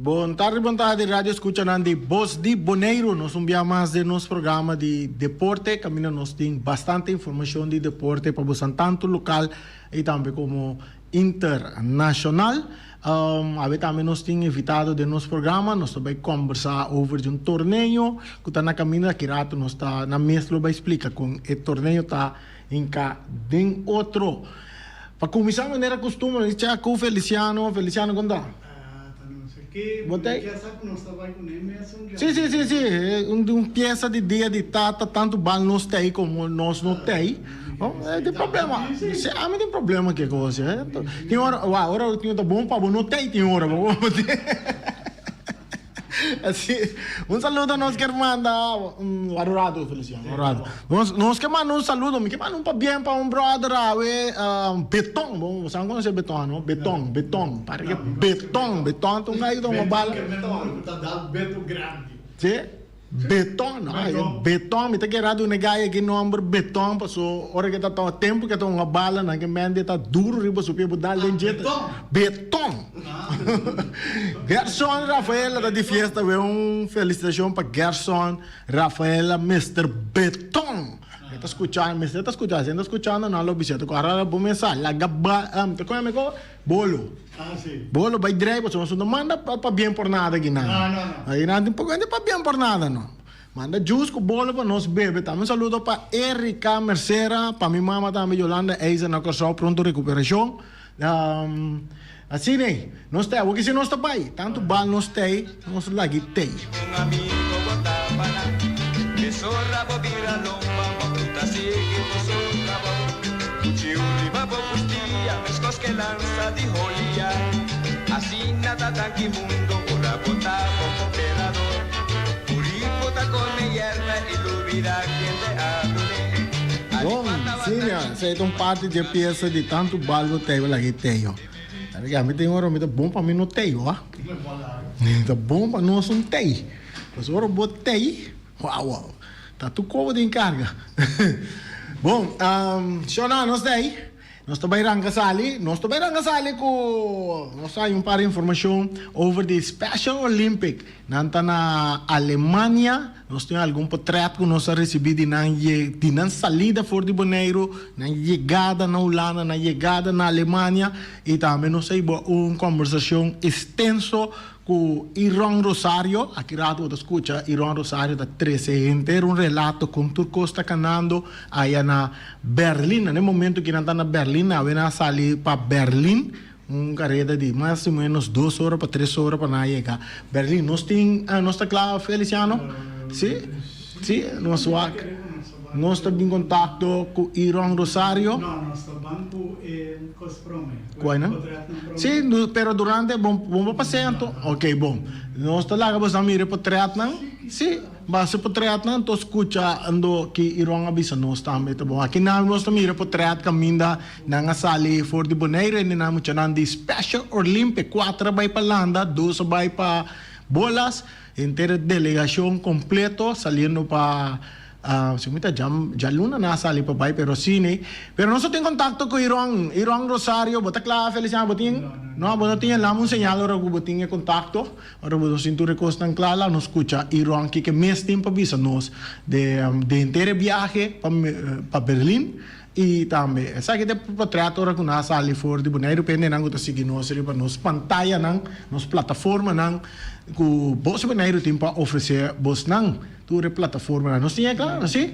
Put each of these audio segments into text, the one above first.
Bon tardi, bon tardi, radio escuchanan di Bos di Boneiru. Nos un bia mas den nos programa di deporte. Caminda nos tin bastante informacion di deporte pa bosan tanto local y tambe como internacional. Awe tambe nos tin invitado den nos programa. Nos ta bay combersa over di un torneo cu ta na caminda. Aki rato nos ta na mes lo bay splica con e torneo ta hinca den otro. Pa cuminsa manera costumber nos checa cu Feliciano. Feliciano con ta? Bo ta Si si si si un pieza di dia di tata tanto bal nos ta ey como nos no ta ey tin problema si ami tin problema ke cos tin ora wou ora tin ta bon pa bo no ta ey tin ora bo Así, un saludo nos kier manda, un rato Feliciano, un rato. Nos, nos kier manda un saludo, mi kier manda un pabien pa un brother awe, Beton, bo saben conoce Beton no? Beton, Beton, pare ke Beton, Beton ta un guy ku ta hunga bala. Sí? Beton, no, e Beton, mi ta kere duna e guy aki nomber Beton paso ora ke ta toma tempo ke ta hunga bala nan ke mende ta duro riba su pie bo dal den dje ta Beton. Gerson Rafaela ta di fiesta we un felicitacion pa Gerson Rafaela Mister Beton. E ta scucha, mester ta scucha, si e ta scuchando nan lo bisa ta cu ahora bo mesa laga ba ta con mi ko bolo. Bolo bai drei pasobra nos no manda pa bien por nada aki nan. Aki nan tin poco hende pa bien por nada no. Manda juice cu bolo pa nos bebe tambe. Un saludo pa Erika Mercera, pa mi mama tambe Yolanda Eiser na Corsou pronto recuperacion. Asina ei, nos ta awor kisi nos ta bai, tanto bal nos ta ei, nos lagi tei. Un amigo bo ta para, mesora bo bira lomba, bo ku ta sigui bo su trabou. Cuchiu riba bo custia, mescos ke lansa di holia. Asina ta danki mundo, ora bo ta bon cooperador. Burico ta come yerba y lubida ken te a dune. Bon, sí, esei ta un parti dje piesa di tantu bal bo tei bo lagi tei yo. Sabe ke ami tin ora mi ta bon pa mi no tei yo, ah. Ta bon pa nos un tei. Pasobra ora bo tei, wou wou, ta tur kobo den karga. Bon, shona nos tei. Nos ta bai ranka sali, nos ta bai ranka sali ku nos ta haña un par di informashon over di Special Olympic. Nan ta na Alemania, nos tin algun potret ku nos a risibí di nan ye di nan salida for di Boneiru, nan yegada na Hulanda, nan yegada na Alemania i tambe nos a hiba un kombersashon estenso Ku Iron Rosario, aki rato bo ta skucha Iron Rosario ta trese henter un relato kon tur kos ta kanando aya na Berlin. Na e momento ki nan ta na Berlin, awe nan a sali pa Berlin, un kareda di mas o menos dos ora pa tres ora pa nan a yega Berlin. Nos tin, nos ta kla Feliciano? Si? Si, nos wak. Nos ta bin kontakto ku Iron Rosario. No, nos ta ban ku e kos prome. Ku e Si, pero durante bon bon bo pasea anto. Ok, bon. Nos ta laga boso mira e potretnan. Si, basa e potretnan anto skucha ando ki Iron a bisa nos tambe ta bon. Aki nan nos ta mira e potret kaminda nan a sali for di Bonaire hende nan muchanan di Special Olympic. Kuater a bai pa landa, dos a bai pa bolas. Henter e delegashon kompleto saliendo pa si mi ta djaluna nan a sali pa bai pero asina pero nos a tin kontakto ku Iron Iron Rosario bo ta kla Feliciano bo tin no bo no tin e lama un señal ora ku bo tin e kontakto ora bo nos tin tur e kosnan kla la nos skucha Iron kiko mes tin pa bisa nos de henter e biahe pa Berlin I tambe, esaki ta e potret ora ku nan a sali for di Boneiru pa hendenan ku ta sigui nos riba nos pantayanan, nos plataformanan ku Bos Boneiru tin pa ofresé bosnan, tur e plataformanan. Nos tin e kla, si?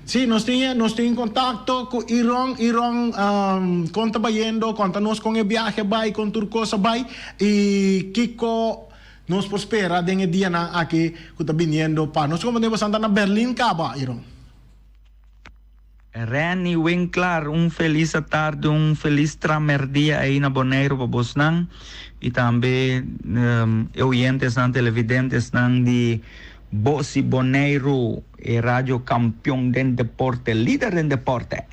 Si, nos tin e, nos tin kontakto ku Iron, Iron kon ta bayendo, konta nos kon e biahe a bai, kon tur kos a bai i kiko nos por spera den e dianan aki ku ta biniendo pa nos. Komo bosan ta na Berlin kaba, Iron? Renny Winklaar, un felis atardi, un felis tramerdia ei na Boneiru pa bosnan y tambe e oyentesnan, televidentesnan di Bosi Boneiru, e radio campeon den deporte, lider den deporte.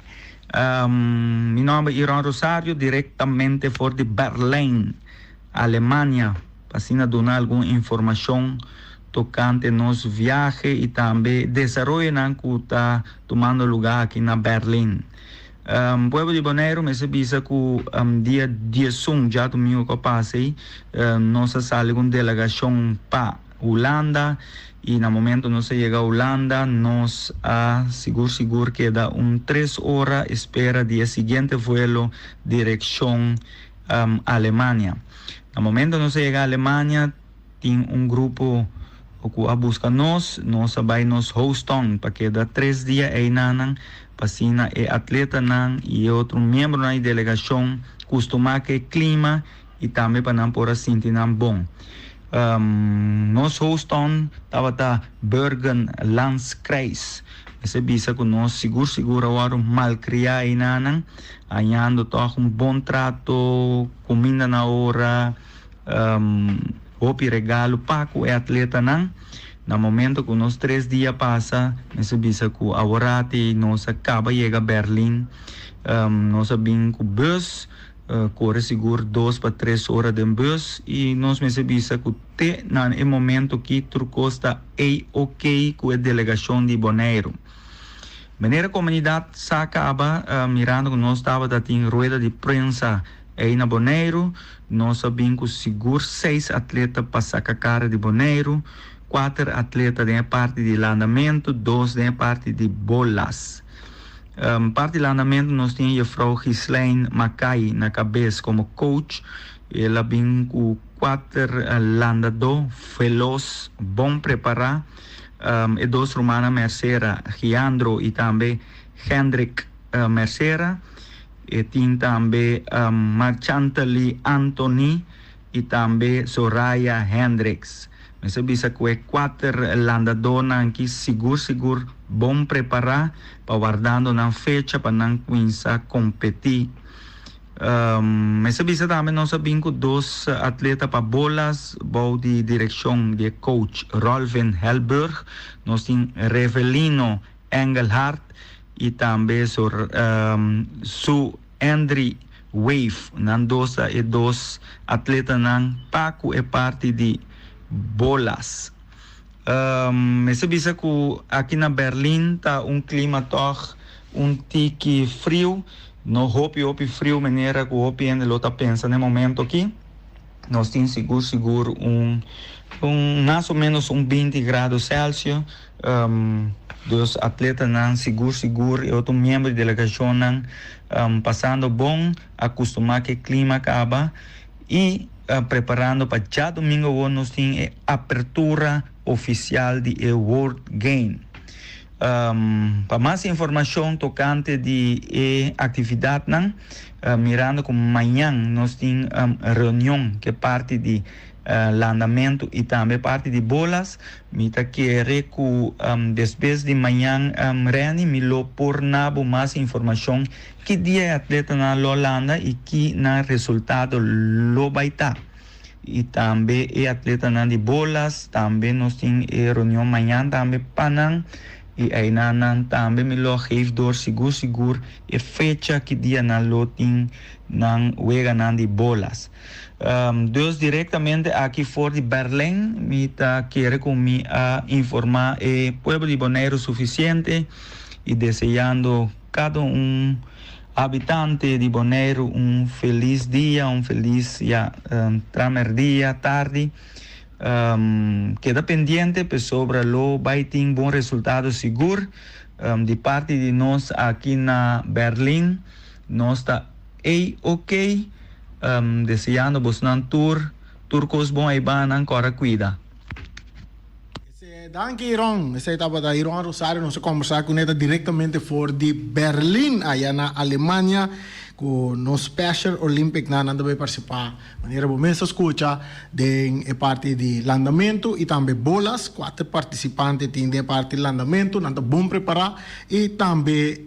Mi nomber Iron Rosario, directamente for di Berlijn, Alemania. Pa asina duna algun informashon tokante nos viahe i tambe desaroyonan ku ta tumando lugá aki na Berlin. Pueblo di Boneiru mester bisa ku dia 11 djadumingu ku a pasa ei nos a sali ku un delegashon pa Hulanda i na momento nos a yega Hulanda nos a sigur sigur keda un tres ora espera di e siguiente vuelo direkshon Alemania. Na momento nos a yega Alemania tin un grupo ku a buska nos, nos a bai nos host town pa keda 3 dia einanan pa asina e atletanan i e otro miembronan di delegashon kustumá ku e klima i tambe pa nan por a sinti nan bon. Nos host town tabata Bergen Landskreis. Mester bisa ku nos sigur sigur a wòrdu malkriá einanan, hañando tòg un bon trato, kuminda na ora, hopi regalo pa ku e atletanan. Na momento ku nos 3 dia pasa, mester bisa ku aworati nos a kaba yega Berlin. Nos a bin ku bus, kore sigur 2 pa 3 ora den bus i nos mester bisa ku te na e momento ki tur kos ta A-ok ku e delegashon di Boneiru. Manera komunidat sa kaba, mirando ku nos tabata tin rueda di prensa ei na Boneiru, nos a bin ku sigur 6 atleta pa saka kara di Boneiru, 4 atleta den e parti di landamentu, 2 den e parti di bolas. Parti di landamentu nos tin juffrouw Ghislaine Mackay na kabes komo coach. El a bin ku 4 landadó velos, bon prepará. E 2 rumannan Mercera, Giandro i tambe Hendrik Mercera. E tin tambe Marchantely Anthony i tambe Soraya Hendricks. Mester bisa ku e 4 landadónan aki sigur sigur bon prepará pa wardando nan fecha pa nan kuminsá kompetí. Mester bisa tambe nos a bin ku 2 atleta pa bolas bou di direkshon di e coach Rolvin Helburg. Nos tin Revelino Engelhard i tambe su Andri Wave. Nan 2 ta e 2 atletanan pa ku e parti di bolas. Mester bisa ku aki na Berlin ta un klima tòg un tiki friu, no hopi hopi friu manera ku hopi hende lo ta pensa na e momento aki. Nos tin sigur sigur un mas o menos un 20 grado Celsius. Dus atletanan sigur sigur e otro miembro di delegashonnan pasando bon, akustumá ku e klima kaba i preparando pa djadumingu awor nos tin e apertura ofisial di e World Game. Pa mas informashon tokante di e aktividatnan, mirando ku mañan nos tin reunion ku e parti di landamentu i tambe parti di bolas, mi ta kere ku despues di mañan, Renny, mi lo por nabo mas informashon ki dia e atletanan lo landa i ki nan resultado lo bai ta. I tambe e atletanan di bolas, tambe nos tin e reunion mañan tambe pa nan, i einan nan tambe mi lo geef door sigur sigur e fecha ki dia nan lo tin nan weganan di bolas. Dus direktamente aki for di Berlin mi ta kere ku mi a informá e pueblo di Boneiru sufisiente i deseando kada un habitante di Boneiru un felis dia, un felis ya tramerdia, tardi. Keda pendiente pasobra lo bai tin bon resultado sigur. Di parti di nos aki na Berlin nos ta A-ok, deseando bosnan tur kos bon eibanan kòrda kuida. Danki Iron, esei tabata Iron Rosario, nos a kombersá ku neta direktamente for di Berlin aya na Alemania ku nos Special Olympic nan nan ta bai partisipá manera bo mes a skucha den e parti di landamentu i tambe bolas. 4 partisipante tin den e parti di landamentu, nan ta bon prepará i tambe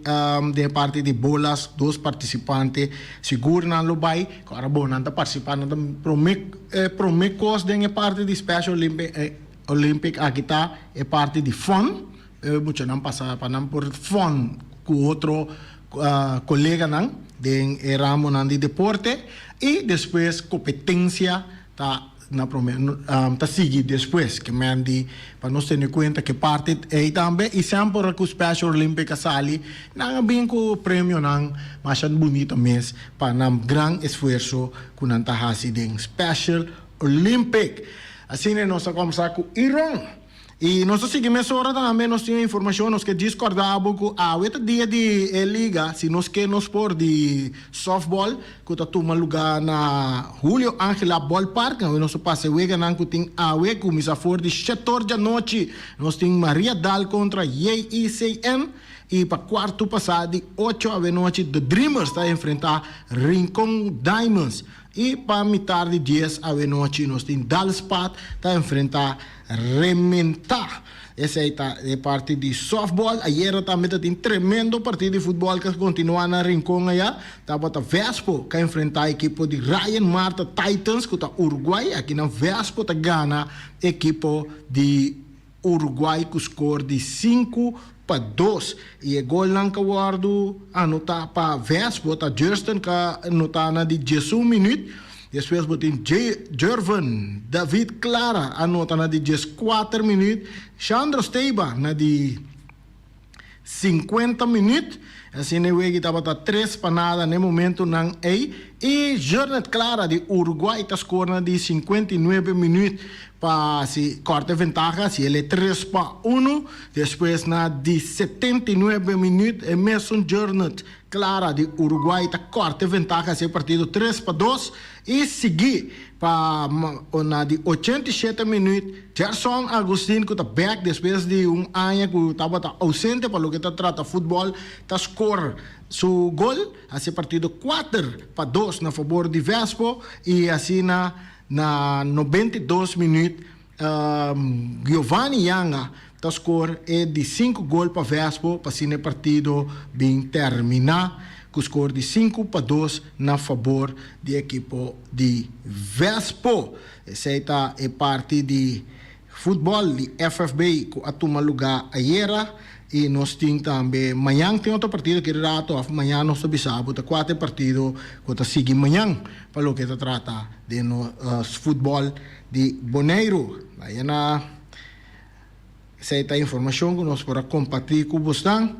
den e parti di bolas 2 partisipante sigur nan lo bai. Ora bo nan ta partisipá nan ta promé promé kos den e parti di Special Olympic Olympic aki ta e parti di fun, e muchanan pasa pa nan por fun ku otro koleganan den e ramonan di deporte i despues kompetensia ta. na prome ta sigui despues ke men di pa nos tene kuenta ke parti ei tambe i semper ku Special Olympic a sali nan a bin ku premionan masha bunita mes pa nan gran esfuerso ku nan ta hasi den Special Olympic. Asina nos a komsa ku Iron. I nos ta sigui mesora tambe nos tin informashon nos ke djis kòrda bo ku awe ta dia di e liga si nos ke nos por di softball ku ta tuma lugá na Julio Angela Ballpark awe nos ta pasa e weganan ku tin awe kuminsá for di shetor djanochi nos tin Maria Dal kontra JICN i pa kuartu pasá di ocho awe nochi The Dreamers ta enfrentá Rincon Diamonds. I pa mitar di dies awenochi nos tin Dalspat ta enfrenta Rementá. Esei ta e parti di softball. Ayera tambe ta tin tremendo partido di futbol ku a kontinuá na Rincon aya. Tabata Vespo ku a enfrenta ekipo di Ryan Marta Titans ku ta Uruguay. Akinan Vespo ta gana ekipo di Uruguay ku skor di 5-2 i e golnan ku a wòrdu anotá pa Vespo ta Justin ku a anotá na di 11 minüt, despues bo tin Jervin David Clara a anota na di 14 minüt, Shandro Steba na di 50 minüt. Asina e wega tabata 3-0 na e momentunan ei i Jernet Clara di Uruguay ta skor na di 59 minüt pa hasi kòrta e ventaha, hasi el e 3-1. Despues na di 79 minüt e mesun Jernet Clara di Uruguay ta kòrta e ventaha, hasi e partido 3-2 i sigui pa na di 87 minüt Gerson Agustin ku ta bèk despues di un aña ku tabata ousente pa loke ta trata futbòl ta skor su gol hasi e partido 4-2 na fabor di Vespo i asina na 92 minüt Giovanni Yanga ta skor e di sinku gol pa Vespo pa asina e partido bin terminá ku skor di 5-2 na fabor di ekipo di Vespo. Esei ta e parti di futbòl di FFB ku a tuma lugá ayera i nos tin tambe mañan tin otro partido ki rato òf mañan nos ta bisa bo ta kua ta e partido ku ta sigui mañan pa loke ta trata den nos futbòl di Boneiru. Aya na esei ta informashon ku nos por a kompartí ku bosnan.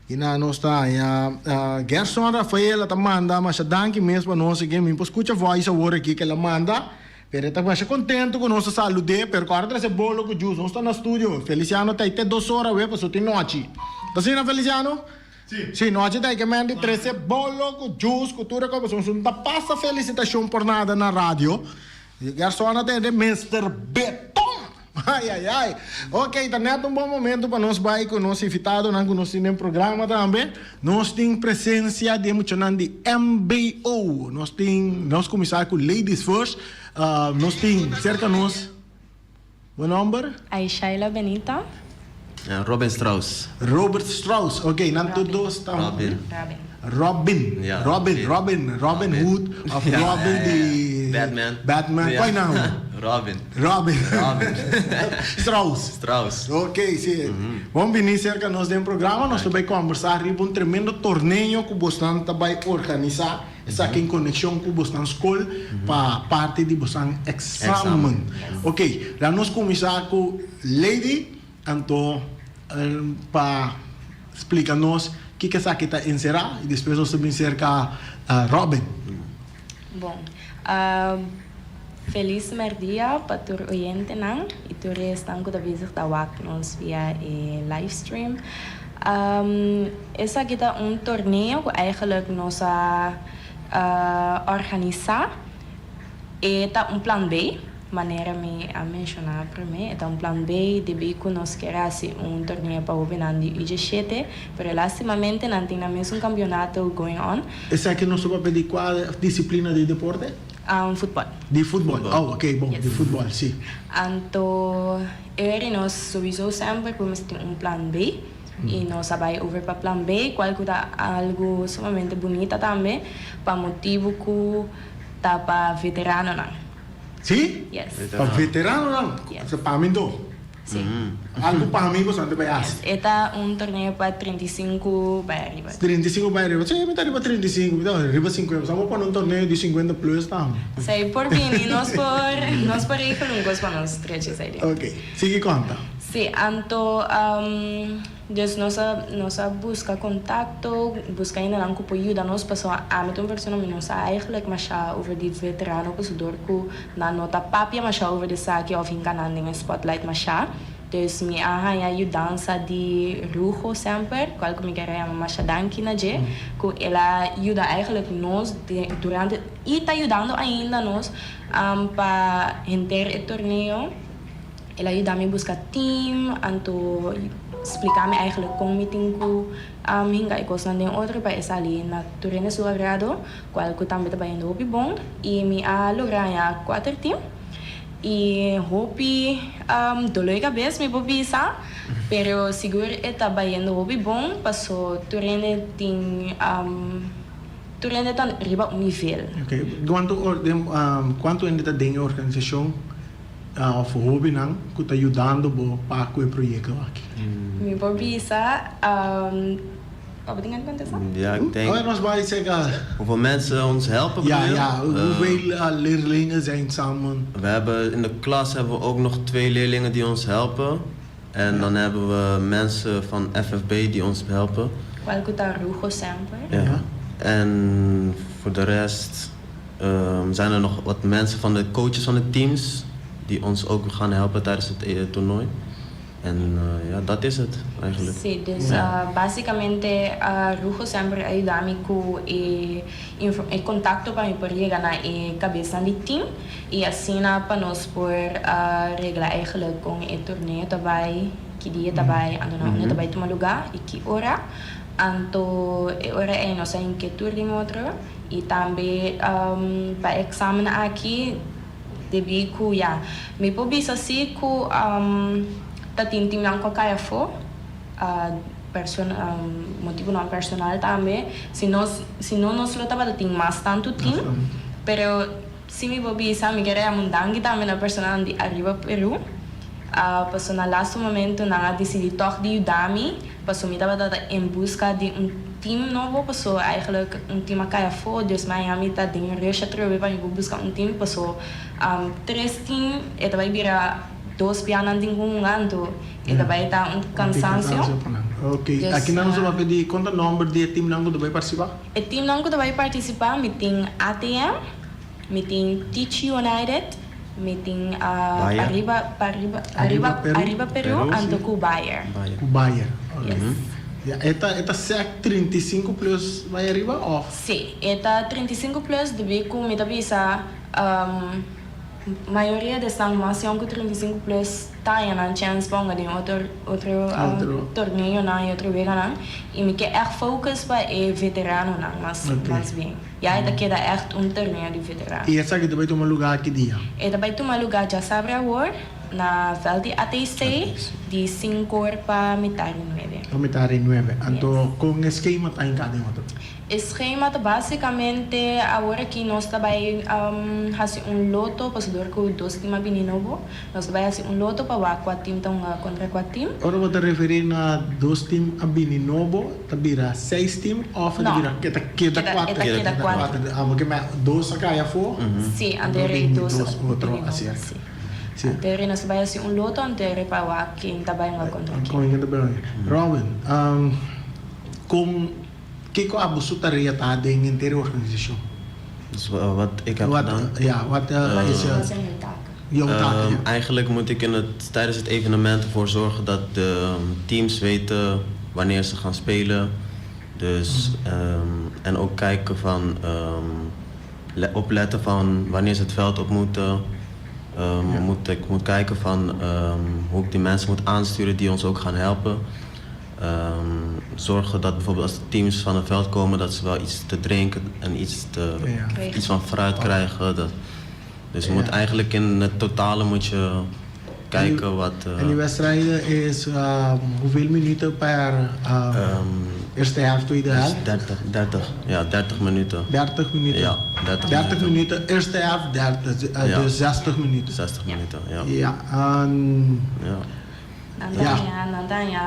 I na nos ta haña Gerson Rafael a ta manda masha danki mes pa nos aki. Mi por skucha voice awor aki ku el a manda. Pero e ta masha kontentu ku nos a salud'é. Pero ku ora trese bolo ku juice. Nos ta na studio. Feliciano ta ei te dos ora awe pasobra tin nochi. Ta asina Feliciano? Si. Si, nochi ta ei ke men di trese bolo ku juice ku tur e kos pasobra nos no ta pasa felisitashon por nada na radio. Gerson a tende Mister Beton! Ai ai ai! Ok, ta net un bon momento pa nos bai ku nos invitadonan ku nos tin den programa tambe. Nos tin presencia di e muchanan di MBO. Nos tin, nos kuminsá ku ladies first. Nos tin serka nos, bo nomber? Aishaila Benita. Robin Strauss. Robert Strauss, ok, nan tur dos ta. Robin. Robin. Robin, Ja, Robin, Robin. Robin, Robin Hood of Ja, Robin ja, ja. di Batman. Batman, Ja. kua e naam? Robin. Robin. Robin. Strauss. Strauss. Ok, si. Bon bini serka nos den programa, nos ta bai kombersá riba un tremendo torneo ku bosnan ta bai organisá, esaki en konekshon ku bosnan skol pa parti di bosnan eksamen. Ok, laat nos kuminsá ku Lady. Anto pa splika nos kiko esaki ta enserá i despues nos ta bin serka Robin. Bon, felis merdia pa tur oyentenan i tur esnan ku ta bezig ta wak nos via e livestream. Esaki ta un torneo ku eigenlijk nos a organisá. E ta un plan B, manera mi a menshoná promé, e ta un plan B debí ku nos kier hasi un torneo pa hóbennan di U17, pero lástimamente nan tin nan mesun kampionato going on. Esaki nos ta papia di kua disiplina di deporte? Futbòl. Di futbòl, oh ok bon, di futbòl, si. Anto e nos souiso semper ku mester tin un plan B i nos a bai over pa plan B, kual ku ta algu sumamente bunita tambe pa motibu ku. Ta pa veteranonan. Sí? Yes. Pa veteranonan? Yes. Pa mi do? Si. Algu pa mi boso ta bai hasi. E ta un torneo pa 35 bai ariba. 35 bai ariba. Si, mi ta riba 35, mi ta riba 50. Sa bo pone un torneo di 50 plus tambe. Si, por bini. Nos por, nos por regel un kos pa nos trecha esei den. Ok, sigui konta. Si, anto dus nos a nos a buska kontakto, buska hendenan ku por yuda nos pasobra ami ta un persona mi no sa eigenlijk masha over di veterano pasobra dor ku Nan no ta papia masha over di esaki of hinka nan den e spotlight masha. Dus mi a haña yudansa di Rugo semper, cual cu mi kier a yama masha danki na dje, cu el a yuda eigenlijk nos durante y ta yudando ainda nos pa henter e torneo. El a yuda mi buska team, anto splica mi eigenlijk con mi tin cu hinka e cosnan den otro pa e sali na tur hende su agrado. Cual cu tambe ta bayendo hopi bon y mi a logra haña cuater team y hopi dolor di cabes mi por bisa pero sigur e ta bayendo hopi bon paso tur hende tin tur hende ta riba un nivel. Ok, cuanto cuanto hende ta den e organisacion of hobennan cu ta yudando bo pa cu e proyecto aki? Mi por bisa. Wat bedoel je contestar? Ja, ik denk... Oh, was bij zeggen... Hoeveel mensen ons helpen, Ja, bedoel je? ja. Hoeveel leerlingen zijn samen? We hebben, in de klas hebben we ook nog twee leerlingen die ons helpen. En dan hebben we mensen van FFB die ons helpen. Cual ta Rugo semper. Ja. En voor de rest zijn er nog wat mensen van de coaches van de teams die ons ook gaan helpen tijdens het eh, toernooi. En ja, dat is het eigenlijk. Sí, dus basicamente Rugo semper a yuda mi cu e e contacto pa mi por yega na e cabesnan di team y asina pa nos por regla eigenlijk con e torneo ta bay, ki dia ta bay, anto na unda ta bay tuma lugar y ki ora. Anto e ora ey nos a hinke tur den otro y tambe pa e examen aki Debí ku ya mi por bisa si ku ta tin timnan ku a kai afó, motibunan personal tambe, si nos si no nos lo tabata tin mas tantu tim, pero si mi por bisa mi kere yama un danki tambe na personanan di Ariba Peru, pasobra na lastu momento nan a disidí tòg di yuda mi, pasobra mi tabata ta en buska di un team nobo paso eigenlijk un team a kai afo dus Miami ta den rush atrobe pa mi por buska un team paso tres team e ta bai bira dos pianan tin ku hunga anto e ta bai ta un cansancio. Ok, akinan nos ta papia di konta nomber di e teamnan ku ta bai participa? E teamnan ku ta bai participa mi tin ATM, mi tin Teach United, mi tin Arriba Arriba Arriba Peru anto ku Bayer. Ku Bayer, ok. Ya, e ta e ta sec 35 plus bai ariba of? Sí, e ta 35 plus debí ku mi ta bisa mayoria di esnan mas yòn ku 35 plus ta haña nan chèns pa hunga den otro otro torneonan i otro weganan i mi ke ègt focus pa e veteranonan mas mas bien. Ya e ta keda ègt un torneo di veterano. I esaki ta bai tuma lugá ki dia? E ta bai tuma lugá djasabra awor. Na veld di ATC di sinkor pa mitar di nuebe. Pa mitar di nuebe. Anto kon e skema ta hinká den otro? E skema ta basikamente awor aki nos ta bai hasi un loto pasobra dor ku dos tim a bini nobo nos ta bai hasi un loto pa wak kua tim ta hunga kontra kua tim. Ora bo ta referí na dos tim a bini nobo ta bira seis tim òf ta bira ta keda kuater? E ta keda kuater. Ah porque dos a kai afó. Si, anto e rei dos a bini nobo. Si. Sí. Anterior nos ta bai hasi un loto anterior pa wak ken ta bai hunga kontra ken. Kon ken ta bai hunga. Robin, kon kiko abo su tarea ta den henter e organisashon? Dus wat ik heb gedaan? Ja, wat is Wat zijn jouw taken? Jouw taken, ja. Eigenlijk moet ik in het, tijdens het evenement ervoor zorgen dat de teams weten wanneer ze gaan spelen. Dus, en ook kijken van opletten van wanneer ze het veld op moeten. Moet, ik moet kijken van hoe ik die mensen moet aansturen die ons ook gaan helpen. Zorgen dat bijvoorbeeld als de teams van het veld komen, dat ze wel iets te drinken en iets, te, iets van fruit krijgen. Dat, dus je moet eigenlijk in het totale moet je kijken wat... En die wedstrijden is hoeveel minuten per eerste helft, tweede helft? 30, 30, ja, 30 minuten. 30 minuten? Ja, 30, 30 minuten. Eerste helft, 30, dus 60 minuten. 60 minuten, ja. Ja, en ja. Nan ta haña, nan ta haña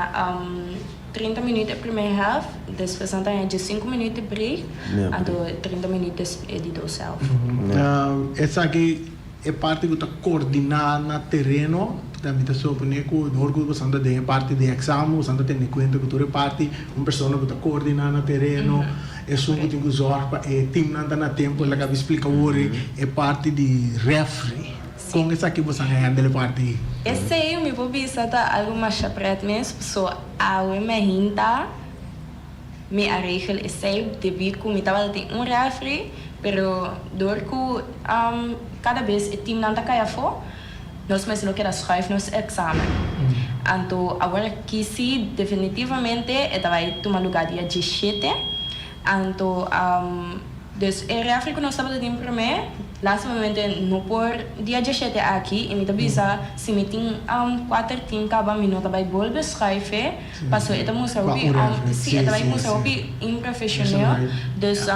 30 minuut e promé helft, despues nan ta haña 15 minuut di break, anto 30 minuut e di dos helft. Esaki e parti ku ta koordiná na tereno, ta mi ta suponé ku dor ku boso ta den e parti di èksamen, boso ta tene kuenta ku tur e parti, un persona ku ta koordiná na tereno, esun ku tin ku zòrg pa e timnan ta na tempu, el a kaba splika awor e parti di rèfri. Kon esaki boso a handle e parti ei? Esei mi por bisa ta algu masha pret mes, paso awe mi a hinta mi a regel esei debí ku mi tabata tin un refri, pero dor ku kada bes e timnan ta kai afó, nos mester lo keda schuif nos eksamen. Anto awor aki si definitivamente e ta bai tuma lugá dia 17, anto. Dus e refri ku nos tabata tin promé, lastimamente no por dia 17 aki i mi ta bisa si mi tin kuater tim kaba mi no ta bai bolbe schuif e paso e ta mustra hopi si e ta bai mustra hopi improfesioneel dus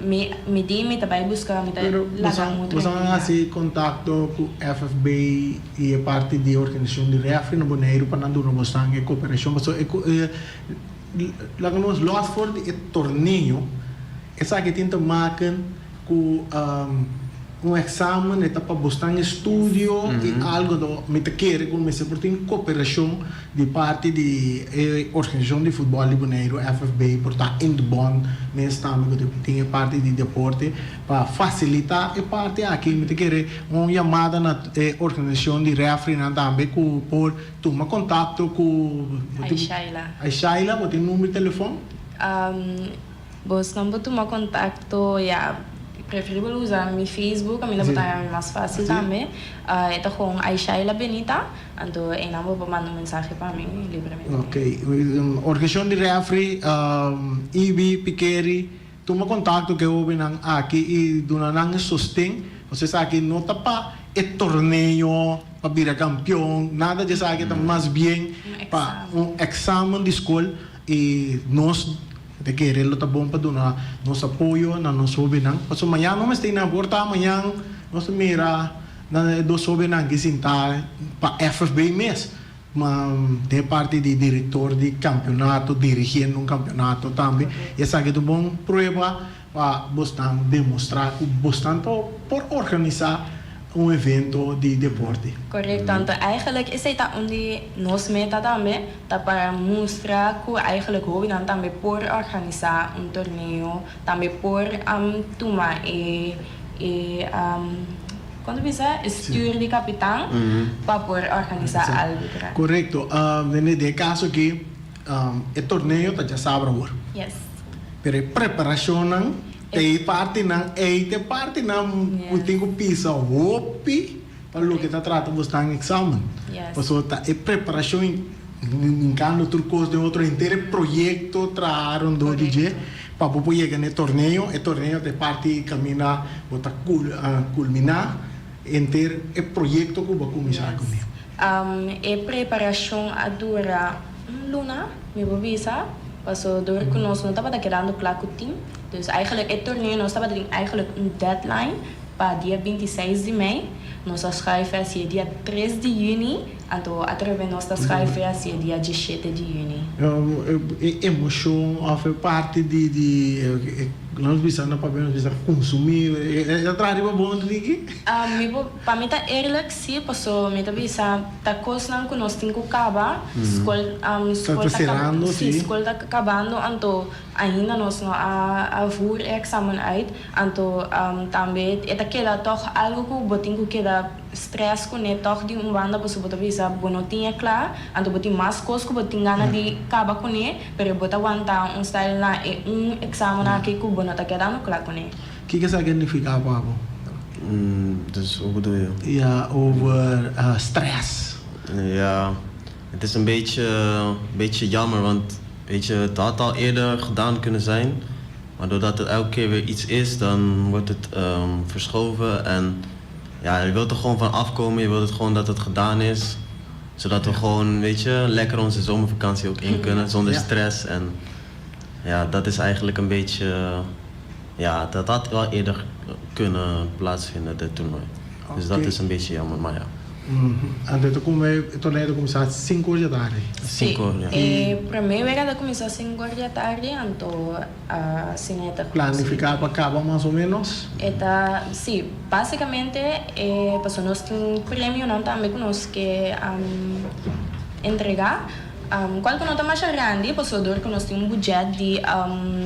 mi mi di mi ta bai buska mi ta laga un otro Boso a hasi kontakto ku FFB i e parti di organisashon di refri na Boneiru pa nan duna boso e koperashon paso e laga nos los for di e torneo. Esaki tin te maken ku un eksamen, e ta pa bo sta en estudio i algo do mi ta kere ku mester por tin koperashon di parti di e organisashon di futbòl di Boneiru, FFB, por ta in de bond mes tambe ku tin e parti di deporte pa fasilitá e parti aki. Mi ta kere un yamada na e organisashon di rèfrinan tambe ku por tuma kontakto ku Aishaila. Aishaila, bo tin number di telefòn? Bosnan por tuma kontakto, ya, preferibel usa mi Facebook, a mi ta por ta mi mas fásil tambe. E ta kon Aishaila Benita, anto einan bo por manda un mensahe pa mi libremente. Ok, Organisashon di Refri, Ibi, Pikeri, tuma kontakto ku e hóbennan aki i duna nan e sosten, pasobra esaki no ta pa e torneo, pa bira kampion, nada di esaki, ta mas bien pa un eksamen di skol i nos Ta kere lo ta bon pa duna nos apoyo na nos hobennan, pasobra mañan no mester nan por ta mañan nos ta mira na e dos hobennan ki sinta pa FFB mes, ma den e parti di director di campeonato dirigiendo un campeonato tambe y esaki ta un bon prueba pa bosnan demostra cu bosnan ta por organisa un evento di deporte. Correcto, anto eigenlijk esey ta un di nos meta tambe, ta pa mustra cu eigenlijk hobennan tambe por organisa un torneo, tambe por tuma e e con ta bisa e stuur di capitan pa por organisa algo grandi. Correcto, den e caso aki e torneo ta djasabra awor. Yes. Pero e preparacionnan ta e partinan ey ta e partinan cu tin cu pisa hopi pa loke ta trata bo stan examen. Pasobra ta e preparacion hincando tur cos den otro henter e proyecto traha rondó di dje pa bo por yega na e torneo. E torneo ta e parti caminda bo ta culmina henter e proyecto cu bo a cuminsa cune. E preparacion a dura un luna, mi por bisa, paso dor cu nos no tabata kedando cla cu team. Dus eigenlijk e torneo nos tabata tin eigenlijk un deadline pa dia 26 di mei. Nos a schuif haci e dia 3 di juni, anto atrobe nos ta schuif haci e dia 17 di juni. E emocion of e parti di di nos bisa na papia nos bisa consumi e ta traha riba bo Enrique? Mi por pa mi ta eerlijk si paso mi ta bisa ta cosnan cu nos tin cu caba, scol scol ta cerrando si scol ta cabando anto Ainda nos no a voer e examen uit, anto tambe e ta keda tog algo cu bo tin cu keda stress cune tog di un banda pasobra bo ta bisa bo no tin e cla, anto bo tin mas cos cu bo tin gana di caba cune, pero bo ta wanta un style na e un examen aki cu bo no ta kedando cla cune. Kiko esaki a nifica pa bo? Dus hoe bedoel je? Ja, over stress. Ja, het is een beetje, beetje jammer, want weet je, het had al eerder gedaan kunnen zijn. Maar doordat het elke keer weer iets is, dan wordt het verschoven. En ja, je wilt er gewoon van afkomen. Je wilt het gewoon dat het gedaan is. Zodat we gewoon, weet je, lekker onze zomervakantie ook in kunnen zonder stress. En ja, dat is eigenlijk een beetje, ja, dat had wel eerder kunnen plaatsvinden, dit toernooi. Dus dat is een beetje jammer, maar ja. Anto e ta kume e torneo ta kuminsá sinku or di atardi. Sí, Sinku or, ya. e promé wega ta kuminsá sinku or di atardi, anto asina e ta kuminsá. Planifiká pa kaba mas o ménos? E ta, sí, básikamente e pasobra nos tin premionan tambe ku nos ke entregá, kual ku no ta masha grandi pasobra dor ku nos tin un budget di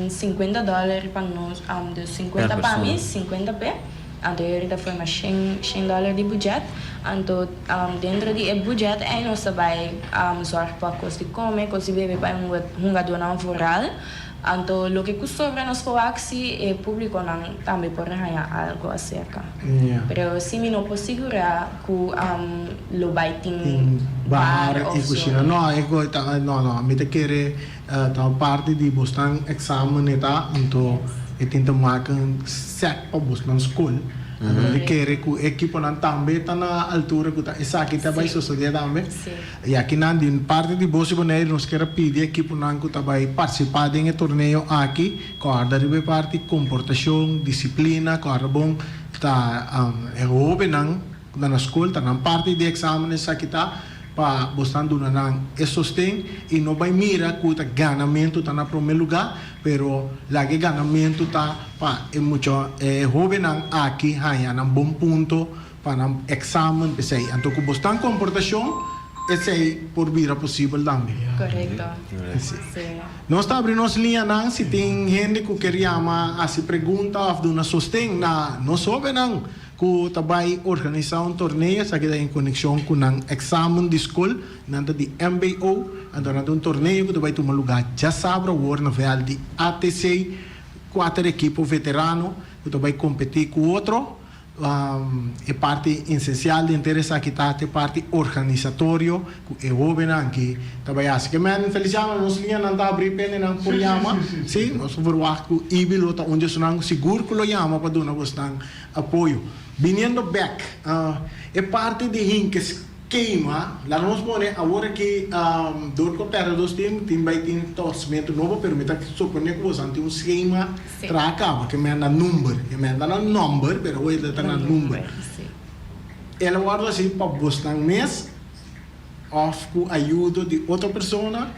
sinkuenta dòler pa nos, dus sinkuenta pa mi, sinkuenta p'e. Anto e ta forma shen shen dollar di budget. Anto dentro di e budget ei nos ta bai zorg pa kos di kome, kos di bebe pa e hungadónan vooral. Anto loke ku sobra nos por wak si e públikonan tambe por haña algo aserka. Pero si mi no por sigurá ku lo bai tin bar bar i òf so. kushina. No, e kos ta, no, no, mi ta kere ta un parti di bosnan eksamen e ta, anto e tin te maken sèt pa bosnan skol. Anto mi ta kere ku e ekiponan tambe ta na altura ku ta esaki ta bai sosodé tambe. I akinan di parti di Bos i Boneiru nos kier a pidi e ekiponan ku ta bai partisipá den e torneo aki kòrda riba e parti komportashon, disiplina, kòrda bon ta e hóbennan ku ta na skol ta nan parti di eksamen esaki ta pa bosnan duna nan e sosten i no bai mira ku ta ganamentu ta na promé lugá, pero laga e ganamentu ta pa e mucha e hóbennan aki haña nan bon punto pa nan eksamen p'esei. Anto ku bosnan komportashon esei por bira posibel tambe. Korekto. Sí. Sí. Nos ta abri nos liñanan si tin hende ku ker yama hasi pregunta òf duna sosten na nos hóbennan. Ku ta bai organisá un torneo, esaki ta en konekshon ku nan eksamen di skol, nan ta di mbo, anto nan ta un torneo ku ta bai tuma lugá djasabra awor na vèlt di ATC, kuater ekipo veterano ku ta bai kompetí ku otro. E parti esensial di henter esaki ta e parti organisatorio ku e hóbennan aki ta bai hasi. Ke men Feliciano nos liñanan ta abrí p'e nan por yama, sí, nos ta verwagt ku Ibi lo ta un di esunnan ku sigur ku lo yama pa duna bosnan Apoyo. Biniendo bek, e parti di hinke skema, laga nos pone awor aki dor ku a pèrdè dos tim, tin bai tin torsmentu nobo, pero mi ta supone ku boso tin un skema traha kaba, ke menda number, ke menda na nòmber, pero awor e ta na number. El a wòrdu hasi pa bosnan mes òf ku ayudo di otro persona?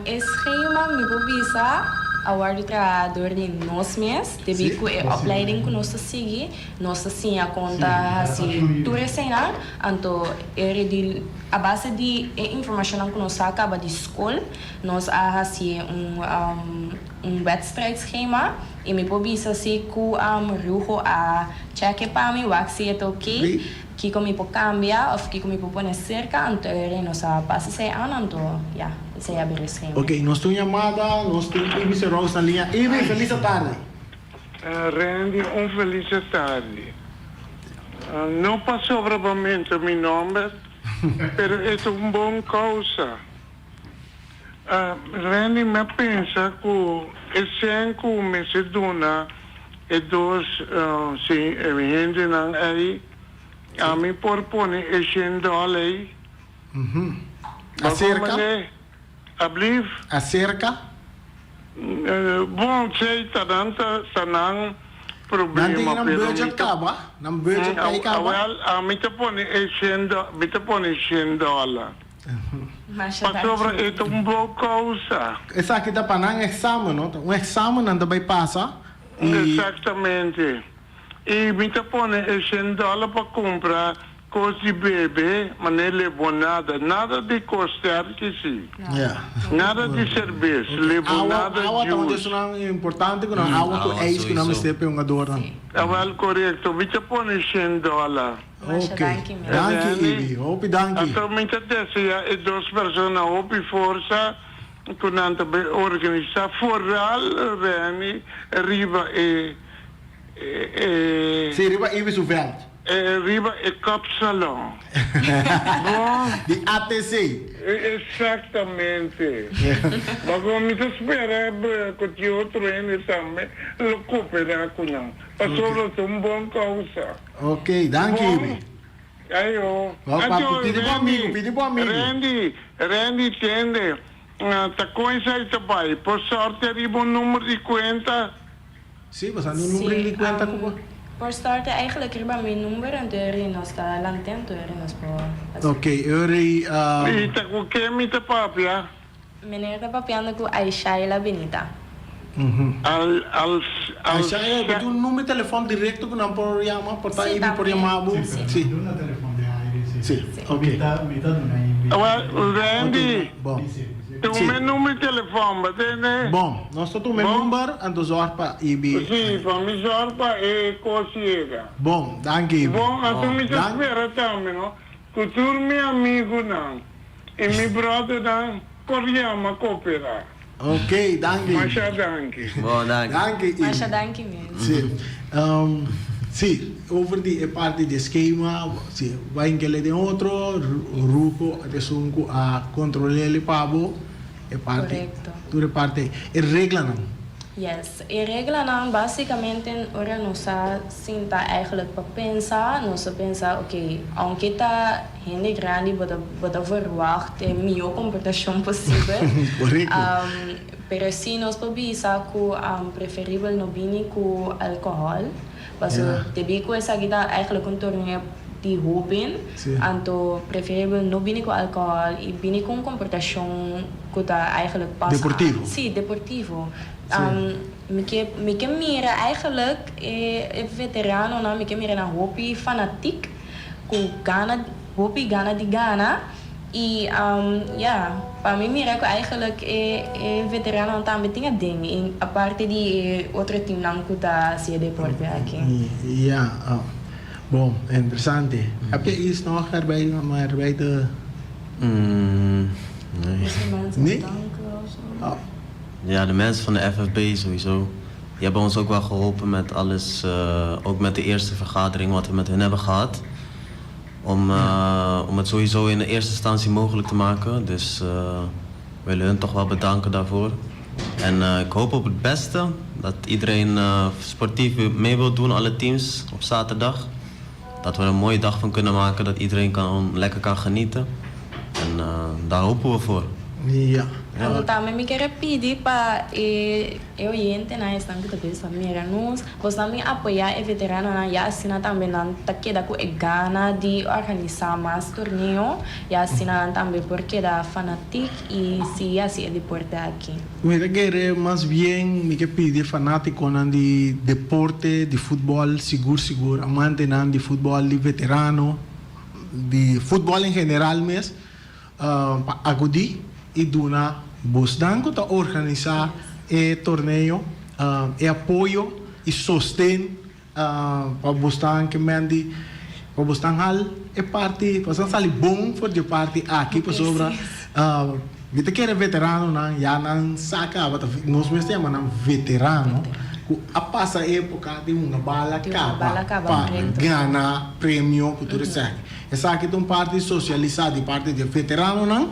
E schema mi por bisa a wòrdu traha dor di nos mes, debí ku e opleiding ku nos ta sigui, nos ta siña kon ta hasi tur eseinan, anto e di a base di e informashonnan ku nos a kaba di skol, nos a hasi un un wedstrijdschema i mi por bisa si ku Rugo a chèk e pa mi wak si e ta oké. Kiko mi por kambia of kiko mi por pone serka anto e rei no sa pasa esei an anto ya esei a bira esei. Ok nos tin un yamada nos tin Ibi Serous na liña Ibi felis atardi. Randy un felis atardi. No pasobra bo menta mi nomber pero e ta un bon causa. Randy mi a pensa cu e cen cu mester duna e dos hendenan ey ami por pone e shen dollar ey. Acerca? Ablief? Acerca? Bon sey ta nan ta nan problema Nan tin nan budget caba? Nan budget ta ey caba? Awel ami ta pone e shen mi ta pone shen dollar. Pasobra e ta un bon kousa. Esaki ta pa nan examen, no? Ta un examen nan ta bai pasa y. Exactamente. Y mi ta pone e shen dollar pa cumpra cos di bebe, manera lebonada. Nada di cos sterki si. Nada di cerbes, lebonada, Awa, awa ta un juice. di esunnan importante cu nan awa cu ijs cu nan mester pa e hungadornan. Awel corecto. Mi ta pone shen dollar. Masha Ok, danki mes. danki Ibi, hopi danki. Anto mi ta desea e dos persona hopi forsa ku nan ta bay organisa foral Renny riba e e. Si, riba Ibi su veld. Riba e kapsalon. Bon. Di ATC. Exactamente. Pasobra mi ta spera ku tin otro hende tambe lo koopera ku nan. Pasobra ta un bon kousa. Ok, danki Ibi. Ayo. Bo papi, pidi bo amigu, pidi bo amigu. Randy, Randy tende, ta kon esei ta bai? Por sorte riba un number di kuenta? Si, bo sa un number di kuenta ku bo. Por start eigenlijk riba mi number anto eri nos ta lant'e anto eri nos por haci. Ok, eri. I ta ku ken mi ta papia? Meneer ta papiando ku Aishaila Benita. Al, al, al. Aishaila, bo tin un number telefòn direkto ku nan por yama? Por ta Ibi por yama bo? Si. Si. Duna telefòn den aire, si. Si, ok. Mi ta, mi ta duna Ibi. Awel, Randy. Bon. Tuma e number di telefòn, bo tende? Bon, nos ta tuma e Bon. number, anto zòrg pa Ibi. Si, pa mi zòrg pa e kos yega. Bon, danki Ibi. Bon, anto mi ta Dank. spera tambe, no, ku tur mi amigunan i mi bròdernan por yama koperá. Ok, danki. Masha danki. Bon, danki. Danki Ibi. Masha danki mes. Si, si, over di e parti di e skema, si, bai inkele den otro, Ruco ta esun ku a kontrol'é pa bo, e parti, Korekto. tur e parti ei. E reglanan. Yes, e reglanan básicamente ora nos a sinta eigenlijk pa pensa, nos a pensa ok, aunke ta hende grandi bo ta bo ta verwacht e mihó komportashon posibel, Korekto. pero si nos por bisa ku preferibel no bini ku alkohòl, paso Ja. debí ku esaki ta eigenlijk un torneo di hóben, Sí. anto preferibel no bini ku alkohòl i bini ku un komportashon ku ta eigenlijk pas Deportivo. Sí, deportivo. Sí. Mi ke mi ke mira eigenlijk e e veteranonan, mi ke mira nan hopi fanatik ku gana hopi gana di gana i ya, pa mi mira ku eigenlijk e e veteranonan tambe tin aden i aparte di e otro teamnan ku ta hasi e deporte aki. Ya, bon, interesante. Heb je iets nog erbij om erbij te. Nee. Nee? Oh. Ja, de mensen van de FFB sowieso. Die hebben ons ook wel geholpen met alles, ook met de eerste vergadering wat we met hun hebben gehad. Om, om het sowieso in de eerste instantie mogelijk te maken. Dus we willen hun toch wel bedanken daarvoor. En ik hoop op het beste, dat iedereen sportief mee wil doen, alle teams op zaterdag. Dat we er een mooie dag van kunnen maken, dat iedereen kan, lekker kan genieten. En daar hopen we voor. Ja. Anto tambe mi kier a pidi pa e e oyentenan esnan ku ta bisa mira nos, bosnan bin apoyá e veteranonan ya asina tambe nan ta keda ku e gana di organisá mas torneo, ya asina nan tambe por keda fanatik i sigui hasi e deporte aki. Mi ta kere mas bien mi ke pidi e fanátikonan di deporte di futbòl sigur sigur amantenan di futbòl di veterano di futbòl en general mes pa akudí i duna bosnan ku ta organisá e torneo e apoyo i sosten pa bosnan ke men di pa bosnan hal e parti pa bosnan sali bon for di e parti aki pasobra mi ta kere veteranonan ya nan sa kaba ta nos mes ta yama nan veterano ku a pasa epoka di hunga bala kaba pa gana premio ku tur esaki. Esaki ta un parti sosialisá di parti di e veteranonan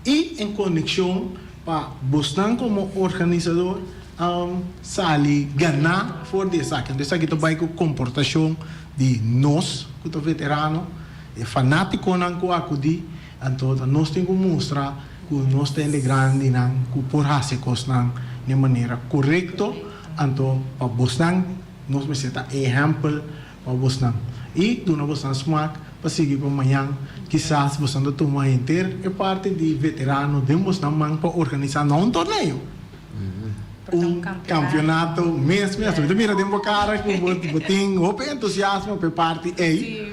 i en konekshon pa bosnan komo organisador sali ganá for di esaki. Anto esaki ta bai ku komportashon di nos ku ta veterano, e fanátikonan ku akudí, anto ta nos tin ku mustra ku nos ta hende grandinan ku por hasi kosnan di e manera korekto, anto pa bosnan nos mester ta ehèmpel pa bosnan i duna bosnan smak pa sigui pa mañan. Kisas bosnan ta tuma henter e parti di veterano den bosnan man pa organisá no un torneo, un kampionato mes mes. Mi ta mira den bo kara ku bo tin hopi entusiasmo pa e parti ei.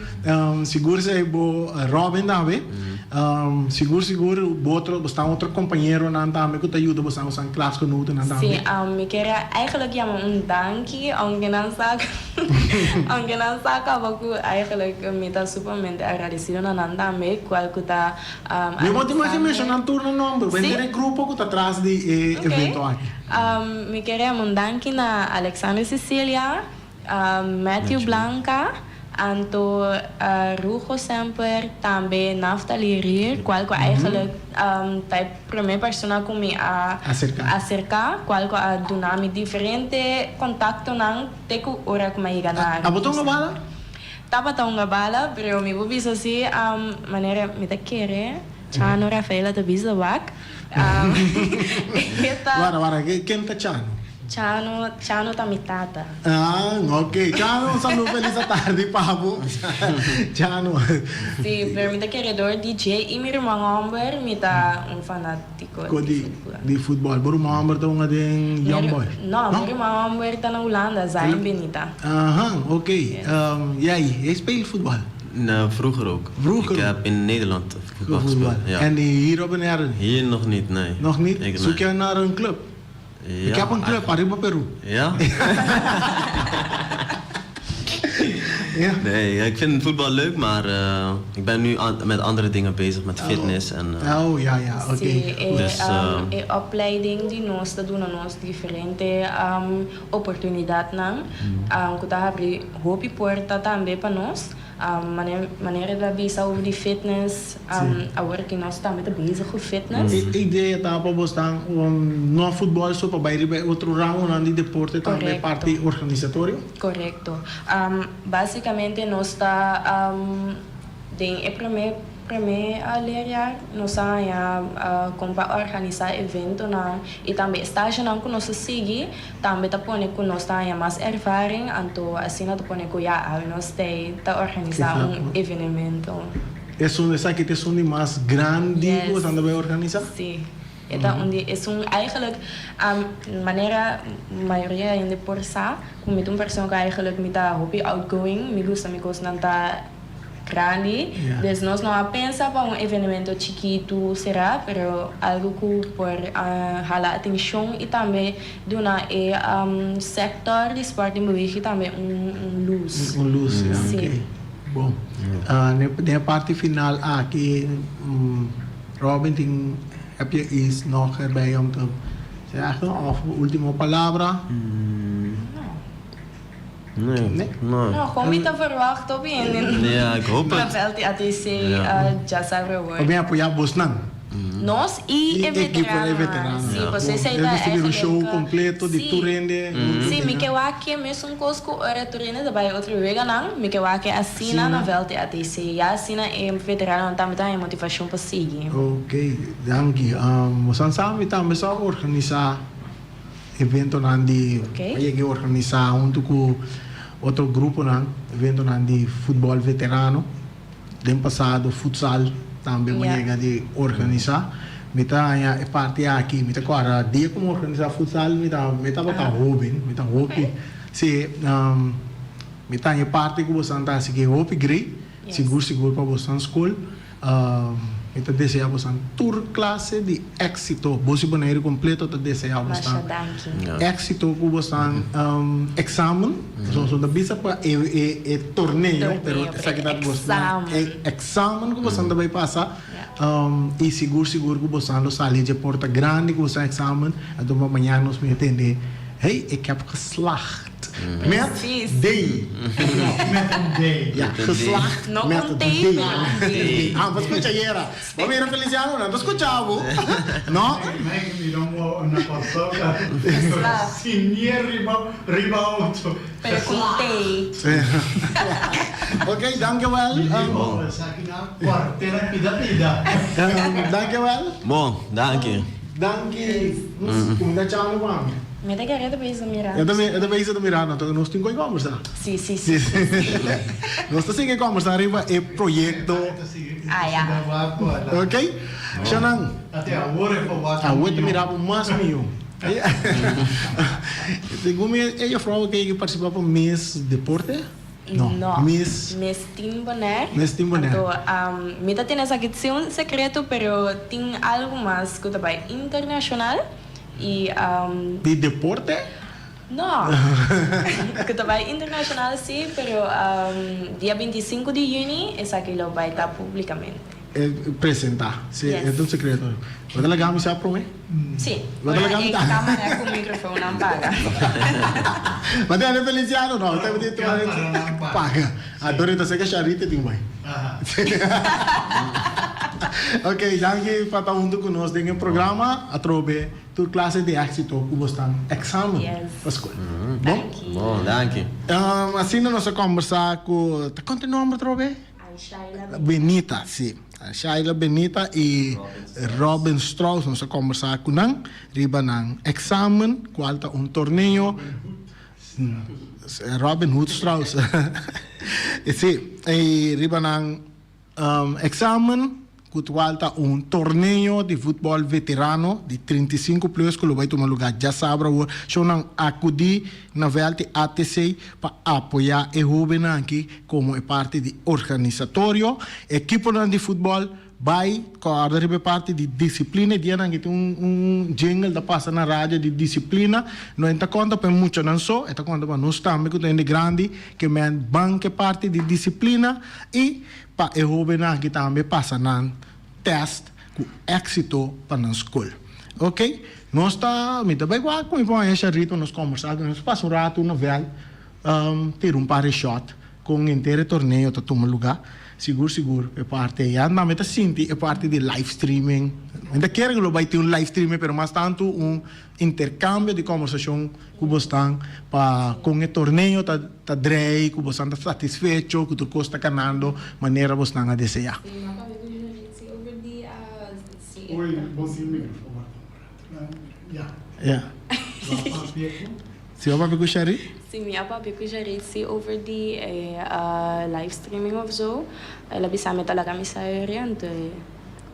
Sigur si bo Robin tambe. Sigur sigur bo otro bo sta otro kompañeronan tambe ku ta yuda bo san klasgenotennan tambe. Sí, mi kier a eigenlijk yama un danki aunke nan sa aunke nan sa kaba ku eigenlijk mi ta sumamente agradesido na nan tambe kual ku ta Mi bo tin mas di menshoná tur nan nomber, bo henter e grupo ku ta tras di e evento aki. Mi kier yama un danki na Alexander Cecilia, Matthew Blanca, anto Rugo Semper, tambe Naftali Rier, cual cu eigenlijk ta e prome persona cu mi a acerca, cual cu a duna mi diferente contactonan te cu ora cu mi a yega na Abo ta hunga bala? Tabata hunga bala, pero mi por bisa si, manera mi ta kere, Chano Rafaela ta bisa wak. Wara, wara, ken ta Chano? Chano, Chano ta mi tata. Ah, ok. Chano, un saludo feliz atardi pa bo. Chano. Sí, pero mi ta keredor di dje i mi ruman homber, mi ta un fanátiko di futbol. Di futbol. Bo ruman homber ta hunga den Young Boys? No, mi ruman homber ta na Hulanda, Zayn Benita. Aha, ok. Jij, jij speelt voetbal? Nou, vroeger ook. Vroeger Ik heb in Nederland voetbal gespeeld. Ja. En hier op Bonaire niet? Hier nog niet, nee. Nog niet? Ik, Zoek nee. je naar een club? Ja, Ik heb een club, Arriba Peru. Ja? Ja. Nee, ik vind voetbal leuk, maar eh, ik ben nu aan- met andere dingen bezig, met fitness en... eh, Oh, ja, ja, oké. Sí, e, Dus, e opleiding di nos ta duna nos diferente oportunidatnan ku ta habri hopi puerta tambe pa nos. Manera el a bisa over di fitness, awor ki nos tambe ta bezig ku fitness. E idea ta pa bo stan no futbol so pa bai riba e otro ramonan di deporte tambe parti organisatorio? Korekto. Basikamente nos ta den e prome prome leerjaar nos a haña kon pa organisá eventonan i tambe e stasjenan ku nos a sigui Tambe ta pone ku nos ta haña mas ervaring, anto asina ta pone ku ya awe nos tei ta organisá un evenemento. Esun esaki ta esun di mas grandi ku boso ta bai organisá? Sí. E ta un di esun eigenlijk manera mayoria hende por sa ku mi ta un persona ku eigenlijk mi ta hopi outgoing, mi gusta mi kosnan ta Grandi, dus nos no a pensa pa un evenemento chikitu será, pero algu ku por hala atenshon i tambe duna e sektor di sport den Beweging tambe un lus. Un lus, ya, oké. Bon. Den e parti final aki, Robin tin heb je iets nog erbij om te zeggen of ultimo palabra? Nee. Nee? No, gewoon mi ta verwacht op in Ja, ik hoop het. Na veld di ATC djasabra Op word. bin apoyá bosnan. Nos i I e ekipo e veteranonan. veteranonan. Sí, Ja. pasobra esei Bo ta ta un show eigenlijk completo di sí. tur hende. Sí, mi ke wak ke mesun kos ku ora tur hende ta bai otro weganan, mi ke wak ke asina na veld di ATC. Ya asina e veteranonan tambe ta haña motivashon pa sigui. Ok, danki. Bosan sa mi tambe sa organisá Eventonan di a yega organisá huntu ku otro gruponan, eventonan di futbòl veterano. Den pasado futsal tambe bo yega di organisá. Mi ta haña e parti aki, mi ta kòrda dia ku mi organisá futsal mi ta mi tabata hóben, mi ta hopi si mi ta haña e parti ku boso ta hasi ki hopi great, sigur sigur pa boso skol. Mi ta desea bosan tur clase di exito. Bosi Boneiru completo ta desea bosan exito cu bosan examen. Nos no ta bisa pa e torneo, pero esaki ta bosan e examen cu bosan ta bay pasa. Y sigur sigur cu bosan lo sali dje porta grandi cu bosan examen. Anto pa mañana nos mira tende, hey, ik heb geslaagd. Met D. Met een D. Ja, geslaagd No met con D. T, pero un D. Ah, bo scucha ayera. Bo mira Feliciano, nan ta scucha bo. No? Mij mira un na Kòrsou ta Geslaagd. Sinie riba riba auto. Pero con T. Oké, dankjewel. Oh, esaki na kuartera pida pida. Dankjewel. Bon, danki. Danki. Kumina chamo pa mi. Mi ta kere ta bezig mira. E ta bezig ta mira no. Nos tin ku kombersa. Si, si, si. Nos ta sigui kombersa riba e proyekto. Ah, ya. Ok. Shanan. Awor ta mira bo mas mihó. Segun mi e juffrouw ke a participa pa Miss Deporte? No. No. Miss. Miss Teen Bonaire. Miss Teen Bonaire. Anto, mi ta tene esaki si un secreto, pero tin algo mas cu ta bay internacional y. Di deporte? No. Cu ta bay internacional si, pero dia 25 di juni esaki lo bay ta publicamente. Presenta. Si, Yes. e ta un secreto. Bo ta laga mi sa prome? Si. Bo ta Ora laga mi e ta. camera cu microfoonnan paga. Bo ta hende Feliciano? No, ta di Cameranan paga. paga. Ah, Dorita sa ke Sharita tin bai. Aha. Ok, danki pa ta hunto cu nos den e programa. Atrobe tur clase di exito cu bo stan examen Yes. pa school. Bon? Danki. Bon, danki. Asina nos a combersa cu, ta conta e nomber atrobe? Aishaila Benita, si. Shaila Benita i Robin Strauss nos a kombersá ku nan riba nan eksamen kual ta un torneo Robin Hood Strauss si i riba nan Examen cu cual ta un torneo di futbol veterano di 35 plus cu lo bay tuma lugar djasabra awor. Shownan acudi na veld di ATC pa apoya e hobennan aki como e parti di organisatorio. Ekiponan di futbol bay corda riba e parti di disciplina. E dianan aki tin un jingle ta pasa na radio di disciplina. No e ta conta pa e muchanan so, e ta conta pa nos tambe cu ta hende grandi ke men ban ke parti di disciplina. I pa e hóbennan aki tambe pasa nan tèst ku éksito pa nan skol. Oke, nos ta, mi ta bai wak ku mi por haña Sharita pa nos kòmbersá ku nos pasa un ratu na vèlt, tira un par di shòt kon henter e torneo ta tuma lugá. Sigur sigur e parti ei. Anda mi ta sinti e parti di live streaming. Mi ta kere ku lo bai tin un live streaming pero mas tantu un intercambio di conversacion cu bosnan pa con e torneo ta ta drei, cu bosnan ta satisfecho, cu tur cos ta canando manera bosnan a desea. Sí, m'a papia cu Joritzi over di a si e Oei, bo sin microfoon warda un rato. Ya. Ya. Bo a papia cu? Si bo a papia cu Shari? Si, mi a papia cu Joritzi over di e live streaming of zo. El a bisa mi ta laga mi sa heri, anto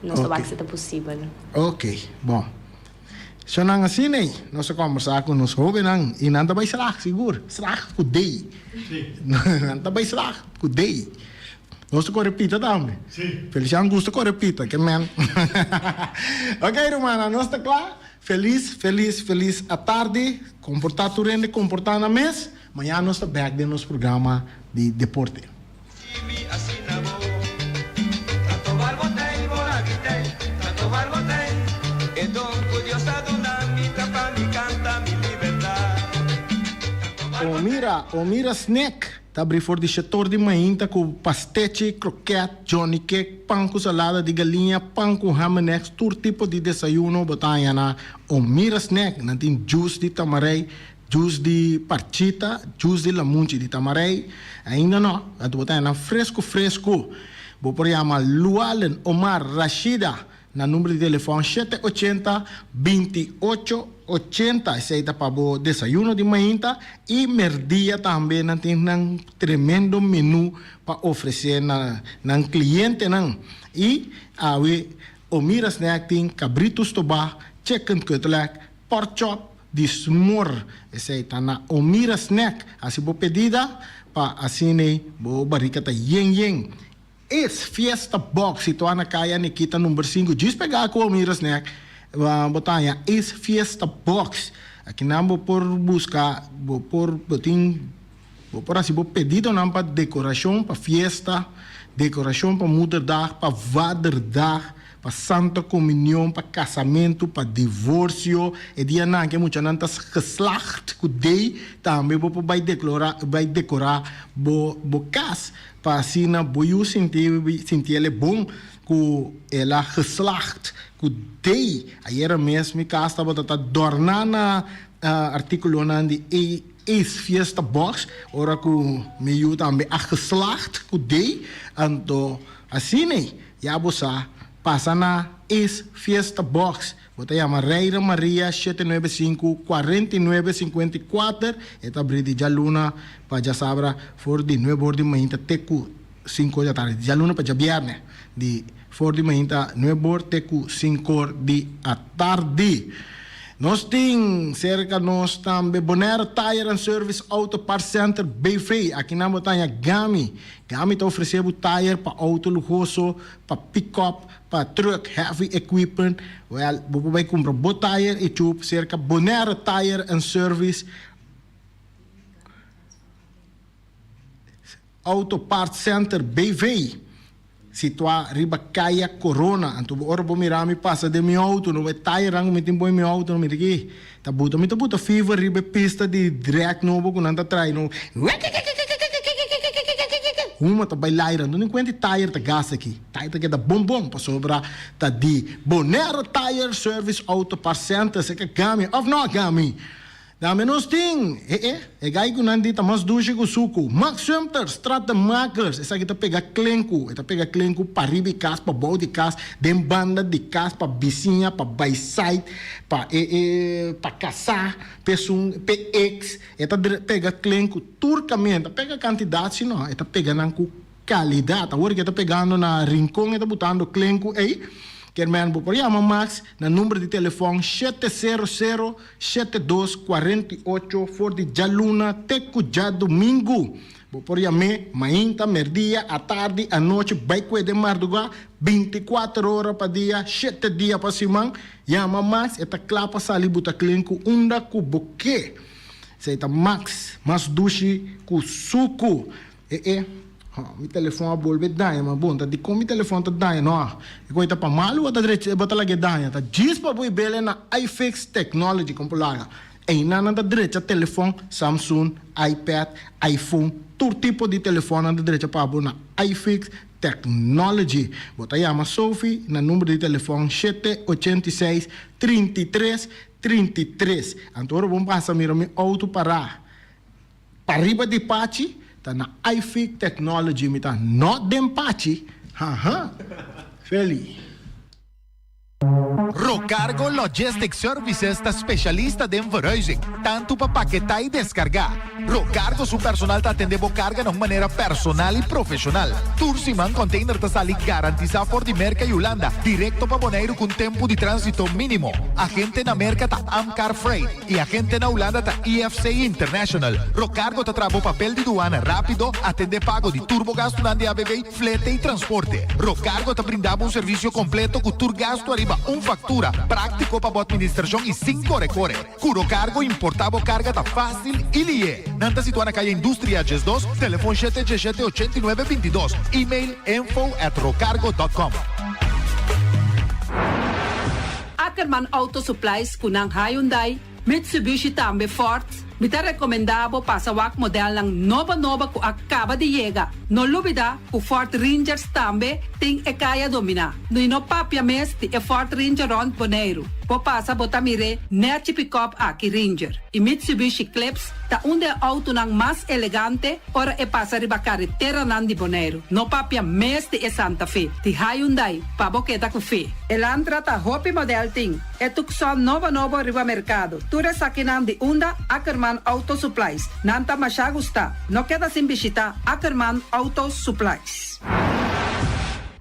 nos ta wak si ta posibel. Ok, bon. Shonnan asina ei, nos a kombersá ku nos hóbennan i nan ta bai slag sigur, slag ku dei. Nan ta bai slag ku dei. Nos ta kore pita tambe. Felician gusta kore pita, ke men. Ok rumannan, nos ta kla. Felis, felis, felis atardi. Komportá tur hende komportá nan mes. Mañana nos ta bèk den nos programa di deporte. Omira, Omira Snack ta abri for di shetor di mainta ku pastechi, kroket, johnny cake, pan ku salada di galiña, pan ku ham en eggs, tur tipo di desayuno bo ta haña na Omira Snack. Nan tin juice di tamarei, Juice di parchita, juice di lamunchi di tamarei, ainda no, anto bo ta haya nan fresco fresco. Bo por yama Lualen Omar Rashida na number di telefon shete ochenta, binti ocho ochenta. Esei ta pa bo desayuno di mainta y merdia tambe nan tin nan tremendo menu pa ofrece na nan clientenan. Y awe Omira Snack tin cabrito stobá, chicken cutlet, Pork chop di smor, esei ta na Omira Snack. Hasi bo pedida pa asina bo barika ta yen yen. Es Fiesta Box situá na Kaya Nikita number sinku djis pegá ku Omira Snack bo ta haña Es Fiesta Box. Akinan bo por buska bo por bo tin bo por hasi bo pedidonan pa dekorashon pa fiesta, dekorashon pa moederdag, pa vaderdag. Pa Santa Comunion, pa casamentu, pa divorcio, e dianan ke muchanan ta geslaagd cu day, tambe bo por bay declora, bay decora bo bo cas pa asina bo yu sinti sinti el e bon cu el a geslaagd cu day. Ayera mes mi cas tabata ta dorna na articulonan di e Ace Fiesta Box ora cu mi yu tambe a geslaagd cu day, anto asina. Ya bo sa, pasa na Ace Fiesta Box. Bo ta yama Reira Maria shete nuebe sinku, kuarenta i nuebe sinkuenta i kuater. E ta abri di djaluna pa djasabra for di nuebe or di mainta te ku sinku or di atardi. Di djaluna pa djabièrnè di for di mainta nuebe or te ku sinku or di atardi. Nos tin serka nos tambe Bonaire Tire and Service Auto Parts Center BV. Akinan bo ta haña Gami. Gami ta ofresé bo tayer pa outo luhoso, pa pick-up, pa truck, heavy equipment. Wèl, bo por bai kumpra bo tayer i chup serka Bonaire Tire and Service Auto Parts Center BV, situá riba Kaya Corona. Anto bo ora bo mira mi pasa den mi outo, no e tayernan ku mi tin pon den mi outo, no mi ta ki ta buta. Mi ta buta fever riba e pista di drag nobo ku nan ta trae no. Huma ta bai laira. No tin kuenta e tayer ta gasta aki. Tayer ta keda bon bon pasobra ta di Bonaire Tire Service Auto Parts Center. Esei ka gami of no a gami. Dame nos tin! E e, e gai ku nan di ta mas dushi ku suku. Max Sumter, Stratenmakers, esaki ta pega klenku. E ta pega klenku pariba di kas, pabou di kas, den banda di kas, pa bisiña, pa bai site, pa e e, pa kasá, p'esun, p'e ex. E ta pega klenku tur kaminda. E ta pega kantidat si no, e ta pega nan ku Kalidat. Awor ke ta pegando na Rincon e ta butando klenku ei. Kermen bo por yama Max na number di telefòn 700 72 48 for di djaluna te ku djadumingu. Bo por yam'é mainta, merdia, atardi, anochi, bai kue den mardugá, binti kuater ora pa dia, shete dia pa siman. Yama Max, e ta kla pa sali buta klenku unda ku bo ke. Esei ta Max, mas dushi ku suku. E e, ha, mi telefon a bolbe daña, ma bon, ta dikon mi telefon ta daña? No, e koe ta pa malu bo ta drecha, bo ta lag'é daña, ta djis pa bo i bele na iFix Technology, kon por laga. Einan nan ta drecha telefon, Samsung, iPad, iPhone, tur tipo di telefon nan ta drecha pa bo na iFix Technology. Bo ta yama Sophie na number di telefon shete 86 33 33. Anto ora bo pasa mira mi auto pará. Pariba di pachi ta na iFig Technology mi ta no den pachi haha Feli. Rocargo Logistics Services ta specialista den verhuizing, tanto pa paketá y descargá. Rocargo su personal ta atende bo carga na un manera personal y profesional. Tur siman container ta sali garantisa for di Merca y Hulanda directo pa Boneiru cu un tempo di transito minimo. Agente na Merca ta Amcar Freight. E agente na Hulanda ta IFC International. Rocargo ta traha bo papel di duana rápido, atendé pago di tur bo gastunan di ABV, flete i transporte. Rocargo ta brinda bo un servisio kompleto ku tur gastu ariba un faktura, práktiko pa bo atministrashon i sin kore kore. Ku Rocargo importá bo karga ta fásil i lié. Nan ta situá na Kaya Industria 12, telefon shete djeshete 89 22, email info at rocargo dot com. Ackerman Auto Supplies ku nan Hyundai, Mitsubishi tambe Ford, mi ta rekomendá bo pasa wak modelnan nobo nobo ku a kaba di yega. No lubidá ku Ford Rangers tambe tin e kaya dominá. I no papia mes di e Ford Ranger rònt Boneiru. Bo pasa bo ta mir'é nèchi pikòp aki Ranger. I Mitsubishi Eclipse ta un di e outonan mas elegante ora e pasa riba kareteranan di Boneiru. No papia mes di e Santa Fe di Hyundai pa bo keda ku fe. Elantra ta hopi model tin e Tucson nobo nobo riba mercado. Tur esakinan di unda Ackerman Auto Supplies. Nan ta masha gusta. No keda sin bishita Ackerman Auto Supplies.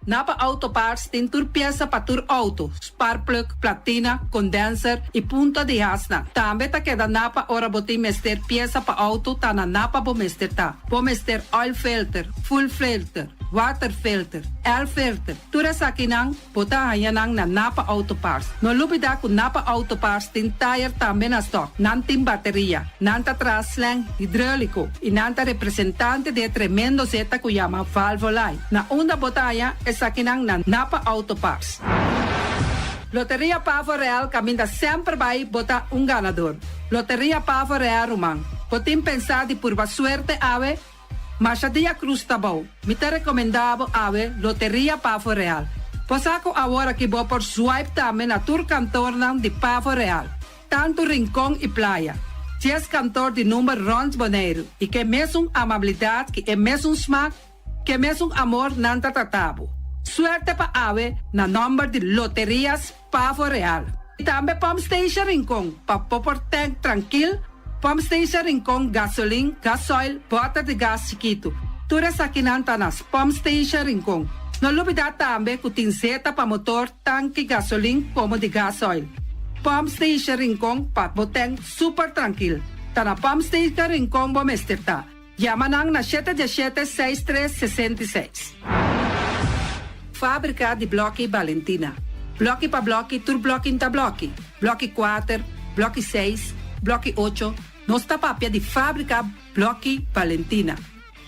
Napa Auto Parts tin tur piesa pa tur auto, sparkplug, platina, condenser y punta di hasnan. Tambe ta keda Napa ora bo tin mester piesa pa auto ta na Napa bo mester ta. Bo mester oil filter, fuel filter, water filter, air filter. Tur esakinan bo ta haña nan na Napa Auto Parts. No lubida ku Napa Auto Parts tin tayer tambe na stock. Nan tin bateria, nan ta traha slang hidreulico y nan ta representante di e tremendo zeta ku yama Valvoline. Na unda bo ta haña esakinan na Napa Auto Parts. Loteria Pavo Real kaminda semper bai bo ta un ganador. Loteria Pavo Real ruman, bo tin pensa di purba suerte awe? Masha dia cruz ta bou. Mi ta recomenda bo awe Loteria Pavo Real. Bo sa cu awor aki bo por swipe tambe na tur kantornan di Pavo Real, tanto Rincon y Playa. Dies kantor di number rond Boneiru y ke mesun amabilidad ki e mesun smaak, ke mesun amor nan ta trata bo. Suerte pa awe na nomber di Loterias Pavo Real. Y tambe Pump Station Rincon pa bo por tank trankil, Pump Station Rincon gasolin, gasoil, boter di gas chikitu. Tur esakinan ta na Pump Station Rincon. No lubida tambe cu tin zeta pa motor, tanki gasolin como di gasoil. Pump Station Rincon pa bo tank super trankil. Ta na Pump Station Rincon bo mester ta. Yama nan na shete diesshete seis tres 66. Fábrika di blòki Balentina. Blòki pa blòki tur blòki n'ta blòki. Blòki kuater, blòki seis, blòki ocho, nos ta papia di fábrika blòki Balentina.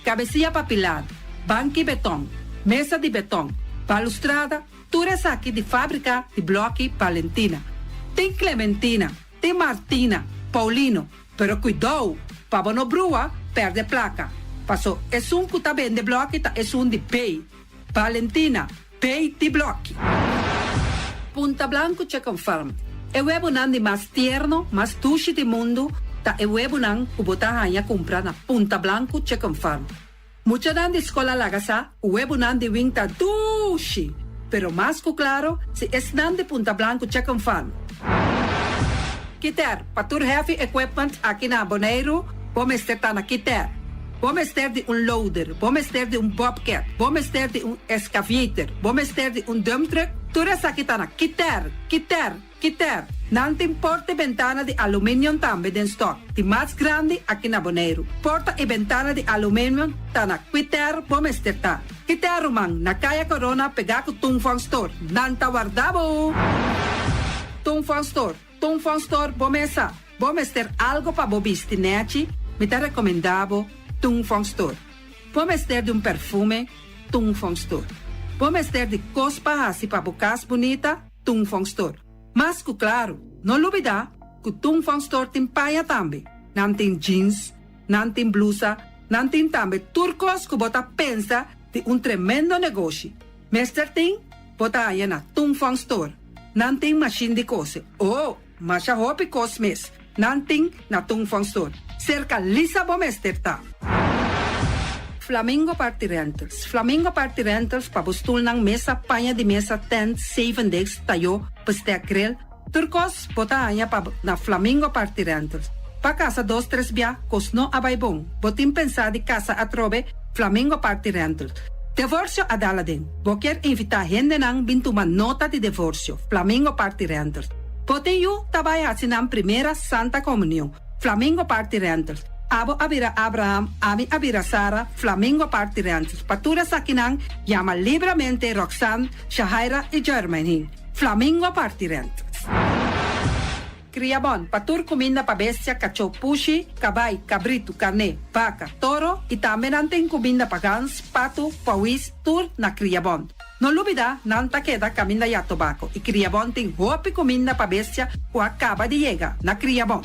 Kabesia pa pilar, banki betòn, mesa di betòn, balustrada, tur esaki di fábrika di blòki Balentina. Tin Clementina, tin Martina, Paulino, Pero kuidou, pa bo no brua, pèrdè plaka. Paso esun ku ta bende blòki ta esun di B. Valentina, B di blòki. Punta Blanco Chicken Farm, e webonan di mas tierno, mas dushi di mundu. ta e webunan ku bo ta haña kumpra na Punta Blanku Chicken Farm. Muchanan di skol a laga sa ku webunan di wing ta dushi, pero mas ku klaro si esnan di Punta Blanku Chicken Farm. Kiter, pa tur heavy equipment aki na Boneiru, bo mester ta na Kiter. Bo mester di un loader, bo mester di un bobcat, bo mester di un excavator, bo mester di un dump truck, tur esaki ta na Kiter, Kiter, Kiter. Nan tin porta i bentana di aluminium tambe den stock, di mas grandi aki na Boneiru. Porta i bentana di aluminium ta na Kiter bo mester ta. Kiter ruman, na Kaya Corona pegá ku Tung Fong Store. Nan ta warda bo! Tung Fong Store, Tung Fong Store bo mesa. Bo mester algo pa bo bisti nechi? Mi ta recomenda bo Tung Fong Store. Bo mester di un perfume? Tung Fong Store. Bo mester di cos pa haci pa bo cas bunita? Tung Fong Store. Mas cu claro, no lubida cu Tung Fong Store tin paña tambe. Nan tin jeans, nan tin blusa, nan tin tambe tur cos cu bo ta pensa di un tremendo negoshi. Mester tin, bo ta haña na Tung Fong Store. Nan tin mashin di kose. Oh, masha hopi kos mes. Nan tin na Tung Fong Store. Serka Lisa bo mester ta. Flamingo Party Rentals. Flamingo Party Rentals pa bo stulnan, mesa, paña di mesa, tent, zevendegs, tayó, bestek, grill. Tur kos bo ta haña pa na Flamingo Party Rentals. Pa kasa dos tres bia, kos no a bai bon. Bo tin pensá di kasa atrobe? Flamingo Party Rentals. Devorsio a dal aden. Bo kier invitá hendenan bin tuma nota di devorsio? Flamingo Party Rentals. Bo tin yu ta bai hasi nan primera Santa Comunion? Flamingo Party Rentals. Abo a bira Abraham, ami a bira Sara, Flamingo Party Rentals. Pa tur esakinan, yama libramente Roxanne, Shahaira i Jermaine. Flamingo Party Rentals. Kriabon, pa tur kuminda pa bestia, kachó, pushi, kabai, kabritu, karné, baka, toro i tambe nan tin kuminda pa gans, patu, pawis, tur na Kriabon. No lubida, nan ta keda kaminda ya tobako i Kriabon tin hopi kuminda pa bestia ku a kaba di yega na Kriabon.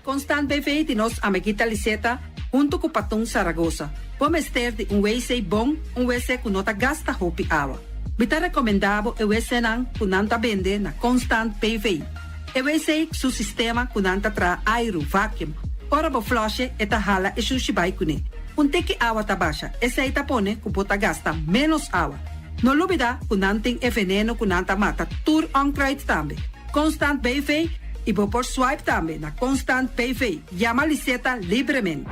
Constant BV di nos amiguita Liseta huntu ku Patun Saragosa. Bo mester di un wc bon, un wc ku no ta gasta hopi awa. Mi ta rekomendá bo e wcnan ku nan ta bende na Constant BV. E wc su sistema ku nan ta traha airu, vacuum. Ora bo flush'e e ta hala e shushi bai kuné. Un tiki awa ta basha, esei ta pone ku bo ta gasta ménos awa. No lubidá ku nan tin e veneno ku nan ta mata tur onkruid tambe. Constant BV i bo por swipe tambe na Constant BV. Yama Liseta libremente.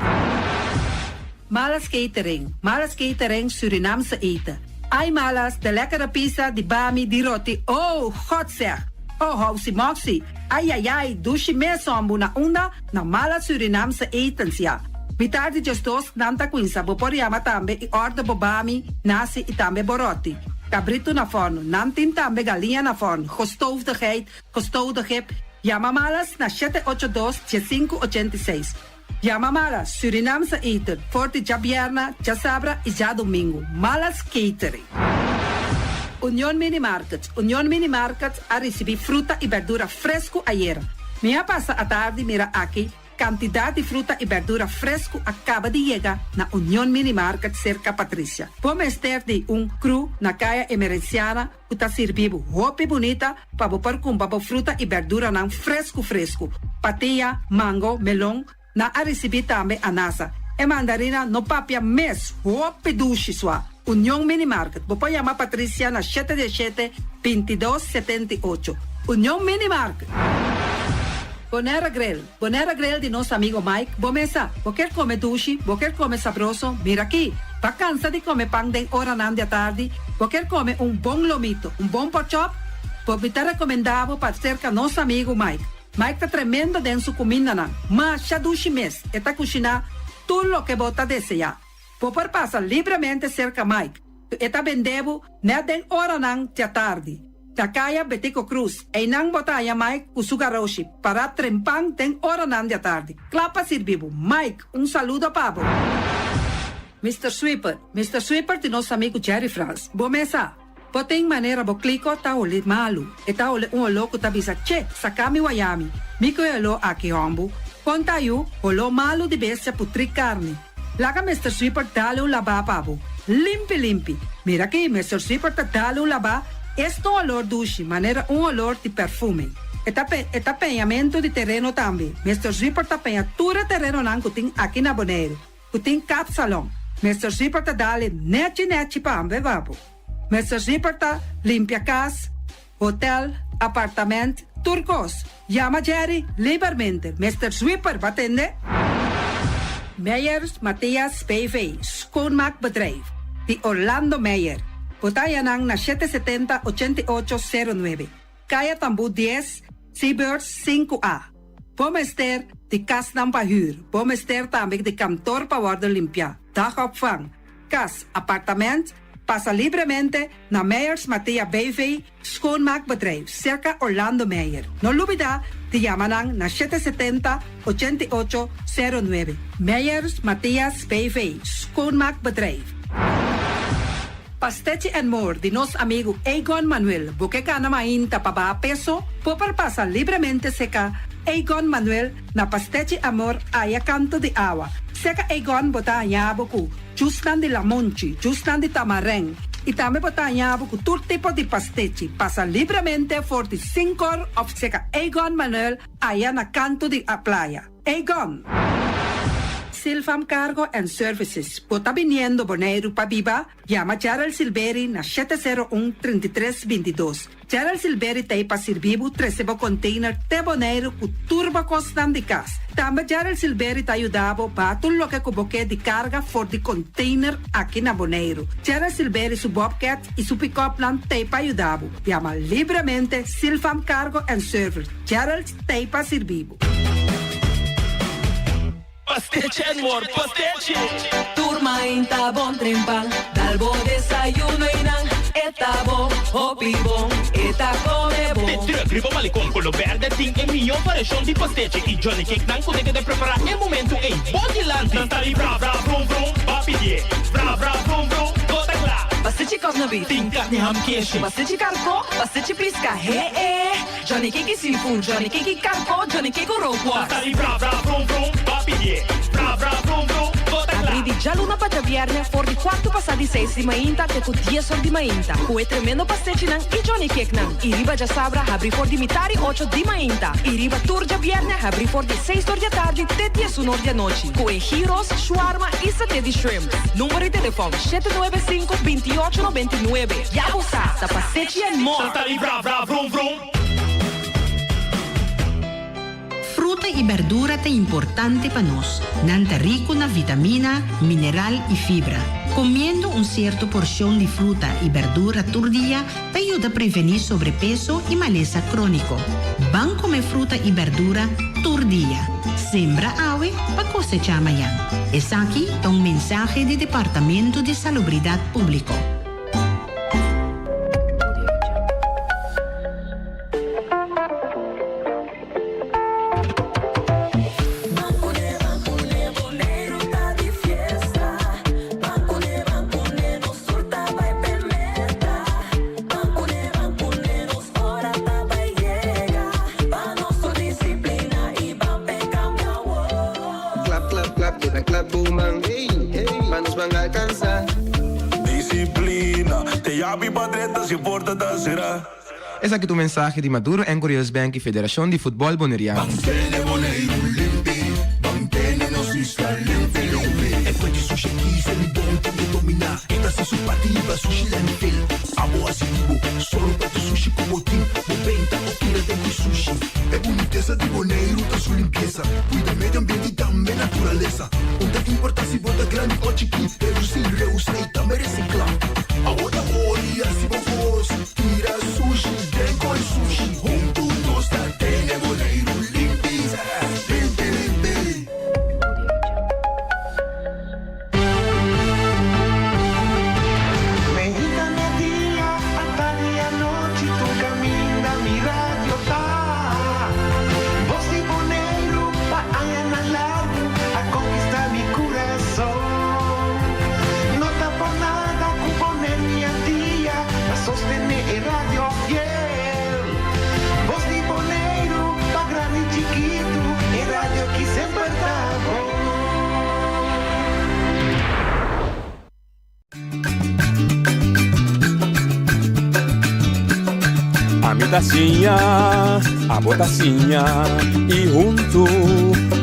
Malas Catering, Malas Catering Surinaamse eten. Ai Malas, de lekkere pizza, di bami, di roti, oh, God zeg! Oh, housi moxi, ai ai ai, dushi mes hombu, na unda? Na Malas Surinaamse etens, ya. Mitar di djesdos nan ta cuinsa, bo por yama tambe y order bo bami, nasi y tambe bo roti. Cabrito na forno, nan tin tambe galiña na forno, gestoofde geit, gestoofde kip, yama Malas na shete ocho dos, diesinku ochenta i seis. Yama Malas Surinaamse eten for di djabierna, djasabra y djadomingo. Malas Catering. Union Mini Market Union Mini Market a ricibi fruta y berdura fresco ayera. Mi a pasa atardi mira aki cantidad di fruta y berdura fresco a caba di yega na Union Mini Market cerca Patricia. Bo mester di un crew na Caya Emerenciana ku ta sirbi bo hopi bunita pa bo por kumpra bo fruta i berduranan fresku fresku. Patia, mango, melon, nan a risibí tambe anasa. E mandarina no papia mes, hopi dushi sua. Union Mini Market, bo por yama Patricia na shete di shete, bintidos, setenta i ocho. Union Mini Market. Bonaire Grill, Bonaire Grill di nos amigo Mike, bo mesa, bo kier come dushi, bo kier come sabroso, mira aki. Bo cansa di come pan den oranan di atardi, bo kier come un bon lomito, un bon porkchop, bo mi ta recomenda bo pa cerca nos amigo Mike. Mike ta tremendo den su cumindanan, masha dushi mes, e ta cushina tur loke bo ta desea. Bo por pasa libremente cerca Mike, e ta bende bo net den oranan di atardi. Na Caya Betico Croes, einan bo ta haya Mike cu su garoshi, para trempan den oranan di atardi. Cla pa sirbi bo. Mike, un saludo pa bo. Mr. Sweeper, Mr. Sweeper di nos amigo Jerry Frans. Bo mesa, bo tin manera bo kliko ta hole malu. E ta hole un oló ku ta bisa, Che, saka mi wayami. Mi ku e oló aki hombu. Konta yu, oló malu di bestia putri karni. Laga Mr. Sweeper dale un labá pa bo. Limpi limpi. Mira aki, Mr. Sweeper ta dale un labá. Esta un olor dushi, manera un olor di perfume. E ta e ta peñamentu di tereno tambe. Mister Sweeper ta peña tur e terenonan ku tin aki na Boneiru, ku tin kapsalon. Mister Sweeper ta dal e nechi nechi pa hambe babo. Mister Sweeper ta limpia kas, hotel, apartament, tur kos. Yama Jerry libermente. Mister Sweeper, bo a tende? Meyers Mathias BV, Schoonmaakbedrijf, di Orlando Meyer. Bo ta haña nan na 770 88 09, Kaya Tambú 10, Seabirds 5A. Bo mester di kasnan pa hür. Bo mester tambe di kantor pa wòrdu limpiá, dagopvang, kas, apartament. Pasa libremente na Meyers Mathea BV, Schoonmaakbedrijf, serka Orlando Meyer. No lubida di yama nan na 770 88 09. Meyers Mathias BV, Schoonmaakbedrijf. Pastechi and More di nos amigu Egon Manuel. Bo ke gana mainta pa baha peso? Bo por pasa libremente seka Egon Manuel na Pastechi Amor aya kanto di awa. Seka Egon bo ta haña bo ku jusnan di lamonchi, jusnan di tamarèn i tambe bo ta haña bo ku tur tipo di pastechi. Pasa libremente for di sinkor òf seka Egon Manuel aya na kanto di playa. Egon! Silvam Cargo and Services, Bo ta biniendo Boneiru pa biba? Yama Gerald Silberi na 701 33 22. Gerald Silberi ta ei pa sirbi bo trese bo container te Boneiru ku tur bo kosnan di kas. Tambe Gerald Silberi ta yuda bo baha tur loke ku bo ke di karga for di container aki na Boneiru. Gerald Silberi su bobcat i su pick-upnan ta ei pa yuda bo. Yama libremente Silvam Cargo and Service. Gerald ta ei pa sirbi bo. Pastechi and more, pastechi! Tur mainta bon trempan, dal bo desayuno y nan e ta bon, hopi bon, e ta come bon. De truck riba malecon colo berde tin e miyo variacion di pastechi y johnny cake nan cu ta keda prepara e momento ey bo dilanti. Nan ta di bra bra vrum vrum, ba pidie, bra bra vrum vrum, bo ta cla. Pastechi cosna beef. Tin carni ham keshi. Pastechi carco, pastechi pisca, he e. Johnny Cake seafood, Johnny Cake karko, Johnny Cake rookworst. Ta di bra bra vrum vrum, ba pidié. Bra bra vrum vrum, bo ta kla. Abrí di djaluna pa djabièrnè for di kuartu pasá di seis di mainta te ku dies or di mainta ku e tremendo pastechinan i Johnny Cakenan. I riba djasabra habrí for di mitar i ocho di mainta i riba tur djabièrnè habrí for di seis or di atardi te diesun or di anochi ku e gyros, shwarma i saté di shrimp. Number di telefòn, 795 28 99. Ya bo sa, ta pastechi and more! Ta di bra bra vrum vrum. Fruta i berdura ta importante pa nos. Nan ta riku na vitamina, mineral i fibra. Komiendo un sierto porshon di fruta i berdura tur dia ta yuda prevení sobrepeso i malesa króniko. Ban kome fruta i berdura tur dia. Sembra awe pa kosechá mañan. Esaki ta un mensahe di Departamento di Salubridat Públiko. Klap klap klap keda klap bo man Pa nos ban alcansa. Disciplina te yabi pa drenta si porta ta sera. Esaki ta un mensahe di Maduro Anchor Bank i Federashon di Futbòl Boneriano. Ban tene Boneiru limpi, ban tene nos isla limpi limpi. E fuente sushi aki se mi bon tin e dominá. E ta hasi su parti riba sushi landfill. Abo hasi di bo, solo pa tu sushi ku bo tin. Bo benta o tira den ki sushi. E bunitesa di Boneiru ta su limpiesa. Cuida medio ambiente y tambe naturalesa. Un ta importa si bo ta grandi o chikí, reducí, reusa y tambe reciclá. Awo ta ora di haci bo cos, tira sushi den coy sushi. Huntu nos ta tene Boneiru limpi, limpi, limpi. Meinta merdia, atardi anochi tur kaminda mi radio ta. Bos di Boneiru pa añanan largu a konkistá mi kurason. Ami ta siña, abo ta siña y hunto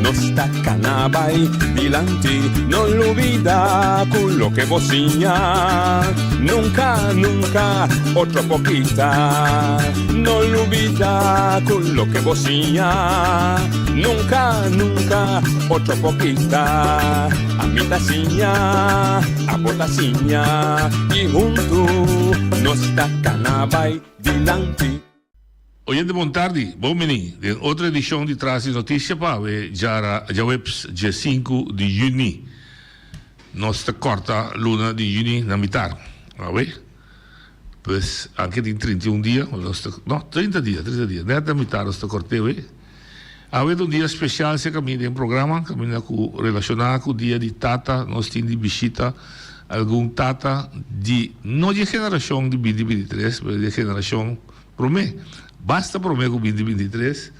nos ta cana bay dilanti. No lubida cu loke bo siña nunca, nunca otro por kita. No lubida cu loke bo siña nunca, nunca otro por kita. Ami ta siña, abo ta siña y hunto nos ta cana bay dilanti. Oyente bon tardi, bon bini den otro edicion di Tras di Noticia pa awe djara djaweps dje sinku di juni. Nos ta corta luna di juni na mitar awe, pues anke tin 31 dia, nos ta, no, 30 dia, 30 dia, net na mitar nos ta corte awe. Awe ta un dia special cerca mi den programa, caminda cu relaciona cu dia di tata, nos tin di bishita algun tata di, no di e generacion di binti binti tres, pero di e generacion prome, basta prome cu binti binti tres,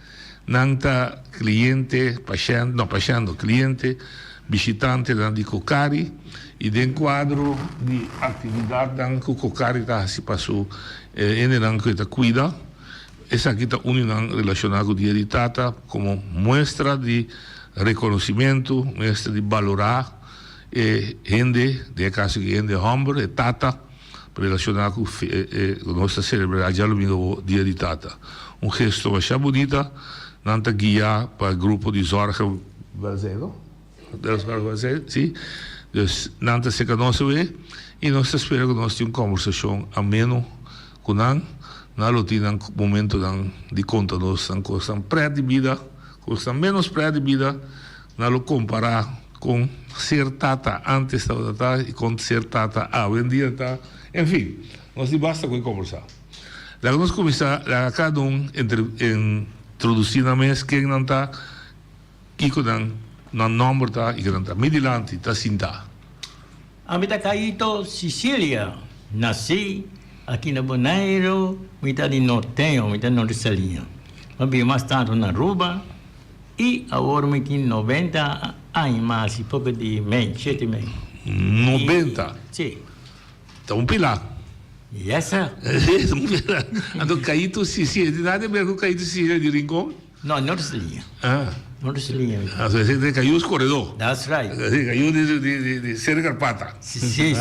nan ta cliente, pashent, no pashent no, cliente, bishitantenan di Cocari y den cuadro di actividadnan cu Cocari ta haci pa su hendenan cu e ta cuida. Esaki ta uni nan relashoná ku Dia di Tata komo muestra di rekonosimentu, muestra di balorá e hende, den e kaso aki e hende hòmber, e tata, relashoná ku e ku nos ta selebrá djadumingu awor Dia di Tata. Un gesto masha bunita, nan ta guiá pa e grupo di Zorg en Welzijn, no? Sí, dus nan ta serka nos awe i nos ta spera ku nos tin un kòmbersashon ameno ku nan. Nan lo tin nan momentonan di konta nos nan kosnan prèt di bida, kosnan ménos prèt di bida. Nan lo kompará kon ser tata ántes tabata ta i kon ser tata awendia ta. En fin, nos tin basta ku e kòmbersá. Laga nos kuminsá, laga kada un introdusí nan mes ken nan ta. Kiko nan nan nòmber ta i ke nan ta mi dilanti ta sintá. Ami ta Caito Cicilia, nasí aki na Boneiru, mi ta di Norteño, mi ta Norte Saliña. Mi a biba mas tantu na Aruba i awor mi tin noventa aña mas i poko di mei, shete mei. Noventa? Si. Ta un pilá. Yes sir. Ta un pilá. Anto Caito Cicilia, tin nada di ber ku Caito Cicilia di Rincon? No, no ta liña. Ah. No ta liña. Ah, so ese de Cayus Corredor. That's right. Sí, Cayus de, de, de, de Cerro Carpata. Sí, sí.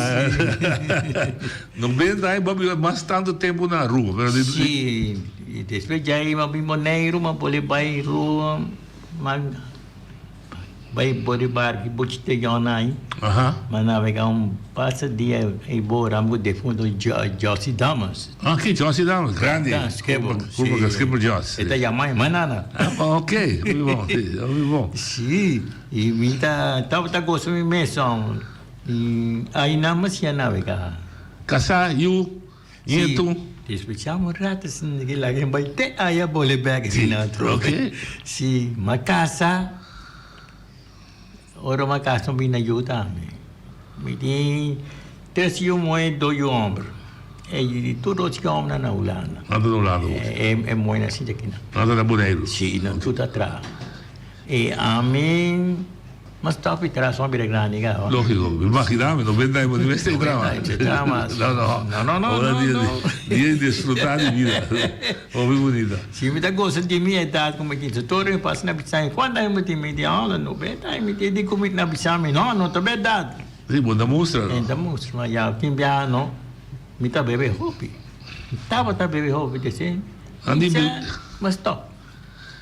No ben dai bo biba mas tanto tempo na Aruba, pero de, Sí, y despues djai mi a bin Boneiru, mi a bolbe bai Aruba, mi Bai bo di barku i bo chita yona ai. Ma navega un pasa dia ei bo ram ku defunto Jossy Damas. Ah, ki Jossy Damas, grandi. Skipper, si. Skipper Joss. E ta yama e manana. Ah, ok, hopi bon, si, hopi bon. Si, i mi ta tabata gosa mi mes son. I ainan mi a siña navega. Kasá, yu, Nietu. Si, despues un rato sin ke laga bai te aya bole bek asina atrobe. Si, m'a kasa, ora m'a kasa mi bini a yu tambe. Mi tin tres yu muhé, dos yu hòmber. E tur dos yu hòmbernan na Hulanda. Nan ta na Hulanda bo? E muhénan sinti akinan. Nan ta na Boneiru? Si, nan tur ta traha. E ami mas stop y tras un bira grandi caba. Logico, mi imagina mi, no benta bo mester trama. No, no. No, no, no, Ora no, no. Dia di disfruta di bida. Hopi bunita. Si mi ta goza di mi edad como mi tin, tur mi pasa na bisa mi, cuanto aña bo tin? Mi di, oh, 90 aña. Mi tin di cu mi na bisa mi, no, no ta berdad. Si, bo ta mustra, no? Mi ta mustra, ma ya tin biaha no, mi ta bebe hopi. Mi tabata bebe hopi, deci, Andy, ma stop.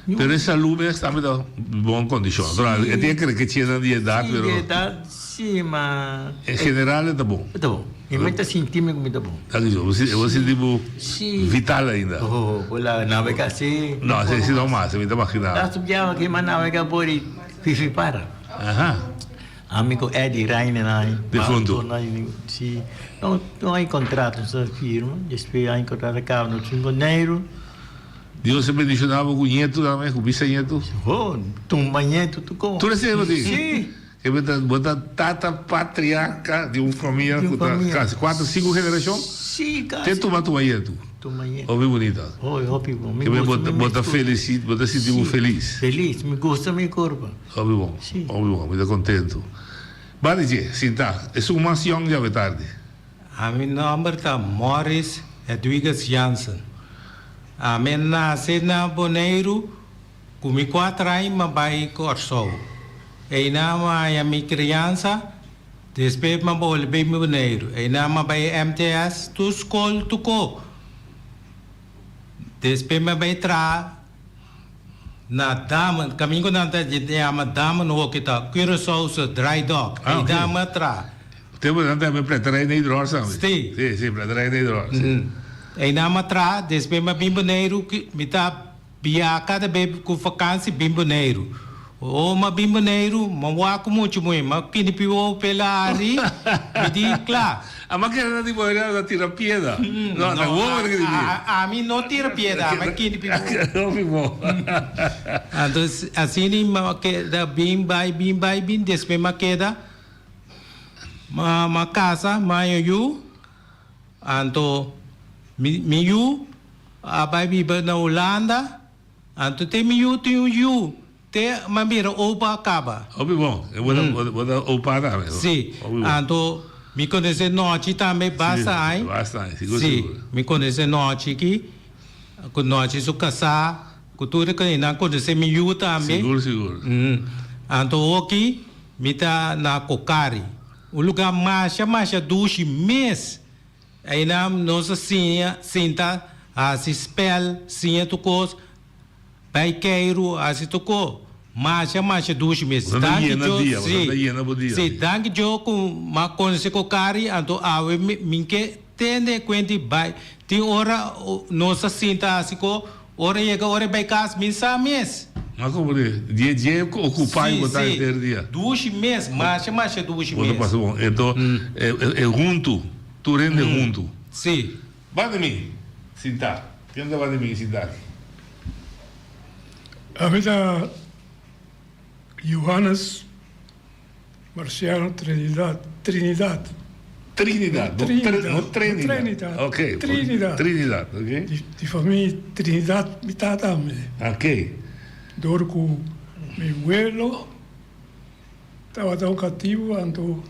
Pero e salú mes tambe ta bon kondishon. Sí. E tin e krekechenan di edat, Sí, pero. di edat, sí, ma. En general e ta bon. E ta bon. Mi mes ta sinti mi ku mi ta bon. Ta kico? Bo sinti, bo sinti bo Sí. vital ainda. Oh, bo la navega así. No, así sí no mas, mi ta imaginá. Laatste biaha ku mi a navega por di Fifi Para. Aha. Ami ku Eddie Reijnen ai. Difunto. Sí. No, no hay contrato, nos a firma. Despues hay contrato a kaba, nos tin Boneiru. Dios a bendiciona bo cu ñetu tambe, cu bisañetu. Oh, tumba ñetu tu con. Tur esei bo tin? Sí. Ke bo ta, bo ta tata patriarca di un famia Di un cu ta famia. casi cuatro, cinco generacion? Sí, casi. Te tuma tuma ñetu. Tuma ñetu. Hopi bunita. Hopi, hopi bon. Mi Ke gusta bo ta, mi bo ta mes felici, bo ta sinti bo Sí, feliz. Feliz, mi gusta mi curpa. Hopi bon, Sí. hopi bon, mi ta contento. Bani dje, sinta, esun mas yong djawe tardi. Ami nomber ta Morris Hedwiges Jansen. Ami a nase na Boneiru, ku mi kuater aña mi a bai Kòrsou. Einan mi a haña mi kriansa, despues mi a bolbe Boneiru. Einan mi a bai MTS, tur skol tuko. Despues mi a bai traha na Damen, kaminda ku nan ta yama Damen hoki ta Curaçaose Dry Dock. Einan mi a traha. Tempo nan ta pleterij Nederhorst tambe. Sí. Sí, sí, pleterij Nederhorst. Sí. Einan mi a traha, despues mi a bin Boneiru, mi ta biaha kada be ku vakansi bin Boneiru. O mi a bin Boneiru, mi a wak ku muchu muhé, mi a kini piwo pela ari, mi di kla. Ama kere nan di Boneiru a tira pieda. No, na wowo nan kini piwo. Ami no tira pieda, ami a kini piwo. Hopi bon. Anto asina mi a keda bin bai, bin bai bin, despues mi a keda. Ma casa, ma haña yu, anto mi mi yu a bai biba na Hulanda, anto te mi yu tin un yu, te m'a mira opa a caba. Hopi bon, e bo ta bo ta opa tambe. Si, anto mi conoce Nochi tambe basta aña. Basta aña, sigur sigur. Si, mi conoce Nochi aki, cu Nochi su casá, cu tur e nan conoce mi yu tambe. Sigur sigur. Anto hoki. Mi ta na Kokari, un lugá masha masha dushi mes. Einan nos a siña sinta hasi spèl, siña tur kos, bai keiru, hasi tur kos. Masha masha dushi mes. Boso ta Danki yena Dios, dia, boso sí. ta yena bo dia. Sí, danki Dios ku m'a konosé Kokari, anto awe mi mi ke tende e kuenti bai. Tin ora nos a sinta hasi kos, Ora yega ora e bai kas min sa mes. Ma como di dje dje ocupa y bo ta henter dia. Dushi mes, masha masha dushi mes. Bo ta pasa bon. Enton e huntu, tur hende huntu. Si. Ban di mi sinta. Ken ta ban di mi sinta aki? Ami ta Johannes. Marciano Trinidad, Trinidad. Trinidad, no Trinidad. Trinidad. Ok. Trinidad. Trinidad, ok. Di, di famia Trinidad mi tata mi. Ok. Door ku mi welo tabata un katibu anto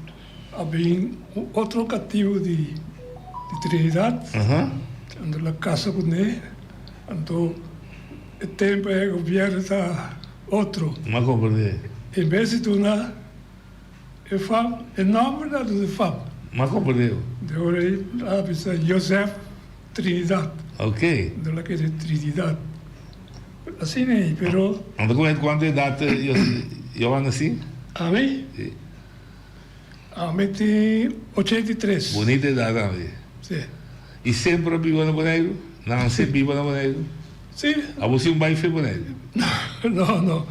a bin un otro katibu di di Trinidad. Anto el a kasa kuné anto e tempu e gobierno ta otro. M'a comprende. En bes di duna e fam e nomber ta duna e fam. M'a comprende. De ora ei a bisa Josef Trinidad. Ok. Dor la kere Trinidad. Asina ei, pero. Anto ku kuantu edat Johan asi? Ami? Si. Ami tin 83. Bunita edat tambe. Si. I semper a biba na Boneiru? Nan a biba na Boneiru? Si. Abo si un bai fe Boneiru? No, no.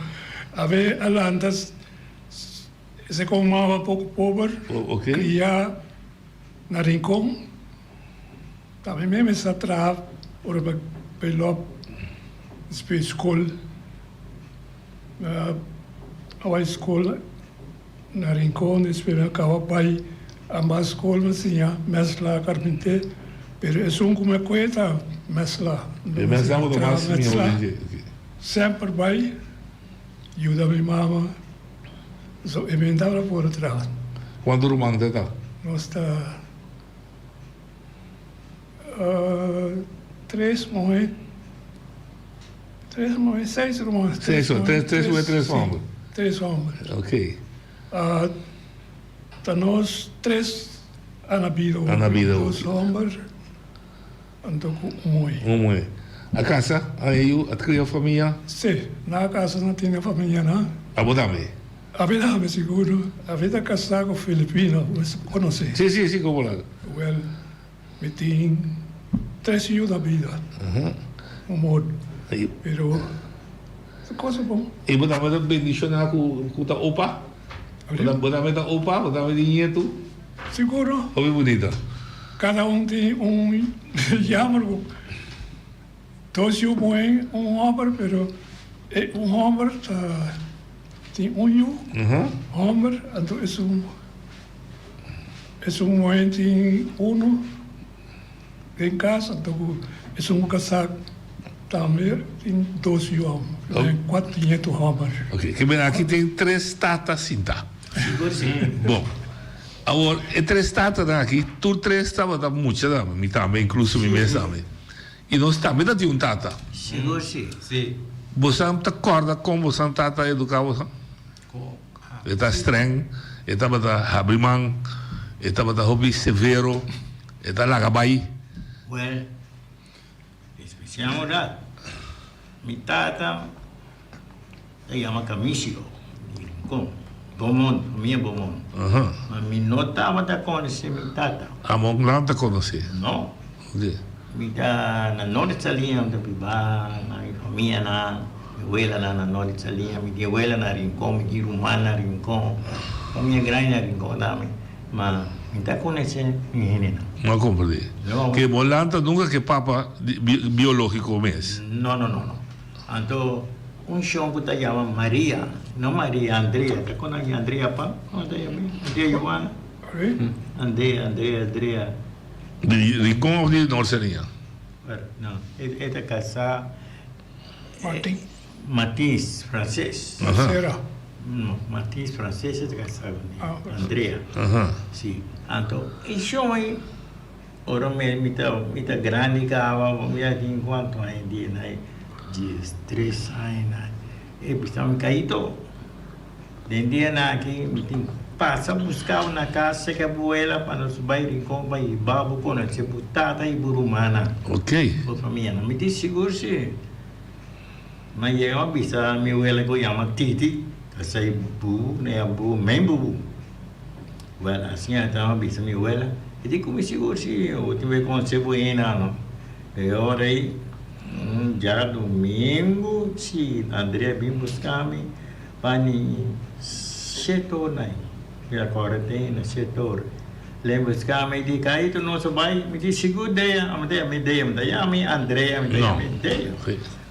Abe a lanta se con mama poco pober. Ok. Cria na Rincon. Tambe mi mester a traha ora pa bai lop despues scol. A bai scol na Rincon despues mi a caba bai ambas scol mi a siña mesla carpinté pero esun cu mi a coge ta mesla. E mesla bo ta mas miho den dje. Semper bai yuda mi mama so e mi tabata por traha. Cuanto ruman ta ta? Nos ta Tres muhe, tres muhe, seis ruman. Seis, tres, tres muhe, tres homber. Tres homber. Ok. Ta nos tres a na bida A na bida Dos homber anto ku un muhe. Un muhe. A kasa? A yu? A kria famia? Si, nan a kasa, nan tene famia nan. Abo tambe? Abi tambe sigur. Abi ta kasá ku filipino, bo konosé? Si, si, si, komo la. Wel, mi tin tres yu na bida. Un mor. Pero e cosa bon. I bo tambe ta bendishoná ku ku ta opa? Bo tambe ta opa? Bo tambe tin nietu? Siguro. Hopi bunita. Kada un tin un jammer ku dos yu muhé, un hòmber, pero e un hòmber ta tin un yu hòmber, anto esun esun muhé tin unu den kas, anto ku esun ku kasá tambe tin dos yu hòmber, kuater nietu hòmber. Oke, ke men aki tin tres tata sintá. Sigur si. Bon, awor e tres tatanan aki, tur tres tabata mucha tambe, mi tambe, inkluso mi mes tambe. I nos tambe ta tin un tata. Sigur si. Si. Bosan ta kòrda kon bosan tata a eduká bosan? E ta streng, e tabata habri man, e tabata hopi severo, e ta laga bai. Wèl, espesial un rat, mi tata ta yama Camisio di Rincon, Beaumont, famia Beaumont. Ma mi no tabata konosé mi tata. Amo nan ta konosé? No. Mi ta na Norte Saliña mi ta biba na mi famianan, mi welanan na Norte Saliña, mi tin wela na Rincon, mi tin ruman na Rincon, famia grandi na Rincon tambe, ma mi ta konosé mi hendenan. No a komprendé. Ke bo lanta nunka ke papa biológiko mes? No, no, no, no. Anto un shon ku ta yama Maria, no Maria, Andrea, ta konosé Andrea pa? Komo ta yama? Andrea Juana? Andrea, Andrea, Andrea. Di Rincon of di Noord Saliña? No, e ta casá. Martin. Martins, frances. Sera. No, Martins frances e ta casá cu Andrea. Si. Anto, e shon ei, ora mi mi ta mi ta grandi caba, mi a tin cuanto aña di na diestres aña, e bisa mi caito. Den dianan aki mi tin pasa buska bo na kas seka bo wela pa nos bai Rincon pa hiba bo konosé bo tata i bo rumannan, bo famianan. Mi tin sigur si mi a yega mi a bisa mi wela ku yama Titi kasai bubu na ya bubu men bubu. Wèl asina ta mi a bisa mi wela i di ku mi sigur si bo tin bai konosé bo hende no. E ora ei djadumingu si Andrea bin buska mi. Pani shete or nai, mi a kore te na shete or. Len buska mi di, Kaito nos a bai? Mi di, Sigur Dea. Ami ta yama Dea, mi ta yama Andrea, mi ta yama Dea.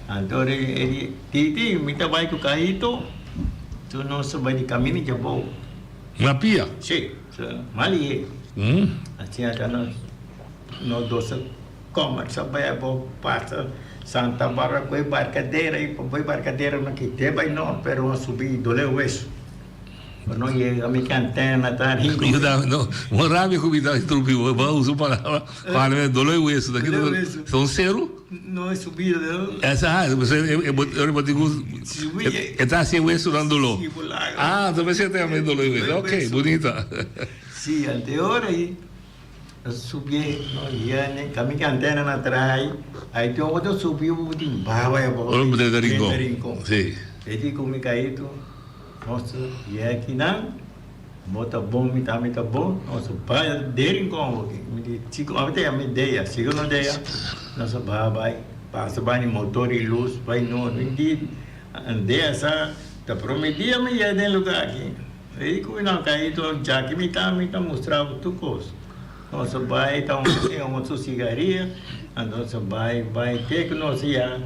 Anto e di, Titi, mi ta bai ku Kaito, tu nos a bai di kaminda djabou. Na pia? Si, mali e. Asina ta nos dos a. Como sa bai abo pasa Santa Barbara cu e barcadera y pa bo e barcadera no kite bai no pero a subi dole hueso pa no yega mi cantena ta riba. Yuda no bo rabia cu mi ta interumpi bo bo a usa un palabra cual mi dole hueso ta kiko ta un ceru? No e subida de. Esa ha e bo ora bo tin cu e ta haci e huesonan dolo ah entonces mester ta yama dole hueso ok bunita. Si anteora y. Ta subi no yende kami ki antena na trai ai tin ora ta subi bo tin baha bai abou Ora bo ta rincon si. E di ku mi kaitu nos ta yega kinan bo ta bon mi tambe ta bon nos a bai den rincon awoki mi di chiko ami ta yama mi Dea sigur no Dea nos a baha bai pasa bai ni motor di lus bai no mi di Dea sa ta prome dia mi yega den lugar aki. Ei ku mi nan kai to djaki mi ta mi ta mustra bo tur kos. Nos a bai ta un un otro sigaria, anto nos a bai bai te ku nos ya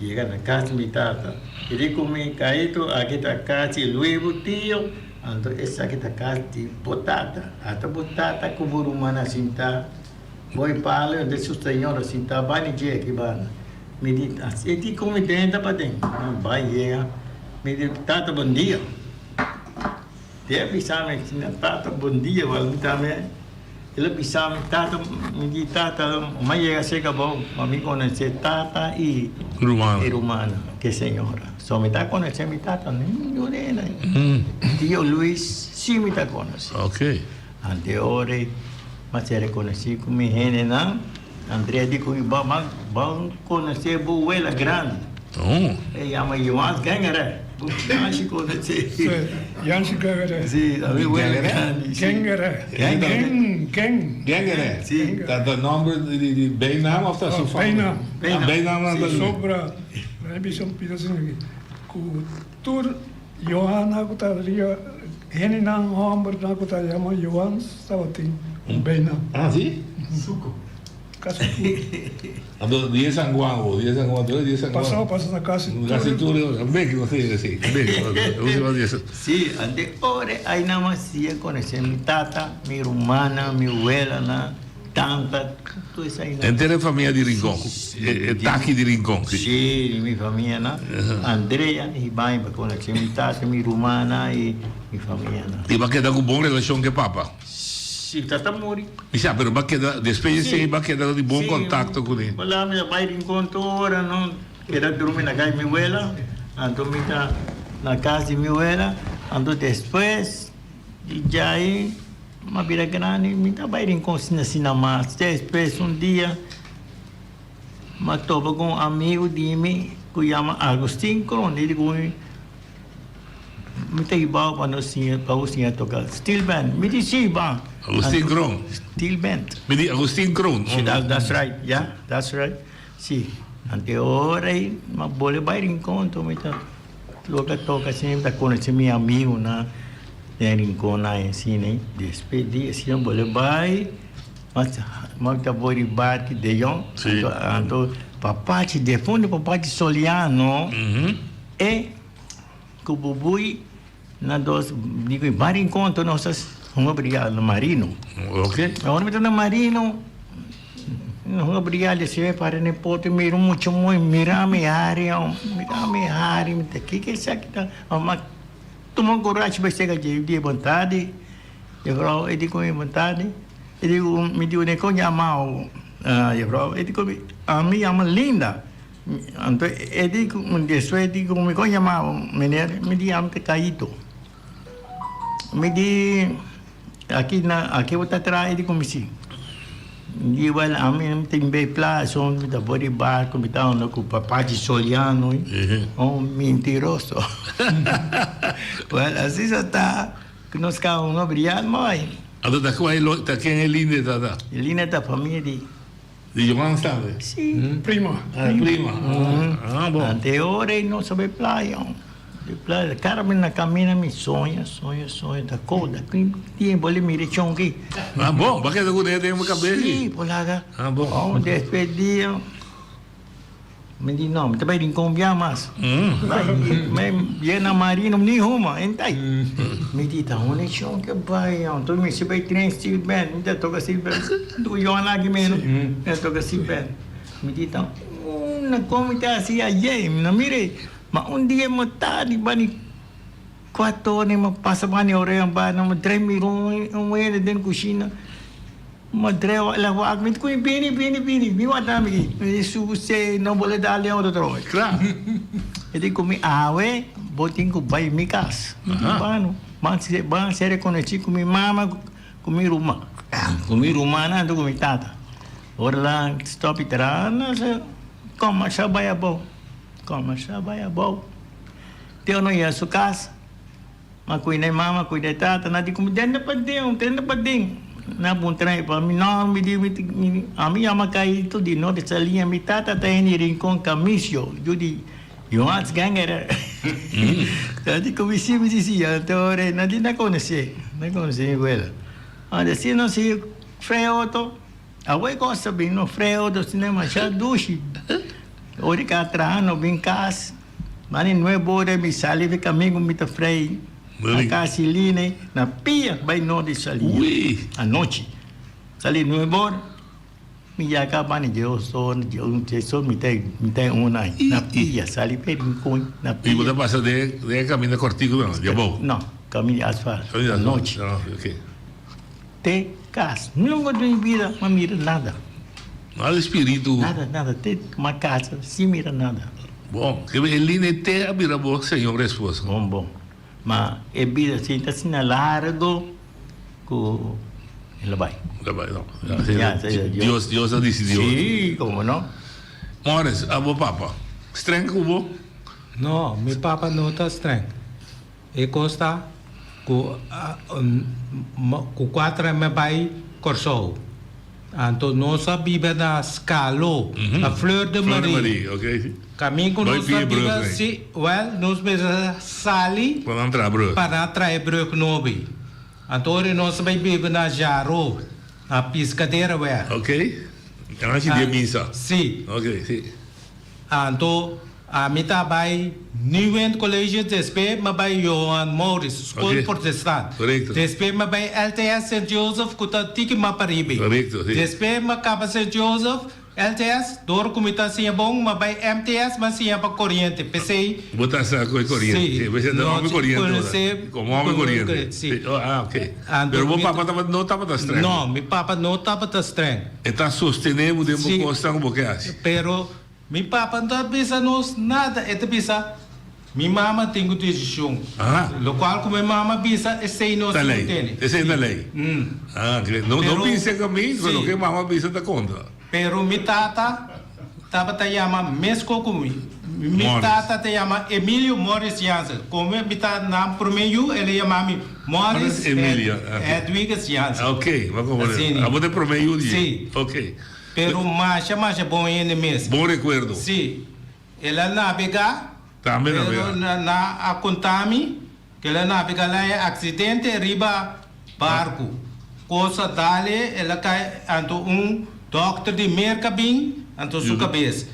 yega na kas di mi tata. I di ku mi kai to aki ta kas di Luis bo tio, anto esaki ta kas di bo tata. Ata bo tata ku bo ruman a sinta bo e palo anto su señora sinta bai ni dje aki banda. Mi di, e di ku mi drenta paden. Mi bai yega. Mi di, Tata bon dia. Te a bisa mi asina, Tata bon dia, wal mi tambe. El a bisa mi, Tata, mi di, Tata, mi a yega serka bo, ma mi konosé tata i Rumana. i rumana, ke señora. So mi ta konosé mi tata, ningun hende. Tio Luis sí mi ta konosé. Ok. Ante ora ei mi a ser rekonosí ku mi hendenan. Andrea di ku mi, Ban ban konosé bo wela grandi. E yama Johan Gengere. Bo Janshi konosé. Janshi Gengere. Si, ta mi wela grandi. Gengere. Geng, geng. Gengere. Si. Ta ta nomber di di bijnaam of ta su fam? Bijnaam. Bijnaam nan ta. Sobra, mi bisa un pida asina aki, ku tur Johanna ku ta riba hendenan hòmbernan ku ta yama Johan tabatin un bijnaam. Ah, si? Suku. Kasi tur. Anto di e San Juan bo, di e San Juan, tur di e San Juan. Pasó, pasó na kasi tur. Kasi tur, bek no si, si, bek. Si, ante ora ai nan mas siña konosé mi tata, mi rumannan, mi welanan. Tanta tur esainan. Henter e famia di Rincon, e taki di Rincon, si. Si, di mi famianan. Andrea i Bain pa konosé mi tata, mi rumannan i mi famianan. I bo a keda ku bon relashon ku e papa? Si, tata a muri. Mi sa, pero bo a keda, despues di esei bo a keda di bon kontakto kuné. Si, hola, mi a bai Rincon tur ora, no? Keda drumi na kas di mi wela, anto mi ta na kas di mi wela, anto despues di djai mi a bira grandi, mi ta bai Rincon asina asina mas. Despues un dia mi a topa ku un amigu di mi ku yama Agustin Kroon, di ku mi. Mi ta hibao pa nos siña, pa bo siña toca steel band. Mi di si, ba. Agustin Kroon. Steel band. Mi di Agustin Kroon. Si, that, that's right, ya, that's right. Si, ante ora ei, mi a bole bai Rincon, anto mi ta loca toca asina, mi ta conoce mi amigonan den Rinconnan asina ei. Despues di asina bole bai, mi ta boi di Barky de Jong, anto, anto Papachi, defunto Papachi Soliano, e. Ku bubui na dos di ku bai rinkonto nos ta hunga briga na marino. Ok. Ora mi ta na marino mi hunga briga di asina mi para na e porta mi mira un mucha muhe mira mi hari mira mi hari mi ta kiko esaki ta mama tuma kurashi bai sega dje di e bon tardi juffrouw e di ku mi bon tardi e di ku mi di ku kon yama bo juffrouw e di ku mi ami yama Linda. Anto e di ku despues e di ku mi kon yama bo meneer? Mi di ami ta Caito. Mi di aki na aki bo ta traha? E di ku mi si. Mi di wèl ami tin bei plaso mi ta bor di barko mi ta unda ku papachi Soliano un mintiroso. Wèl asi sa ta ku nos kaba un obriado mooi. Anto ta kua ta ken e Linda ta ta? Linda ta famia di. Di Johan sabe? Si. Prima. Ah, prima. Ah, bon. Ante ora e no sabe playa. De playa, cada vez na camina mi soña, soña, soña, ta koda. Ki tiempo le mira chonki. Ah, bon. Ba keda ku den bo kabes? Si, polaga. Ah, bon. Oh, despues dia. Mi di no, mi ta bai Rincon bia mas. Bai, mi yena marino ni huma, entai. Mi di ta un neshon ke bai, anto mi mester bai train steel band, mi ta toka steel band, tu Johan aki meno, mi ta toka steel band. Mi di ta una kon mi ta hasi aye, mi no mira, ma un dia mi ta riba di kuater ora mi pasa banda orea banda, mi train mi un hende den kushina. Madre el a wak mi di bini bini bini mi wak mi di mi su se no bo le da leon otro trobe. Kla. E di ku mi awe bo tin ku bai mi kas. Mi di bano ban ban ser rekonosí ku mi mama ku mi ruman ku mi rumannan anto ku mi tata. Ora nan stop di traha nan sa komarsá bai abou komarsá bai abou te ora nan yega su kas. Ma cuida e mama, cuida e tata, nan di cu mi dende paden, dende paden. Nan puntra mi pa mi nomber, mi di mi ami yama Caito di Norte Saliña, mi tata ta hende Rincon Camisio, yu di Johannes Gangerer. Nan di cu mi si, mi di si, anto ora nan di nan conoce, nan conoce mi wela. Anto asina nos sigui frei auto, awor e cos ta bin no frei auto asina masha dushi. Ora cu a traha no bin cas. Mani nuebe ora mi sali di kamingo mi ta frei na kasi line na pia bai nort di Saliña anochi sali nuebe ora mi yaka bani dios ora dios ora mi ta mi ta una na pia sali pe rincon na pia. I bo ta pasa den e kaminda kortiku no di abou? No kaminda di asfalt anochi te kas nunka den mi bida mi a mira nada. Nada di spiritu. Nada nada te ma kasa sin mira nada. Bon, ke e lina te a bira bo señor esposo. Bon bon. Ma e bida si ta asina largo ku el a bai. El a bai, no. Ya, Dios, Dios a dicidió. Sí, como no. Morris, abo papa, streng ku bo? No, mi papa no ta streng. E kos ta ku ku kuater mi a bai Kòrsou. Anto nos a biba na Skalo, na Fleur de Marie. Kamin ku nos a biba si, wèl, nos mester a sali pa nan traha brùg. Pa nan traha e brùg nobi. Anto ora nos a bai biba na Jaro, na Piscaderaweg. Ok. Nan a hasi dia misa. Si. Ok, si. Anto ami ta bai Nieuwind College, despe mi a bai Johan Maurits, skol Ok, protestant. korekto. Despe mi a bai LTS Sint Jozef ku ta tiki mas pariba. Korekto, si. Despe mi a kaba Sint Jozef, LTS, dor ku mi ta siña bon, m'a bai MTS, m'a siña pa koriente. P'esei. Bo ta sa ku e koriente. Sí. P'esei ta hopi koriente bo ta. Konosé. Komo hopi koriente. Sí. Ah, ok. Pero bo papa tabata, no tabata streng? No, mi papa no tabata streng. E ta sostené bo den bo kosnan ku bo ke hasi. Pero Mi papa no ta bisa nos nada, e ta bisa mi mama tin ku desishon. Lokual ku mi mama bisa esei nos tin ku tene. Esei ta lei. No no bisa ku mi, pero loke mama bisa ta konta. Pero mi tata tabata yama mesko ku mi. Mi tata ta yama Emilio Morris Jansen. Komo mi ta nan prome yu el a yama mi Morris Hedwiges Jansen. Ok, abo ta e prome yu di. Si. Ok. Pero masha masha bon hende mes. Bon recuerdo. Si. El a nabega. Tambe nabega. Pero nan a conta mi cu el a nabega la e accidente riba barco. Cos a dale, el a cay, anto un dokter di Merca bin, anto su cabes.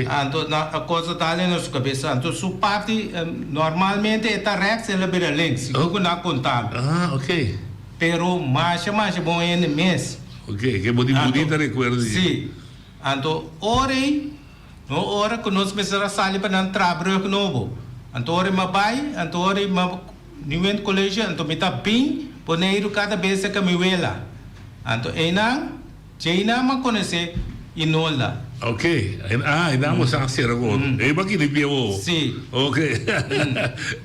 Anto cos a dale na su cabes. Anto su parti, normalmente e ta rechts, el a bira links, segun cu nan a conta mi. Ah, ok. Pero masha masha bon hende mes. Ok, ke bo di bunita rekuerdo di. Si. Anto ora ei, no ora ku nos mester a sali pa nan traha brug nobo. Anto ora ei m'a bai, anto ora ei m'a Nieuwint College, anto mi ta bin Boneiru kada bes serka mi wela. Anto einan, djeinan m'a konosé Inolda. Ok, ah, einan bo sa sera ku otro. Ei bo a kini pia bo. Si. Ok.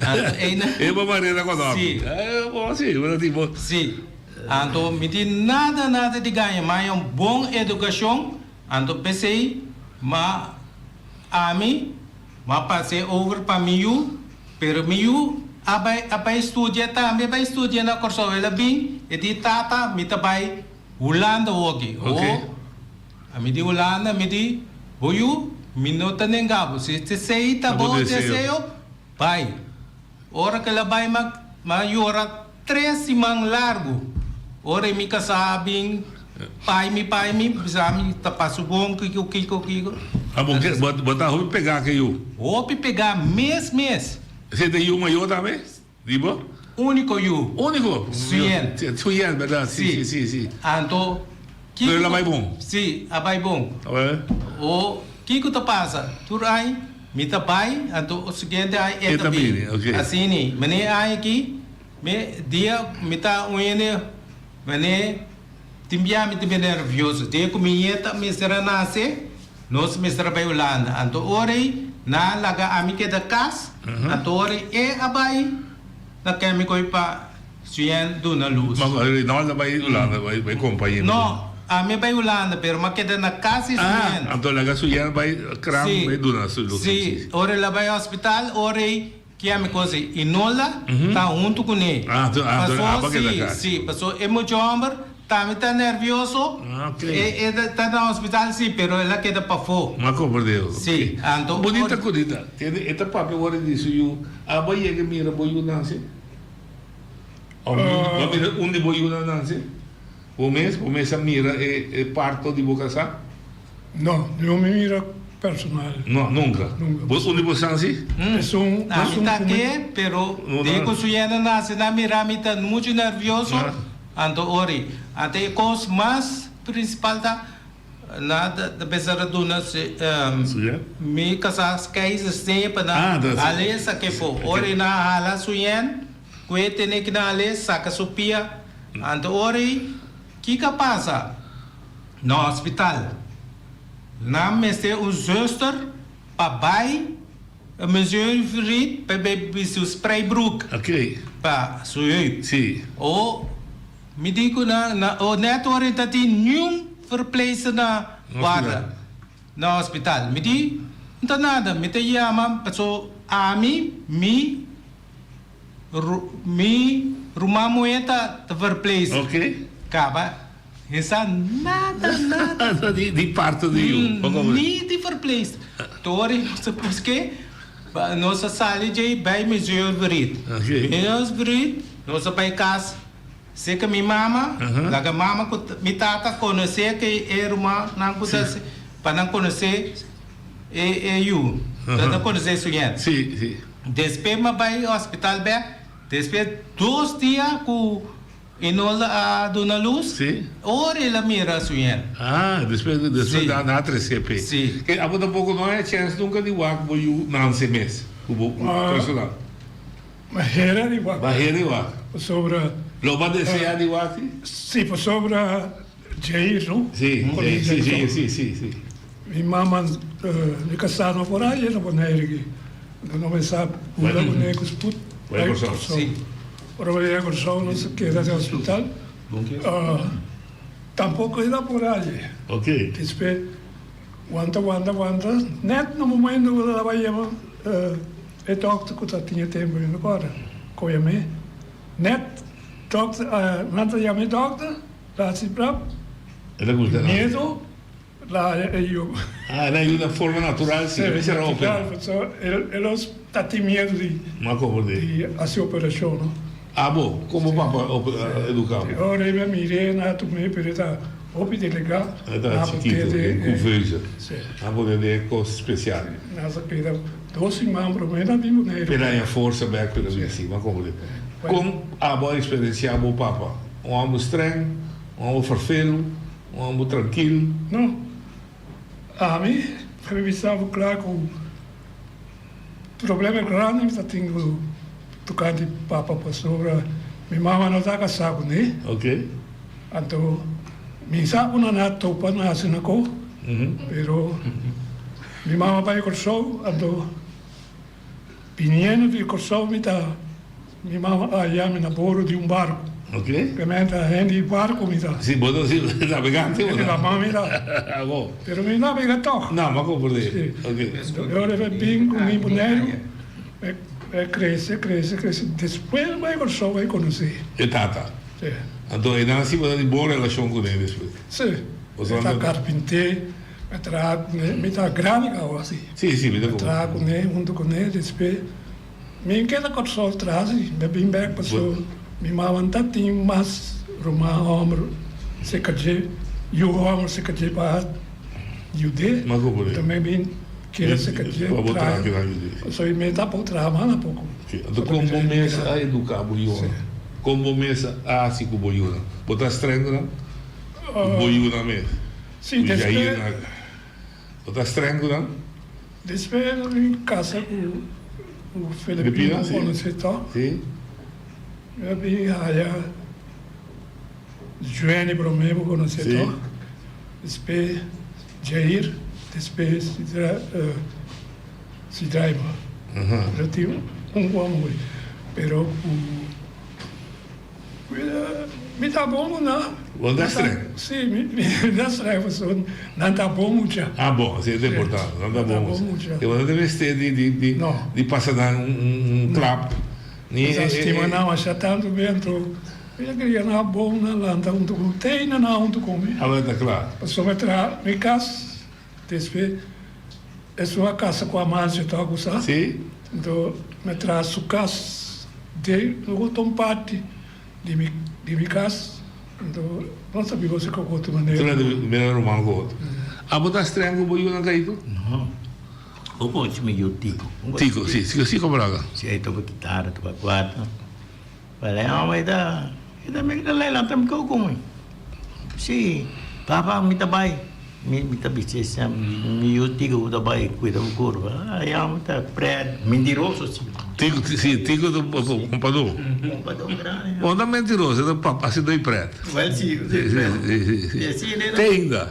Anto einan. Ei bo manera konoki. Si. Bo si, bo ta tipo. Si. Anto mi tin nada nada di gaña, ma haña un bon edukashon, anto p'esei ma ami ma pas'é over pa mi yu, pero mi yu a bai a bai studia tambe, a bai studia na Kòrsou, el a bin e di tata mi ta bai Hulanda hoki, o ami di Hulanda, mi di bo yu mi no ta nenga bo, si esei ta bo deseo bai. Ora ku el a bai m'a m'a yora tres siman largu. Ora e mi kasá a bin pai mi pai mi bisa mi ta pasu bon kiko kiko kiko. Ah bo ke bo bo ta hopi pegá ke yu? Hopi pegá mes mes. Esei ta yu mayó tambe di bo? Úniko yu. Úniko? Suyen. Suyen bèrdat si si si si. Anto Kiko Pero el a bai bon? Si, a bai bon. O kiko ta pasa? Tur aña mi ta bai, anto o siguiente aña e ta bini. Asina, mane aña aki, mi dia mi ta un hende mane tin bia mi ta bira nervioso. Dia ku mi ñeta mester a nase, nos mester a bai Hulanda. Anto ora ei nan a laga ami keda kas, anto ora ei e a bai na kèmikoi pa. Sien duna lus. Ma Reinaldo a bai Hulanda bai bai compañe bo? No, ami a bai Hulanda pero m'a keda na cas di Sien. Ah, anto laga Sien bai kram bai duna su lus. Si, ora el a bai hospital ora ei ki ami kosi Inola ta hunto cune. Ah, anto abo a keda cas. Si, si, paso e mucha homber tambe ta nervioso, e ta na hospital si pero el a keda pafo. M'a comprende. Si, anto. Bunita cunita, e ta papia ora di su yu, abo a yega mira bo yu nase? Bo a mira un di bo yunan nanse? Bo mes? Bo mes a mira e parto di bo kasá? No, no mi mira personal. No, nunka? Bo un di bo san si? Esun, A mi ta ke, pero den ku su yenda nase nan mira mi ta muchu nervioso, anto ori. Anto e kos mas prinsipal ta. Na ta bisa ta duna mi kasá keizer seña pa nan hal'é sak'é for. Ora i nan hala su yen ku e tene ki nan hal'é saka su pia. Anto ora i kiko a pasa na hospital? Nan mester un zuster pa bai Monsieur Reed pa e bai su spreibroek pa su heup. O Mi di ku na na o net ora e ta tin niun verpleegster na warda na hospital. Mi di, N ta nada, mi ta yama paso ami mi ru mi ruman muhé ta ta verpleegster. Ok. Kaba e sa nada nada. Di di parto di yu. Ni di verpleegster. Tor e nos a busk'é, nos a sali djei bai Monsieur Verriet. Ok. Monsieur Verriet, nos a bai kas. Seka mi mama, laga mama ku mi tata konosé ke e rumannan ku ta pa nan konosé e e yu, pa nan konosé su ñetu. Despues mi a bai hospital bèk, despues dos dia ku. Inolda a duna lus. Sí. Ora el a mira su yen. Ah, despues despues Sí. nan a trece p'e. Sí. Ke abo tampoco no haya chance nunca di wak bo yu nanse mes, ku bo Ah. personal. Ma hera di wak. Ma hera di wak. Pasobra. Lo bo a desea di wak si? Sí, pasobra Jair, no? Sí, Jair, sí, sí, sí, sí, sí. Mi mama, mi kasá no por aye na Bonaire aki. Anto no mester bula kuné ku sput bai Kòrsou. Ora bo yega Kòrsou nos a keda den hospital. Tampoko e ta por aye. Despues wanta wanta wanta nèt na momento ku ta bai yama e dòkter ku ta tin e tempu mi no kòrda kohe mi nèt dòkter nan ta yama e dòkter la hasi prap miedo. La e yu. Ah, el a yu na forma natural si, e mester a opera. Natural, pasobra e los ta tin miedu di. Ma como di? Di hasi operashon, no. Abo, como papa a educa bo? Ora e a mir'é na tum'é, pero e ta hopi delegá. E ta chikito, den kuveuze. Na pone den e kos spesial. Na sa keda dos siman promé na bin Boneiru. P'e haña forsa bèk p'e ta bin si, ma como di? Kon abo a eksperensiá bo papa? Un hòmber strèng, un hòmber ferfelu? Un homber trankil. No. Ami ta bisa bo kla ku problema grandi mi ta tin ku tokante papa pasobra mi mama no ta kasá kuné. Ok. Anto mi sa ku nan a topa nan hasi na ko, pero mi mama bai Kòrsou anto Biniendo di Kòrsou mi ta mi mama a haña mi na boro di un barku. Ok. Realmente hende di barku mi ta. Si, bo ta si nabegante bo ta. Hende laman mi ta. Abo. Pero mi nabega tòg. No, mi a komprendé. Si. Ok. E ora mi bin ku mi Boneiru, mi a krese, krese, krese. Despues mi bai Kòrsou bai konosé. E tata. Si. Anto e nan si bo ta tin bon relashon kuné despues. Si. E ta karpinté. Mi traha kuné, mi ta grandi kaba si. Sí, sí, mi ta Mi traha kuné, huntu kuné, despues mi keda Kòrsou traha si, mi a bin bèk paso mi mama no ta tin mas ruman hòmber serka dje, yu hòmber serka dje pa yud'é, enton mi a bin keda serka dje traha, paso mi ta por traha mas tampoco. Anto kon bo mes a eduká bo yunan? Kon bo mes a hasi ku bo yunan? Bo ta streng ku nan? Bo yunan mes? Sí, despues. Bo ta streng ku nan? Despues mi kasa ku ku Filipino konosé tòg. Sí. Mi a bin haya Jueni promé bo konosé tòg. Despues Jair, despues Sidraima. Pero tin un ku a muri. Pero ku. Mi ta bon ku nan. Bo ta streng? Si, mi ta streng pasobra nan ta bon mucha. Ah bon, si e ta importante, nan ta bon mucha. E bo no ta mester di pasa nan un klap. Mi ta stima nan masha tantu be anto mi ta kria nan bon, nan lanta huntu ku mi, te ainda nan huntu ku mi. Ah, bo ta kla. Pasobra mi traha mi kas, despues esun a kasa ku Amancio ta kusa. Si. Anto mi a traha su kas. De logo ta un parti di mi di mi cas, anto no sa biba si cu otro manera. Tur hende mira ruman cu otro. Abo ta streng cu bo yunan Caito? No. Bo conoce mi yu Tico. Tico, si, si, si como laga. Si, e toca guitarra, toca cuarta. Pero e homber e ta, e ta mi ta lanta mi cu mi. Si, papa mi ta bay. Mi mi ta bisa esei mi yu Tico ku ta bai kuida bo kurpa. Ai amo ta pret mentiroso si. Tico si Tico ta kompadó. Kompadó grandi. Bo no ta mentiroso e ta pap hasi doi pret. Wel si si si si. Te ainda.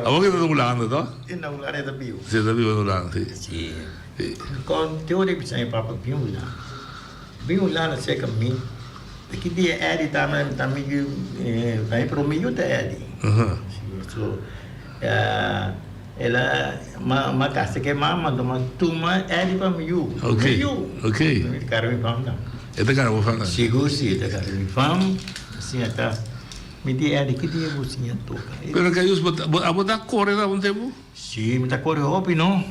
Awor ke ta na Hulanda to? E na Hulanda e ta biba. Si e ta biba na Hulanda si. Si. Kon te ora e bisa mi papa bin Hulanda. Bin Hulanda serka mi. Ta ki dia Eddie ta ta mi yu ta mi prome yu ta Eddie. So el a ma kasa ke mama anto ma tuma Eddie pa mi yu. Mi yu. Mi ta kara mi fam tambe. E ta kara bo fam tambe. Sigur si e ta kara mi fam. Asina ta mi di Eddie ki dia bo siña toka. Pero Cayus bo abo ta kore na un tempu? Si mi ta kore hopi no.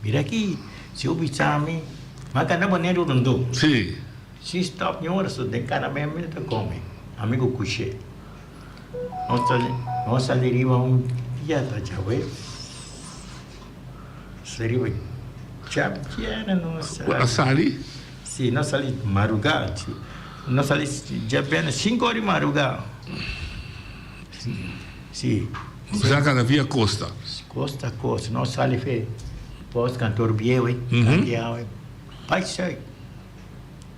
Mira aki, si bo bisa mi, m'a gana Boneiru rondó. Sí. Si stòp mi ora so den kada mei mi ta kome. Ami ku kushé. Nos ta nos sali riba un dia ta djawe. Sali riba djabièrnè nos sali. A sali? Sí, nos sali marugá. Nos sali djabièrnè sinku ora di madrugá. Si. Nos a kana via kosta. Kosta kosta. Nos sali fe Post Kantoor Bieu ei, Santiago ei, bai sùit.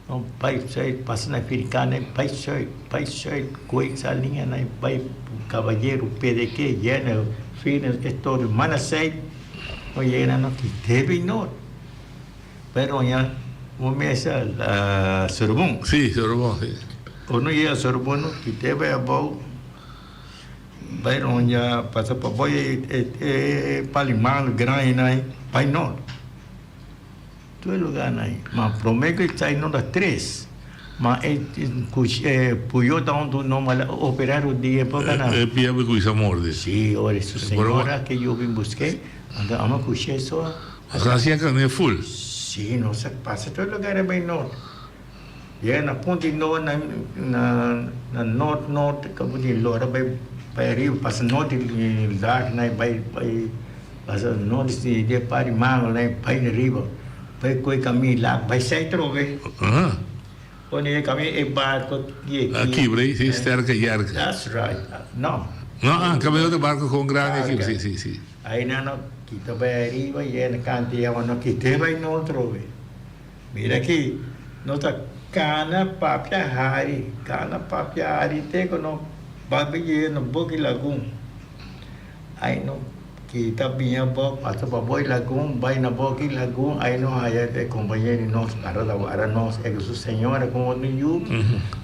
No bai sùit, pasa na Firikana ei, bai sùit, bai sùit, koe Saliña nan ei, bai Caballero, Pedeque, Yena, Fines, e todo. Mana sùit, no yega na no ki debe nort. Bai roña un mesa la Sorbon. Sí, Sorbon, sí. Ora no yega Sorbon, no ki debe abou. Bai ronja pasa pa boy e palimal grandi nai bai nort. Tur e lugar nai. Ma prome ku e sai no ta tres. Ma e puyo ta un no mala opera rodia poco na. E pia bo kuisa morde. Si, ora su señora ke yo bin buske, anto amo kushe so. Nos a hacia kane full. Si, nos a pasa tur e lugar bai nort. Yega na punta di noord na na noord noord kabu di lora bai bai ariba pasa noord di laag nai bai bai pasa noord di di e par di mango nai bai na riba bai koe kamin laag bai sai trobe ora yega kamin e barco di A kibra ei si sterke yerke. That's right no. No ah kamin otro barco kon grandi a kibra si si si. Ai nan no kita bai ariba yega na kanta di awa no kita bai noord trobe. Mira aki, no ta kana papia hari, kana papia hari te ku no bai yega na boki lagun. Ai no kita biña bo pasa pa boi lagun, bai na boki lagun, ai no haya e kompañero di nos para ta wara nos, e ku su señora ku otro yu,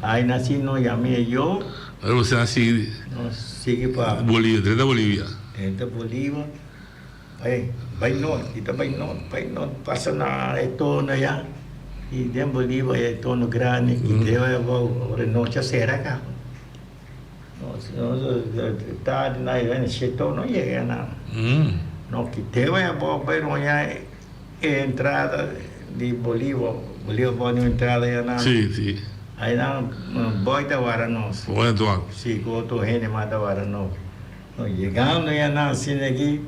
ai na si no yama e yo. Ora bo sa sigui. Nos sigui pa. Bolivia, drenta Bolivia. Drenta Bolivia. Bai, bai nort, i ta bai nort, bai nort, pasa na e tono ya, i den Bolívar e tono grandi, i te bai abou, ora nochi a sera kaba. Nos, nos tardi na e shete no yega na. No ki te bai abou bai roña e entrada di Bolívar, Bolívar pone un entrada ya na. Sí, sí. Ainan boy ta wara nos. Boy Antoine. Sí, ku otro hende mas ta wara nos. No yegando ya nan asina aki,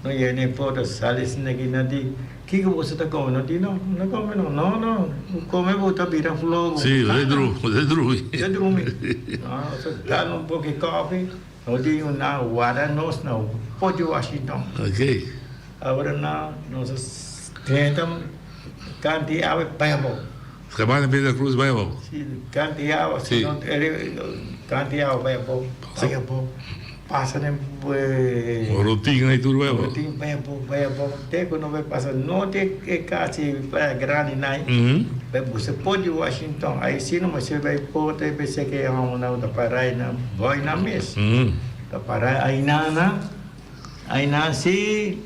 no yega na e porta, sali asina aki, nan di, Kiko boso ta kome? No di, No, no kome no. No, no, bo kome bo ta bira floho. Sí, bo ta drumi, bo ta drumi. Bo ta drumi. No, nos a dal un poco di kofi, no di un nan warda nos na Port di Washington. Ok. Awor nan, nos a drenta kanti awe bai abou. Skabá na Pedra Cruz bai abou. Sí, kanti awa, si no kanti awa bai abou, bai abou, pasa den Rotin ei tur bai abou. Rotin bai abou, bai abou, te ku no bai pasa norte e kasi Playa Grandi nai, bai buska port di Washington, ai si no mester bai port ei pensé ke e hòmbernan ta para einan, bai nan mes, ta para einan nan, einan si,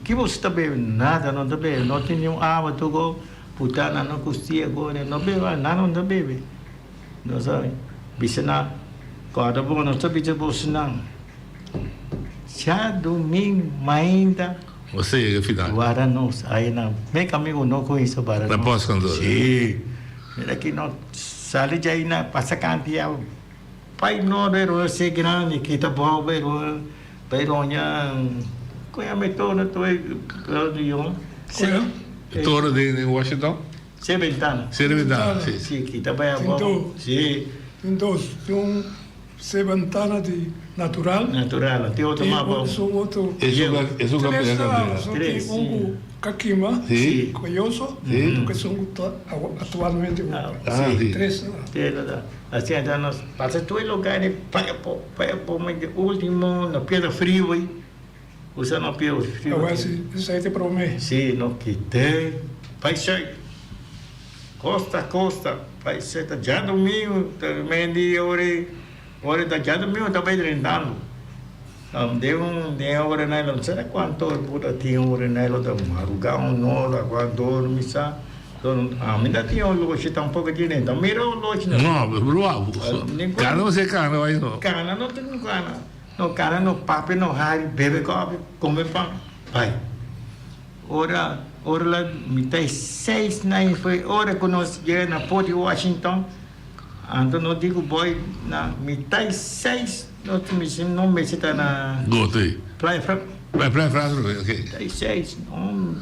ki boso ta bebe? Nada no ta bebe, no tin niun awa tuko. Puta nan no kustia gore no bebe nan no ta bebe nos a bisa nan kòrda bon nos ta bisa boso nan djadumingu mainta Bo sa yega final. Wara nos ai nan mek amigu no kuminsa wara nos. Na pòskantor. Si mira aki no sali djai na pasa kanti ya pai no pero se grandi kita bou pero bai roña koe ame torna toe E torre den den Washington? Se ventana. Se ventana, si. Si, kita bai abou. Si. Tin dos. Tin un se ventana di natural. Natural. Tin otro mas abou. Esun otro. Esun ka pega candela. Tres. Tin un ku ka kima. Si. Koyoso. Si. Otro ku esun ku ta actualmente. Ah, si. Tres. Tres ta. Asina ta nos pasa tur e lugar di bai abou, bai abou, ma di ultimo na Piedra Freeway. Usa no pia frio. Awor si esei ta prome. Si no kite bai sey. Costa costa bai sey ta djadomingo ta mendi ora ora ta djadomingo ta bai drentando. Den un den ora nan lo sa cuanto ora por ta tin ora nan lo ta maruga un ora cuanto ora mi sa. Ami ta tin oloshi tampoco tin ta mira oloshi. No, brua. Cana no se cana bai no. Cana no tin cana. No kana no papia no hari bebe kofi kome pan bai ora ora la mitad e seis na e foi ora ku nos yega na port di Washington anto nos di ku boy na mitad e seis nos no mester ta na Gote. Playa Fra Playa Playa Fransburg ok. Mitad e seis no.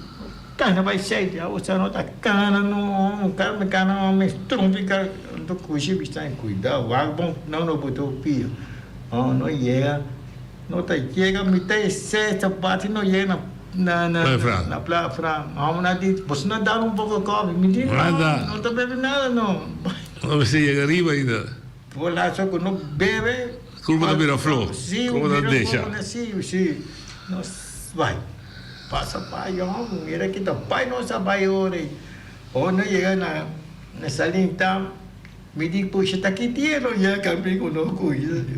kana bai seit ya osa no ta kana no kar mi kana mi strumpi kar anto kushi bisa kuidao wak bon no no bo ta pia oh no yega no ta yega mita e sesta parti no yega na na na na Playa Fran hombernan di boso no dal un poko kofi mi di no no ta bebe nada no. No mester yega riba ainda. Por laso ku no bebe. Kurpa ta bira flo. Si, Kurpa ta bira desha. flo, si, si. Nos bai. Pasa bai, homber, mira ki ta bai nos a bai ora ei. Ora no yega na na Salin Town, mi di pusha ta ki dia no yega kampi ku no ku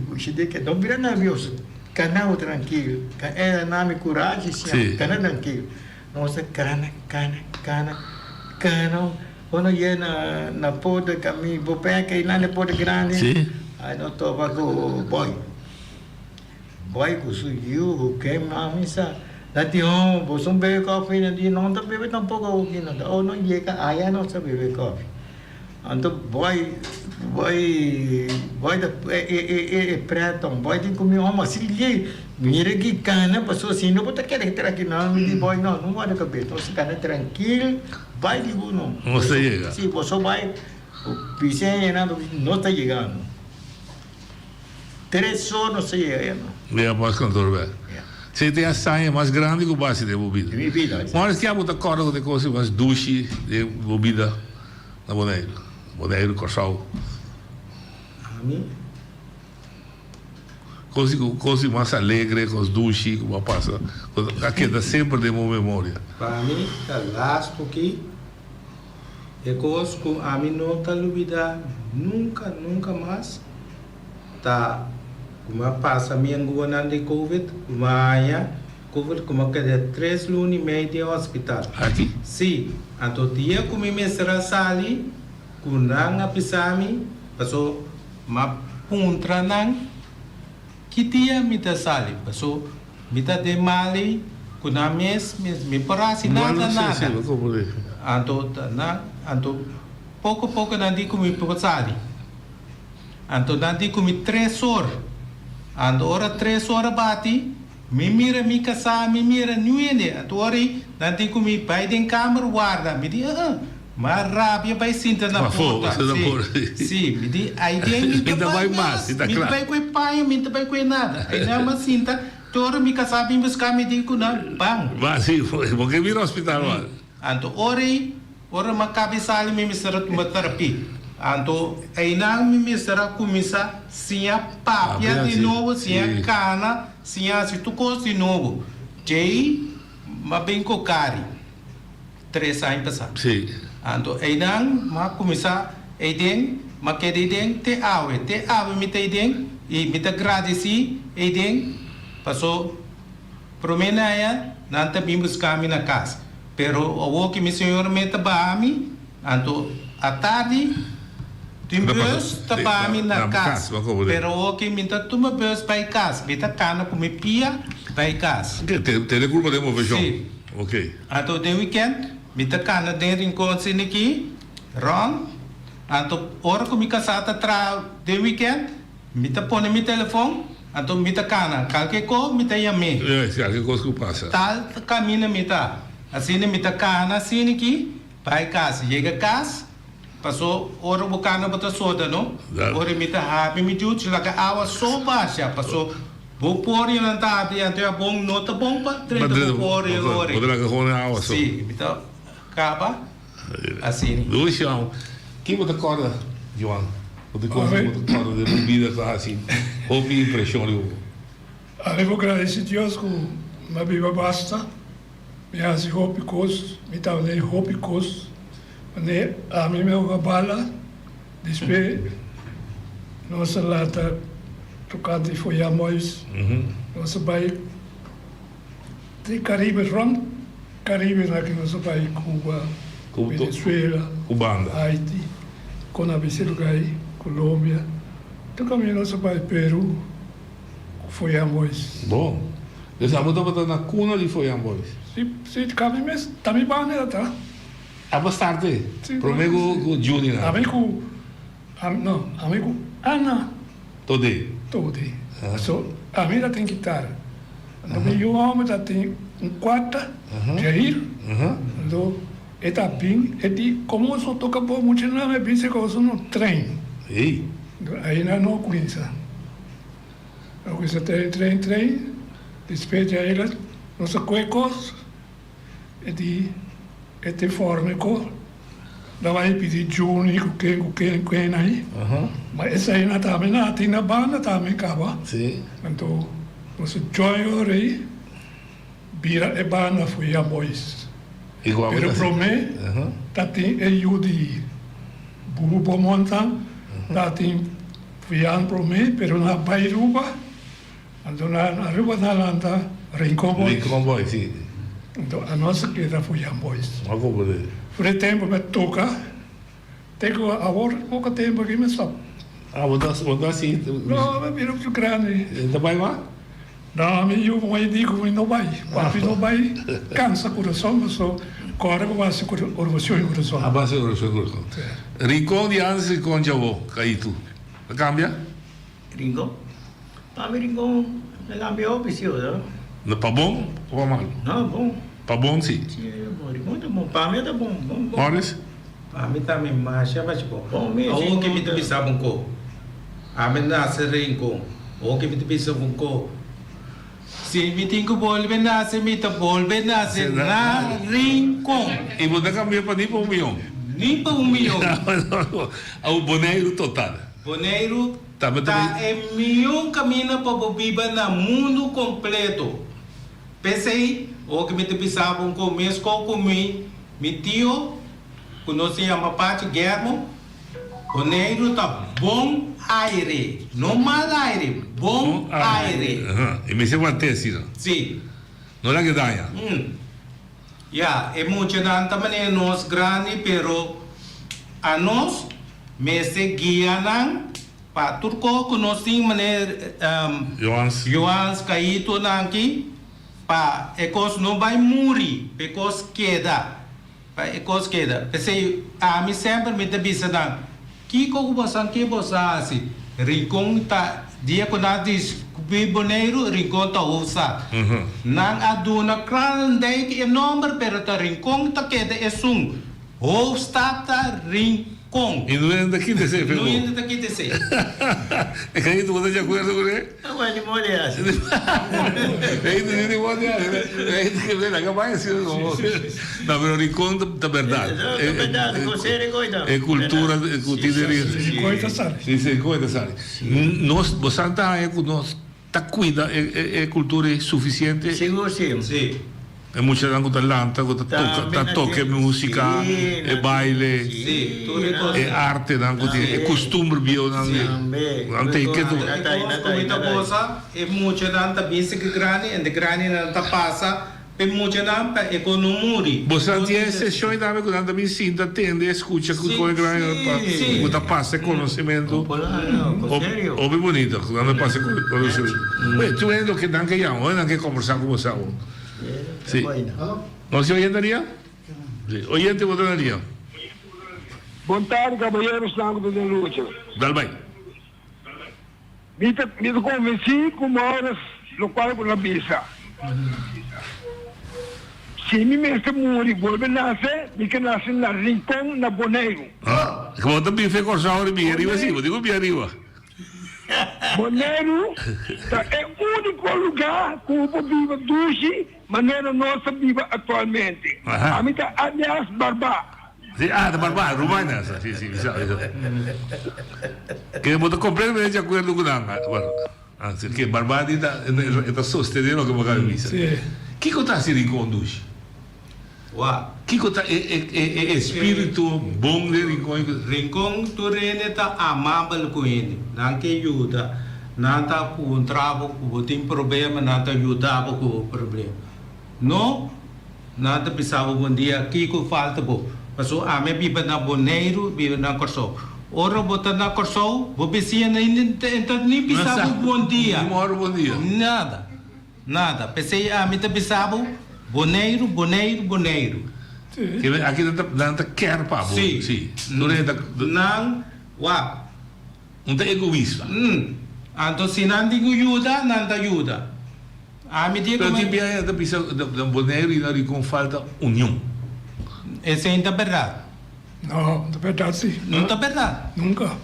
pusha di ke no bira nervioso. Kana bo trankil. Ka era na mi kurashi siam. Kana trankil. Nos a kana, kana, kana, kana. Ora no yega na na porta kami bo peka i nan e porta grandi. Si. Ai no topa ku boy. Boy ku su yu ku ken mami sa. Nan di oh boso no bebe kofi? Nan di no ta bebe tampoko awoki no ta. Oh no yega aya nos ta bebe kofi. Anto boy boy boy ta e e e e preton boy tin ku mi oh ma si liey mira ki kana pasobra si no bo ta keda trankil. Mi di boy no no wòrdu kabes nos ta kana trankil. Bai di bo no. Nos ta yega. Si boso bai, bo bisa e nan nos ta yegando. Tres or nos ta yega ya no. Ya pas kantor bek. Si tin hazaña mas grandi ku basi den bo bida. Den mi bida. Maurice kia bo ta kòrda ku ta e kos mas dushi den bo bida na Boneiru? Boneiru, Kòrsou. Ami. Kos di kos di mas alegre, kos dushi ku bo a pasa, ku a keda semper den bo memoria. Pa mi ta lastu ki e kos ku ami no ta lubida nunka nunka mas ta ku mi a pasa mi anguanan di covid ku mi a haña covid ku mi a keda tres luna i mei den hospital. Aki? Si, anto dia ku mi mester a sali ku nan a bisa mi paso M'a puntra nan ki dia mi ta sali, paso mi ta den mali ku nan mes mi por hasi nada nada. Anto nan anto poko poko nan di ku mi por sali. Anto nan di ku mi tres or. Anto ora tres or a bati mi mira mi kasá mi mira niun hende. Anto ora ei nan di ku mi bai den kamer warda. Mi di uh-uh. Ma rabia bai sinta na porta. Si, si, mi di, ai den mi ta bai mas, mi ta bai ku e paña, mi ta bai ku e nada. Ai nan a sinta, te ora mi kasá bin buska mi di ku nan, ban. Ba, si, bo ke bira hospital wak. Anto ora ei, ora mi a kabe sali mi mester a tuma terapia. Anto einan mi mester a kuminsá siña papia di nobo, siña kana, siña hasi tur kos di nobo. Djei, mi a bin ku kari. Tres aña pasá. Sí. Anto einan m'a kuminsá eiden, m'a keda eiden te awe. Te awe mi ta eiden i mi ta gradisí eiden paso promé naña nan ta bin buska mi na kas. Pero awor ki mi señora me ta baha mi, anto atardi tin bus ta baha mi na kas. Pero awor ki mi ta tuma bus bai kas, mi ta kana ku mi pia bai kas. Tene kulpa den moveshon. Sí. Ok. Anto den weekend mi ta cana den Rincon Siniki rond. Anto ora cu mi casa ta traha den weekend mi ta pone mi telefon anto mi ta cana. Calke cos mi ta yam'é. Yes, calke cos cu pasa. Tal camina mi ta. Asina mi ta cana Siniki bay cas. Yega cas paso ora bo cana bo ta soda no. Ora mi ta habi mi juchi laga awa so basha paso. Bo porinan ta habri anto ya bon no ta bon pa drenta bo pori ori. Bo ta laga gewoon e awa so. Si, mi ta kaba asini. Dushi amo. Ki bo ta korda Joan? Bo ta korda bo ta korda den bo bida ku a hasi hopi impreshon riba bo? Ami por gradisi Dios ku mi a biba basta. Mi a hasi hopi kos, mi tabata den hopi kos. Wanneer ami mi a hoga bala, despues nos a lanta tocante Foya Mois, nos a bay den Caribe, rond Caribe na ki nos a bay Cuba, Venezuela, Haiti, con a bisi lugar ayi, Colombia, tur caminda nos a bay Peru cu Foya Mois. Bon, dus abo tabata na cuna di Foya Mois? Si, si, cabi mes, ta mi banda ta. Abo starte prome ku Juni nan. Ami ku no ami ku Ana. Tode. Tode. So ami ta tin kitara. Anto mi yu homber ta tin. un kuarta, Jair, anto e ta bin e di komo so toka bo muchanan e bin seka boso no train. Anto aina no kuminsa. No kuminsa train train train despues Jair a nos a kue kos e di e te forma e kos. Nan a pidi Juni ku ken ku ken ku ken ai. Ma esei nan tambe nan a tin na banda tambe kaba. Anto nos a join ora ei bira e banda Fuya Boys. Pero prome ta tin e yu di Bubu Bomontan ta tin Fuyan prome pero nan a bai Aruba. Anto na Aruba ta lanta Rincon Boys. Rincon Boys, si. Anto anos a keda Fuyan Boys. Ma como de. For e tempo mi a toca te cu awor poco tempo aki mi stop. Ah, bo ta bo ta si. No, mi a bira mucho grandi. E ta bay mas? No, mi yu mi di cu mi no bay. Papi no bay cansa curason paso core cu base oracion y curason. A base oracion y curason. Rincon di antes Rincon djawo, Caitu. A cambia? Rincon? Pa mi Rincon ta cambia hopi si o. No pa bon o pa malo? No, bon. Pa bon si. Si, bon. Rincon ta bon. Pa mi ta bon, bon, bon. Morris? Pa mi tambe masha masha bon. Bon mes. Awor ke mi ta bisa bo un ko. Ami nase Rincon. Awor ke mi ta bisa bo un ko. Si mi tin ku bolbe nase mi ta bolbe nase na Rincon. I bo ta cambia pa ni pa un miyon? Ni pa un miyon. Awor Boneiru total. Boneiru ta e mion kaminda pa bo biba na mundu kompleto. P'esei, oki mi ta bisa bo un ko meskos ku mi mi tio ku nos ta yama Pachi Guermo, Boneiru ta bon aire, no mal aire, bon aire. E mester want'é asina. Si. No laga e daña. Ya, e muchanan ta manera nos grandi pero anos mester guia nan pa tur cos cu nos tin manera Joans. Joans, Caito nan aki pa e cos no bay muri, pa e cos keda, pa e cos keda. P'esey ami semper mi ta bisa nan, Kiko ku bosan ke boso a hasi? Rincon ta dia ku nan a diskubrí Boneiru, Rincon ta hoofdstad. Nan a duna Kralendijk e nomber, pero ta Rincon ta keda esun. Hoofdstad ta Rincon. I no hende ta kita esei, No hende ta kita esei. E Caíto, bo ta di akuerdo ku ne? Awor ni morde hasi. Caíto ni morde hasi. Caíto ke ven acá bai asina como. No, pero Rincon ta berdad. Ta berdad, con se Rincon ta. E cultura cu tin den Rincon. Rincon ta sali. Si, si, Rincon ta sali. Nos, bo sa ta haña cu nos ta cuida e cultura ei suficiente? Sigur si. Si. E muchanan ku ta lanta, ku ta toka, ta toka e músika, e baile, e artenan ku tin, e kustumber bieunan di nan ta ke tur. E kos ku mi ta gosa, e muchanan ta bisa ku grandi en de grandinan ta pasa pa e muchanan pa e kos no muri. Bo sa tin e seshon ei tambe ku nan ta bin sinta tende, skucha ku kon e grandinan ta ku ta pasa e konosementu. Hopi bunito ku nan ta pasa e konosementu. Oye, tur hende loke nan ke yama, nan ke kombersá ku bo sa bo. Sí. Nos tin oyente aria? Sí. Oyente bo ta na ria. Bon tardi caballerosnan cu ta den lucha. Dal bai. Mi ta mi ta convenci cu Maurits locual cu na bisa. Si mi mester muri bolbe nace mi ke nace na Rincon na Boneiru. Ah, bo ta bife Corsou riba ariba si, bo tin cu bia ariba. Boneiru ta e úniko lugá ku bo por biba dushi manera nos ta biba aktualmente. Ami ta alias Barbá. Si, ah, ta Barbá, ruman esa. Si, si, mi sa, mi sa. Ke bo ta kompletamente di akuerdo ku nan. Bueno, asi ke Barbá di ta, e ta sostené loke bo akaba di bisa. Kiko ta hasi Rincon dushi? Wak. Kiko ta e e espiritu bon den Rincon? Rincon tur hende ta amabel ku hende. Nan ke yuda. Nan ta puntra bo ku bo tin problema, nan ta yuda bo ku bo problema. No, nan ta bisa bo bon dia, kiko falta bo. Pasobra ami a biba na Boneiru, biba na Kòrsou. Ora bo ta na Kòrsou, bo bisiñanan e ta ni bisa bo bon dia. Nada. Nada. P'esei ami ta bisa bo, Boneiru, Boneiru, Boneiru. Kende aki nan ta nan ta kèr pa bo. Sí. Sí. Tur hende ta. Nan wak. Un ta egoista. Anto si nan tin ku yuda, nan ta yuda. Ami di Pero tin biaha ta bisa na Boneiru y na Rincon falta union. Esei no ta berdad. No, no ta berdad si. No ta berdad. Nunca.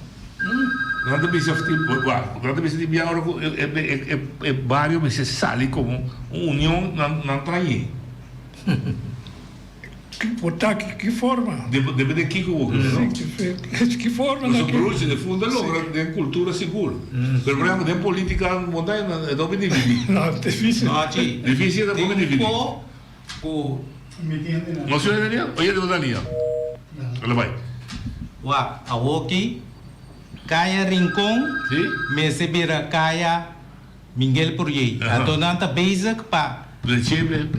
Nan ta bisa nan ta bisa tin biaha ora cu e bario mester sali como un union nan trañe. Por ta ki forma? Depende kiko bo kere, no? Si, ki forma na ki. Bruce, de funda logra den cultura sigur. Pero por ehempel den politica monta e ta hopi dividi. No, dificil. No, chi. Dificil ta hopi dividi. Tin un po ku. No si oye Daniel? Oye di Daniel. Hala bai. Wak, awoki Kaya Rincon mester bira Kaya Miguel Purjey. Anto nan ta bezig pa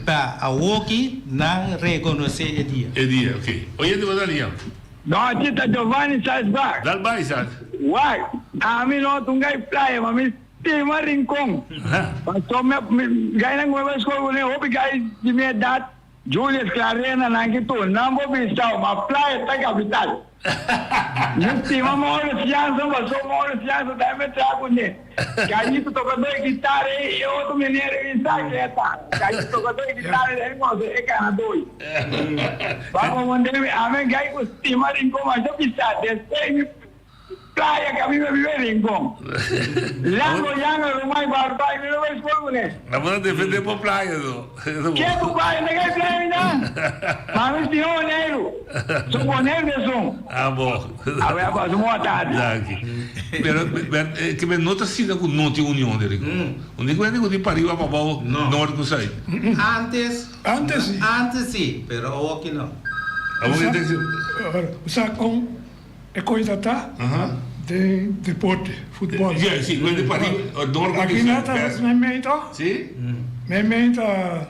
pa awoki nan rekonosé e dia. E dia, ok. Oyente bo ta liña. Nochi ta Giovanni Salzbach. Dal bai, Isaac. Wak, ami no ta un gai playa, ma mi stima Rincon. Pasobra mi gainan ku mi bai skol kuné hopi gai di mi edat. Julius Clarena nan ki tur nan bo bisao ma playa ta capital. Mi stima Maurice Jansen paso Maurice Jansen ta me tra cu ne. Cayito tocador di guitarra ey e otro meneer ey mi sa ken e ta. Cayito tocador di guitarra ey mozo e ganador. Ba comprende mi amen gay cu stima Rincon masha bisa despues mi Playa que ami me vive Rincon. Lango yanga rumay barbay mi no bay school cu ne. Na bo ta defende bo playa no. Ke ku playa mi ta kay playa mi nan. Ma mi stima Boneiru. Su Boneiru de sun. Ah bo. Awe a pasa un boa tardi. Danki. Pero ke men no ta asina ku no tin union di Rincon. Un di kuenta ku tin pariba pabou nort ku sait. Antes. Antes si. Antes si, pero awoki no. Awoki ta si. Sa kon E koita ta den deporte, futbol. Ja, si, ku e pariba, nort ku Aki na ta meimei toch? Si. Meimei ta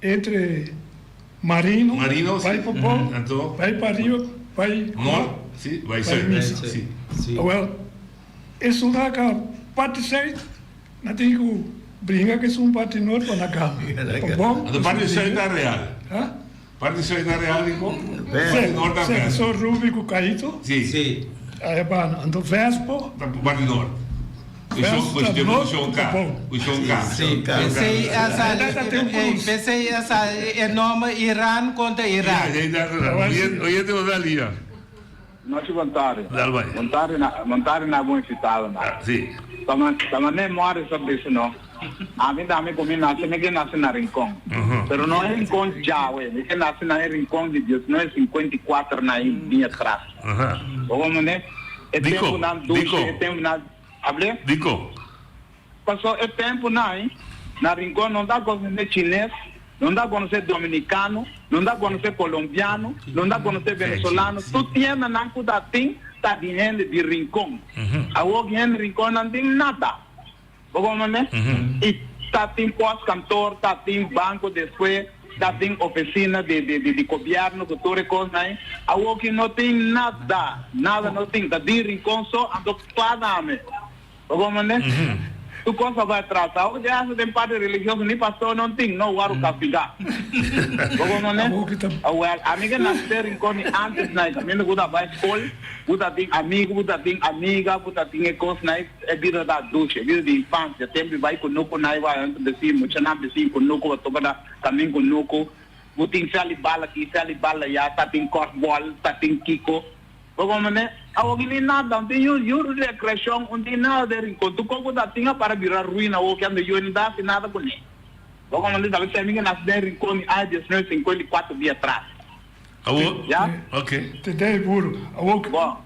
entre Marino, Marino, bai pa bou, bai pa riba, bai Nort, si, bai zuid. Misa. Si. Awel, esun ta ka parti zuid, na tin ku bringa ku esun parti nort pa na gana. Pa bou. Anto parti zuid ta real. Ha? Parti zuid ta real di ko? Parti nort ta Sè, so Ruby ku Kaito. Si. Si. Aya bana. Anto Vespo. Ta parti nort. Vespo ta nort ku bou. Si. Pesei a sali, pesei a sali e nomber Iran kontra Irak. Oyente bo ta lia. Nochi bon tardi. Dal bai. Bon tardi na bon tardi na bon invitado na. Ah, si. Tama tama ne Morris a bisa no. Ami ta ami ku mi nase mi ke nase na Rincon. Pero no e Rincon djawe, mi ke nase na e Rincon di 1954 na e bin atras. Bo komprende? E Diko? tempunan dushi, Diko? e tempunan Hable? Diko? Paso e tempunan na Rincon no ta konosé chines, no ta konosé dominicano, no ta konosé colombiano, no ta konosé venezolano. Tur tiendanan ku ta tin ta di hende di Rincon. Awor ki hende Rincon nan tin nada. Bo komprende? I ta tin postkantoor, ta tin banko despues, ta tin ofisina di di di gobièrnu ku tur e kosnan ei. Awor ki no tin nada, nada no tin. Ta di Rincon so, anto kla name. Bo comprende? Tur cos a bai atras. Awor cu hasta den parti religioso ni pastor no tin, no worde castiga. Bo comprende? Awel, ami ke nace den Rincon di antes na caminda cu ta bai scol, bo ta tin amigo, bo ta tin amiga, bo ta tin e cos na e bida ta dushi, e bida di infancia, tempo di bai cunucu na igual, nan ta besi, muchanan besi cunucu, bo topa na camin cunucu, bo tin sali bala aki, sali bala aya, ta tin korfbal, ta tin kico. Bo comprende? Awor ki ni nada, un tin yu yu recreacion, un tin nada den Rincon. Tur cos cu ta tin a para bira ruina awor ki anda yu no ta haci nada cu ne. Bo comprende? Ta bisa mi ke naci den Rincon di aña 1954 dia atras. Awor, Ya? ok. Te dei puro. Awor ki. Bo.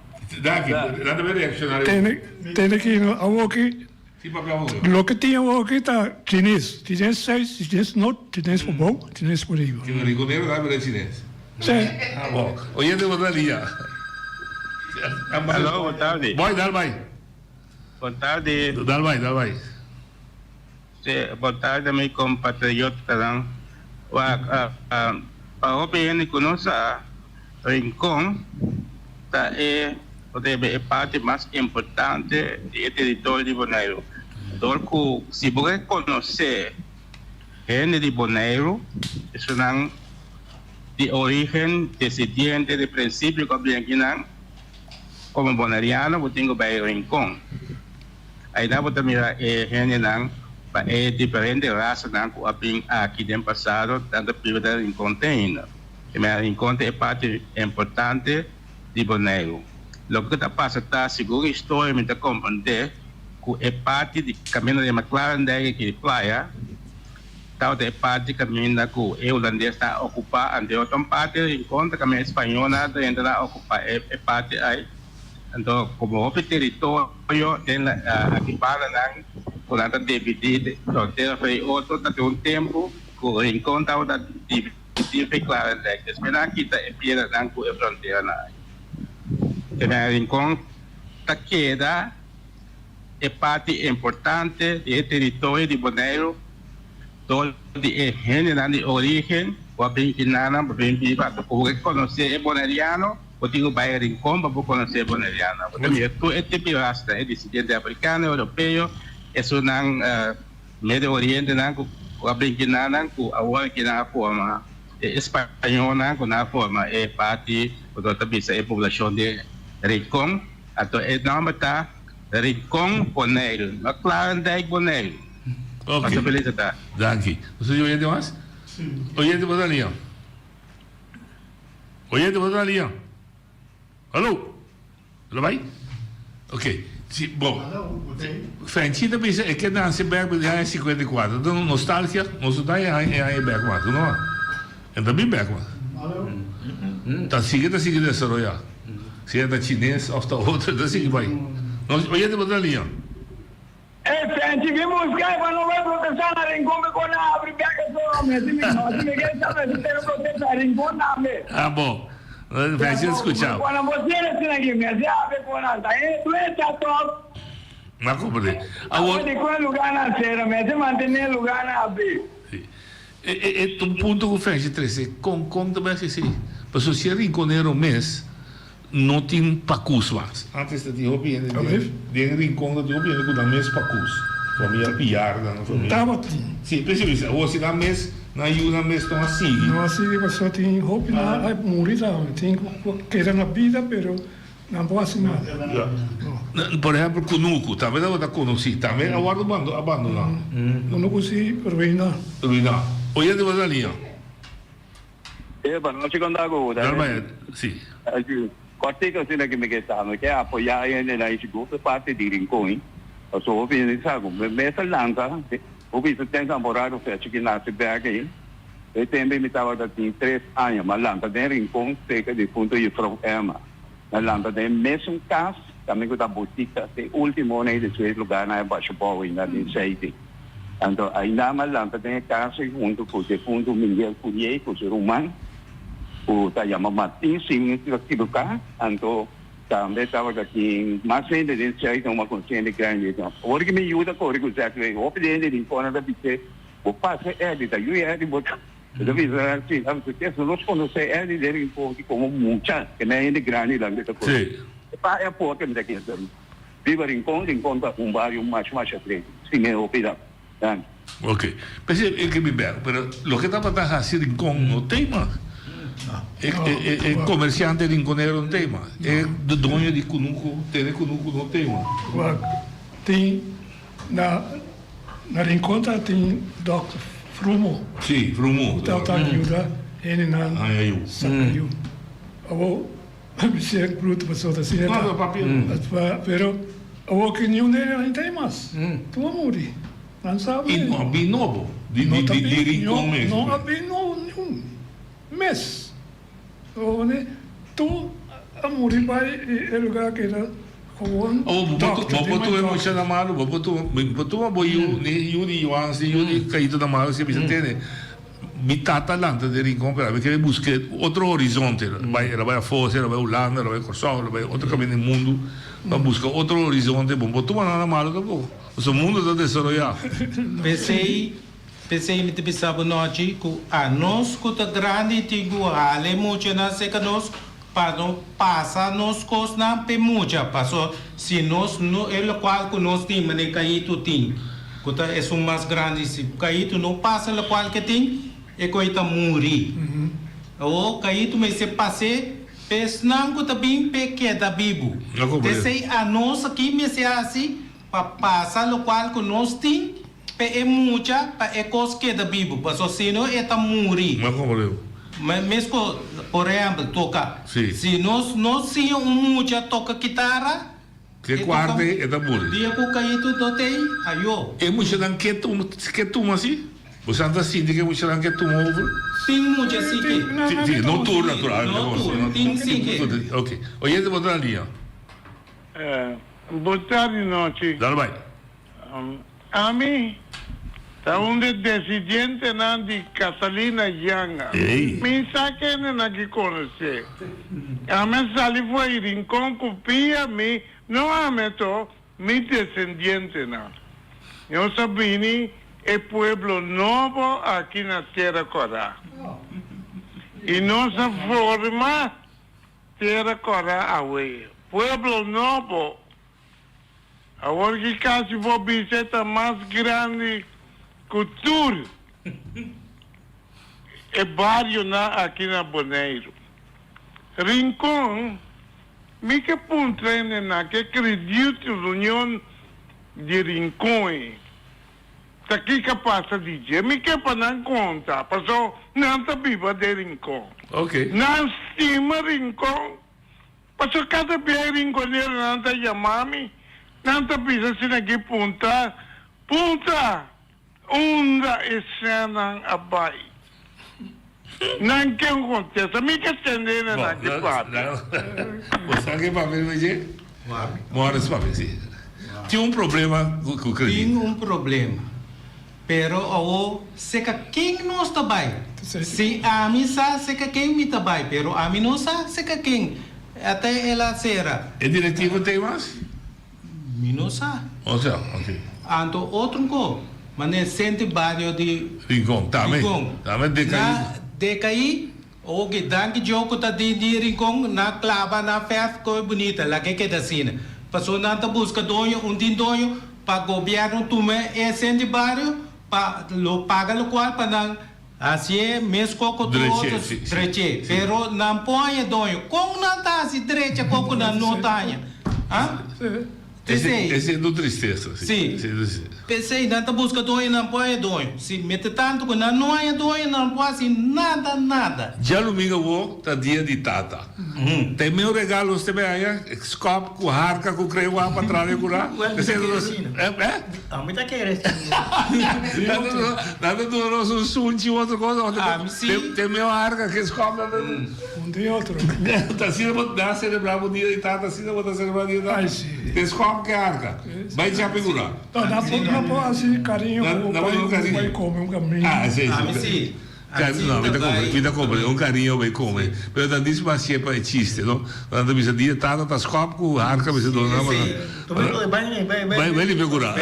Danki. Nan ta bay reacciona. Tene, tene ki no, awor ki. Si papia awor. Loke tin awor ki ta chines. Chines zuid, chines noord, chines pabou, chines pariba. Ki Rinconero ta bira chines. Sí. Ah bon. Oyente bo ta lia. Aló, bon tardi. Boy, dal bai. Bon tardi. Dal bai, dal bai. Sí, bon tardi mi compatriotanan. Wak, pa hopi hende ku no sa, Rincon ta e e parti mas importante di e teritorio di Boneiru. Dor ku si bo ke konosé hende di Boneiru, esunnan di origen desidiente di prinsipio ku a bini akinan komo boneriano bo tin ku bai Rincon. Aina bo ta mira e hendenan. Pa e diferente rasanan ku a bin aki den pasado nan ta biba den Rincon te ainda. E mera Rincon ta e parti importante di Boneiru. Loke ku ta pasa ta, segun historia mi ta komprendé ku e parti di kaminda di Maclarendijk aki di playa tabata e parti kaminda ku e hulandesnan a okupá anto e otro parti di Rincon ta kaminda e spañolnan a drenta nan a okupá e parti ai. Anto komo hopi teritorio den aki bandanan ku nan ta dividí frontera for e otro ta tin un tempu ku Rincon tabata dividí for Klarendijk. Despues nan a kita e piedranan ku e fronteranan ai. Te Rincon ta keda e parti importante di e teritorio di Boneiru dor di e hendenan di origen ku a bin kinanan pa bin biba. Anto ku bo ke konosé e boneriano Bo tin ku bai Rincon pa bo konosé Boneriano. Bo ta mira tur e tipo di rasnan, e disidente afrikano, europeo, esunnan Medio Orientenan ku a bin kinanan ku awor aki nan a forma e españolnan ku nan a forma e parti ku nos ta bisa e poblashon di Rincon. Anto e nòmber ta Rincon Boneiru, no Klarendijk Boneiru. Ok. Pasa felis ata. Danki. Nos tin oyente mas? Oyente bo ta liña? Oyente bo ta lia? Hallo? Lo bai? Ok. Si, bon. Fenchi ta bisa e ke nanse bek den aña 54. Ta nostalgia. Nos no ta e aña bek mas, no? E ta bin bek mas. Ta sigui ta sigui desaroya. Si e ta chines of ta otro, ta sigui bai. Oyente bo ta lia? Ey Fenchi bin busca e pa no bay protesta na Rincon mi con a abri bek e solo mi si mi no si mi ke sa mi si tene protesta Rincon tambe. Ah bo. Fenchi a scucha. Cuando bo tiene asina aki mi a si abri con nan ta e duecha top. Ma comprende. Awor. Awor di con e lugar nan cera mi a si mantene e lugar nan abri. Si. E e e un punto cu Fenchi trece con con ta bay haci esey? Pasobra si e Rinconero mes. No tin pakus mas. Antes ta tin hopi hende den den Rincon ta tin hopi hende ku nan mes pakus. Famia Piarnan, famia. Tabatin. Si, presi bisa. Awor si nan mes, nan yu nan mes no a sigui. No a sigui pasobra tin hopi nan a muri tambe. Tin ku keda na bida pero nan por hasi nada. Ya. Por ehempel Kunuku tambe tabata konosí. Tambe a wòrdu abandoná. Kunuku si ruiná. Ruiná. Oyente bo ta liña. E pa nochi con ta cu ta Normal, si. Cortico asina cu mi ke sa, mi ke apoya e hendenan y sigur e parti di Rincon, pasobra hopi hende sa cu mi mes a lanta, hopi hende ten temporada fecha ki nace bek ey, e tempo ey mi tabata tin tres aña, mi a lanta den Rincon cerca di punto Juffrouw Emma, mi a lanta den e mesun cas, tambe cu ta botica, te ultimo ey despues lugarnan a basha bou ainda den Seite. Anto ainda mi a lanta den e kas ei huntu ku defuntu Miguel Curié ku su ruman ku ta yama Martin, si mi no ta kibuká. Anto tambe tabata tin mas hende den sèi ta un konsiente grandi. Ora ku mi yuda kore ku Zach Ray, hopi di hende den kòrner ta bis'é, Bo pasa Eddie, ta yu Eddie bo ta? Mi ta bisa nan si, nan bisa kes nos konosé Eddie den Rincon komo mucha, ke nan hende grandi nan ta konosé. E pa e aporte mi ta kere. Biba Rincon, Rincon ta un bario masha masha grandi, sin e hopi dan. Danki. Ok. P'esei e ke mi bek, pero loke tabata hasi Rincon no tei mas. E e comerciante rinconero no tei mas. E doño di kunuku, tene kunuku no tei mas. Wak, tin na na Rincon ta tin dòkter Frumo. Si, Frumo. Ku tabata yuda hendenan saka yu. Awor. Mi ser bruto pasobra asina ta. No, papia. Pero awor ki niun hende no ta ei mas. Tur a muri. Nan sabi. I no a bin nobo di di Rincon mes. No a bin nobo niun mes. Tur a muri bai e lugar keda gewoon Awor bo bo por tuma e mucha na malu, bo por tuma bo por tuma bo yu ni yu di Johannes ni yu di Caito na malu si a bisa tene. Mi tata lanta den Rincon pero ami kere buska otro horizonte. El a bai afó, el a bai Hulanda, el a bai Kòrsou, el a bai otro kaminda den mundu pa buska otro horizonte. Bo no por tuma nada malo tampoko. Pasobra mundu ta desaroyá. P'esei, p'esei mi ta bisa bo nochi ku anos ku ta grandi tin ku hala e muchanan serka nos pa no pasa nos kosnan p'e mucha. Paso si nos no e lokual ku nos tin manera Kaito tin ku ta esun mas grandi si Kaito no pasa lokual ke tin e koi ta muri. Awor Kaito mester pas'é p'e esnan ku ta bin p'e keda bibu. P'esei anos aki mester hasi pa pasa lokual ku nos tin. pa e mucha pa e kos keda bibu paso sino e ta muri. Ma komo leu? Mesko por ehèmpel toka. Si nos no siña un mucha toka kitara. Ke kuarte e ta muri. Dia ku Kayito no tei, ayo. E muchanan ke tuma, ke tuma si? Bo san ta sinti ke muchanan ke tuma over? Tin mucha si ke. Si, si, no tur natural. No tur, tin si ke. Ok. Oyente bo ta na liña. Bo tardi nochi. Dal bai. Ami ta un di desidientenan di Catalina Janga. Mi sa kendenan ki konosé. Ami a sali for di Rincon ku pia mi, no ami to, mi desendientenan. Nos a bini e pueblo nobo aki na Tera Kòrá. I nos a forma Tera Kòrá awe. Pueblo nobo. Awor ki kasi bo bisa e ta mas grandi ku tur e barionan aki na Boneiru. Rincon, mi ke puntra hende na ke Krediet Union di Rincon ei ta kiko a pasa di dje. Mi ke pa nan konta, paso nan ta biba den Rincon. Nan stima Rincon. Pasobra kada bia e rinkoneronan ta yama mi, nan ta bisa asina ki punta, Punta! Unda e sènnan a bai? Nan ke un kontesta. Mi ke tende hende nan ki papia. Bo sa ke papia riba dje? Morris papia, si. Tin un problema ku kredit. Tin un problema. Pero awo seka ken nos ta bai? Si ami sa seka ken mi ta bai, pero ami no sa seka ken. Ata el a sera. E directivo t'ei mas? Mi no sa. O sa, ok. Anto otro ko, mane senti bario di. Rincon, tambe. Rincon. Tambe decaí. Na decaí, oke, danki Dios ku ta di di Rincon, na klaba na verf koe bunita, laga e keda asina. Pasobra nan ta buska doño, un tin doño, Pa gobierno tuma e cen di bario pa lo paga locual pa nan hacié mesco cu tur otro dreché pero nan por haña doño con nan ta haci drecha con cu nan no ta haña ah Esey es un tristeza si pesey nan ta busca doño nan por haña doño si mete tanto cu nan no haña doño nan por haci nada nada. Djalumingo awo ta dia di tata. Ta e meu regalo usted me haña? Skòp ku harka ku krewa pa tra den kurá? Wel, mi ta kere asina. Eh? Mi ta kere asina. Nan ta duna nos un sunchi u otro cosa. Ami si. Te meu harka ku skòp. Un di otro. Ta asina bo ta selebrá bo dia di tata, asina bo ta selebrá dia di tata. Ai si. Te skòp ku harka. Bai chapi kurá. No, nan por hasi kariño ku bo bai kome un kaminda. Ah, si, si. Ami si. No, mi ta compre, mi ta compre. Un cariño bay come. Pero ta dis mas siempre e chiste, no? Nan ta bisa dia tata ta scop cu harka mester duna nan. Bay bay limpia cura.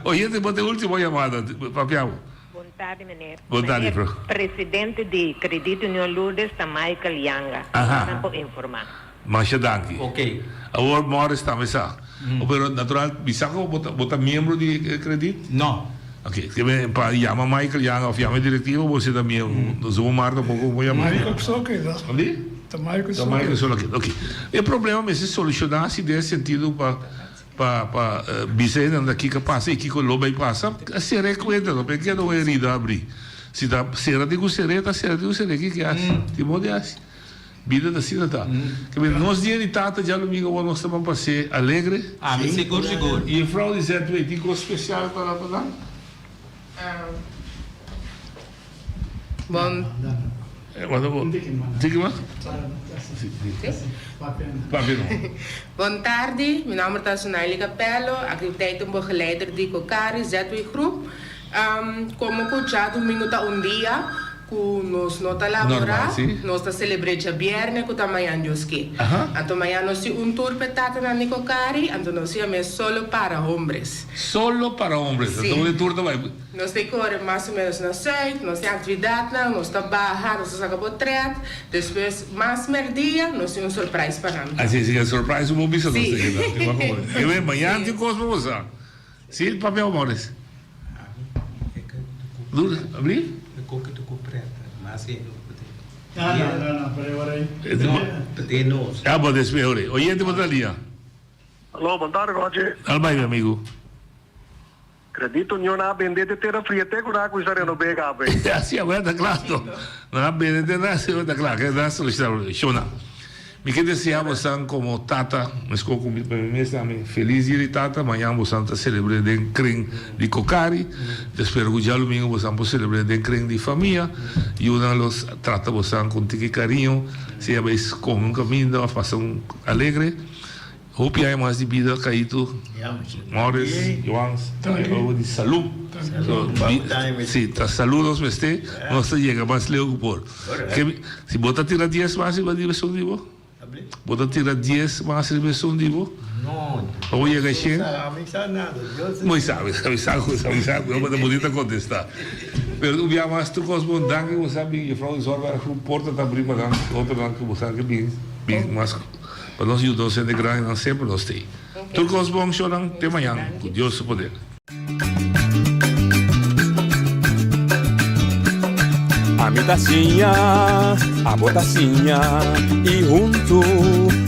Oyente, bo ta e ultimo yamada. Papiamo. Bon tardi, meneer. Bon tardi, Meneer, presidente di Credit Union Lourdes ta Michael Yanga. Aha. Nan por informa. Masha danki. Ok. Awor Morris tambe sa. Pero natural, mi sa ku bo ta, bo ta miembro di e kredit? No. Ok, ke men pa yama Michael Yanga of yama e direktivo bo si ta miembro. Nos un marka poko bo yama. Michael so keda. Di? Ta Michael so. Ta Michael so keda. Ok. E problema mester solushoná si den e sentido pa pa pa bisa e nan ta kiko a pasa i kiko lo bai pasa. Sera e kuenta no, p'e keda un herida abrí. Si ta sera tin ku ser'é, ta sera tin ku ser'é. Kiko hasi? Tin modo di hasi. Bida ta asina ta. Ke men nos dia di tata djalumingo awor nos ta ban pas'é alegre. Ami sigur sigur. I e frou di ZW tin kos spesial pa pa nan? Bon. Tiki mas? Papia no. Bon tardi, mi nomber ta Sunaily Capello, activiteitenbegeleider di Cocari ZW Groep. Como cu djadumingo ta un dia cu nos no ta labora, nos ta celebre djabierne cu ta mañan Dios ke. Anto mañan nos tin un tour p'e tatanan di Cocari, anto nos yam'e Solo para Hombres. Solo para Hombres, anto e tour ta bai. Nos ta core mas o menos na Zuid, nos tin actividadnan, nos ta baha, nos ta saca potret, despues mas merdia nos tin un surprise pa nan. Así, así, surprise un bo bisa nos ta keda. Mañan tin cos pa bo sa. Si, papia o Morris? Dura, abri? E koke ta ku preta, mas e no pute. No, no, no, no, pero ora ei. Pute nos. Ah, bo despues ora ei. Oyente bo ta lia. Aló, bon tardi, Rochi. Al bai, mi amigo. Credit Union a bende te tera fria te cu nan a cuminsa renob'é gabe. Así awor ta cla to. Nan a bende te nan así awor ta cla. Ke nan solicita shona. Mi ke desea bosan como tata, mesco cu mi pa mi mes na mi feliz dia di tata, mañan bosan ta celebre den kring di Cocari, ta spera cu djalumingo bosan por celebre den kring di famia, yunan lo trata bosan cu un tiki cariño, sea bay come un caminda of pasa un alegre. Hopi aña mas di bida Caito, Morris, Joans, algo di salud. Si, ta salud nos mester, nos ta yega mas leu ku por. Si bo ta tira dies mas riba di esun di bo? Bo ta tira dies mas riba esun di bo? Pa bo yega shen? Bo sabi, sabi, sabi, sabi, sabi, bo ta bunita kontesta. Pero un bia mas tur kos bon, danki bo sa bin, Juffrouw di Zorg, porta ta abri pa nan, otronan ku bo sa ke bin, bin mas. Pa nos yuda nos hende grandinan semper nos t'ei. Tur kos bon shornan te mañan ku Dios su poder. Ami ta siña, abo ta siña y huntu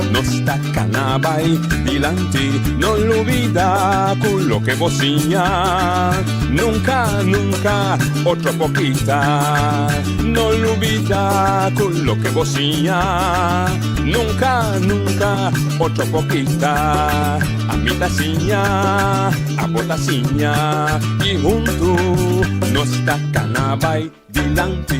nos ta cana bay dilanti. No lubida cu loke bo siña nunca, nunca otro por kita. No lubida cu loke bo siña nunca, nunca otro por kita. Ami ta siña, abo ta siña y huntu nos ta cana bay dilanti.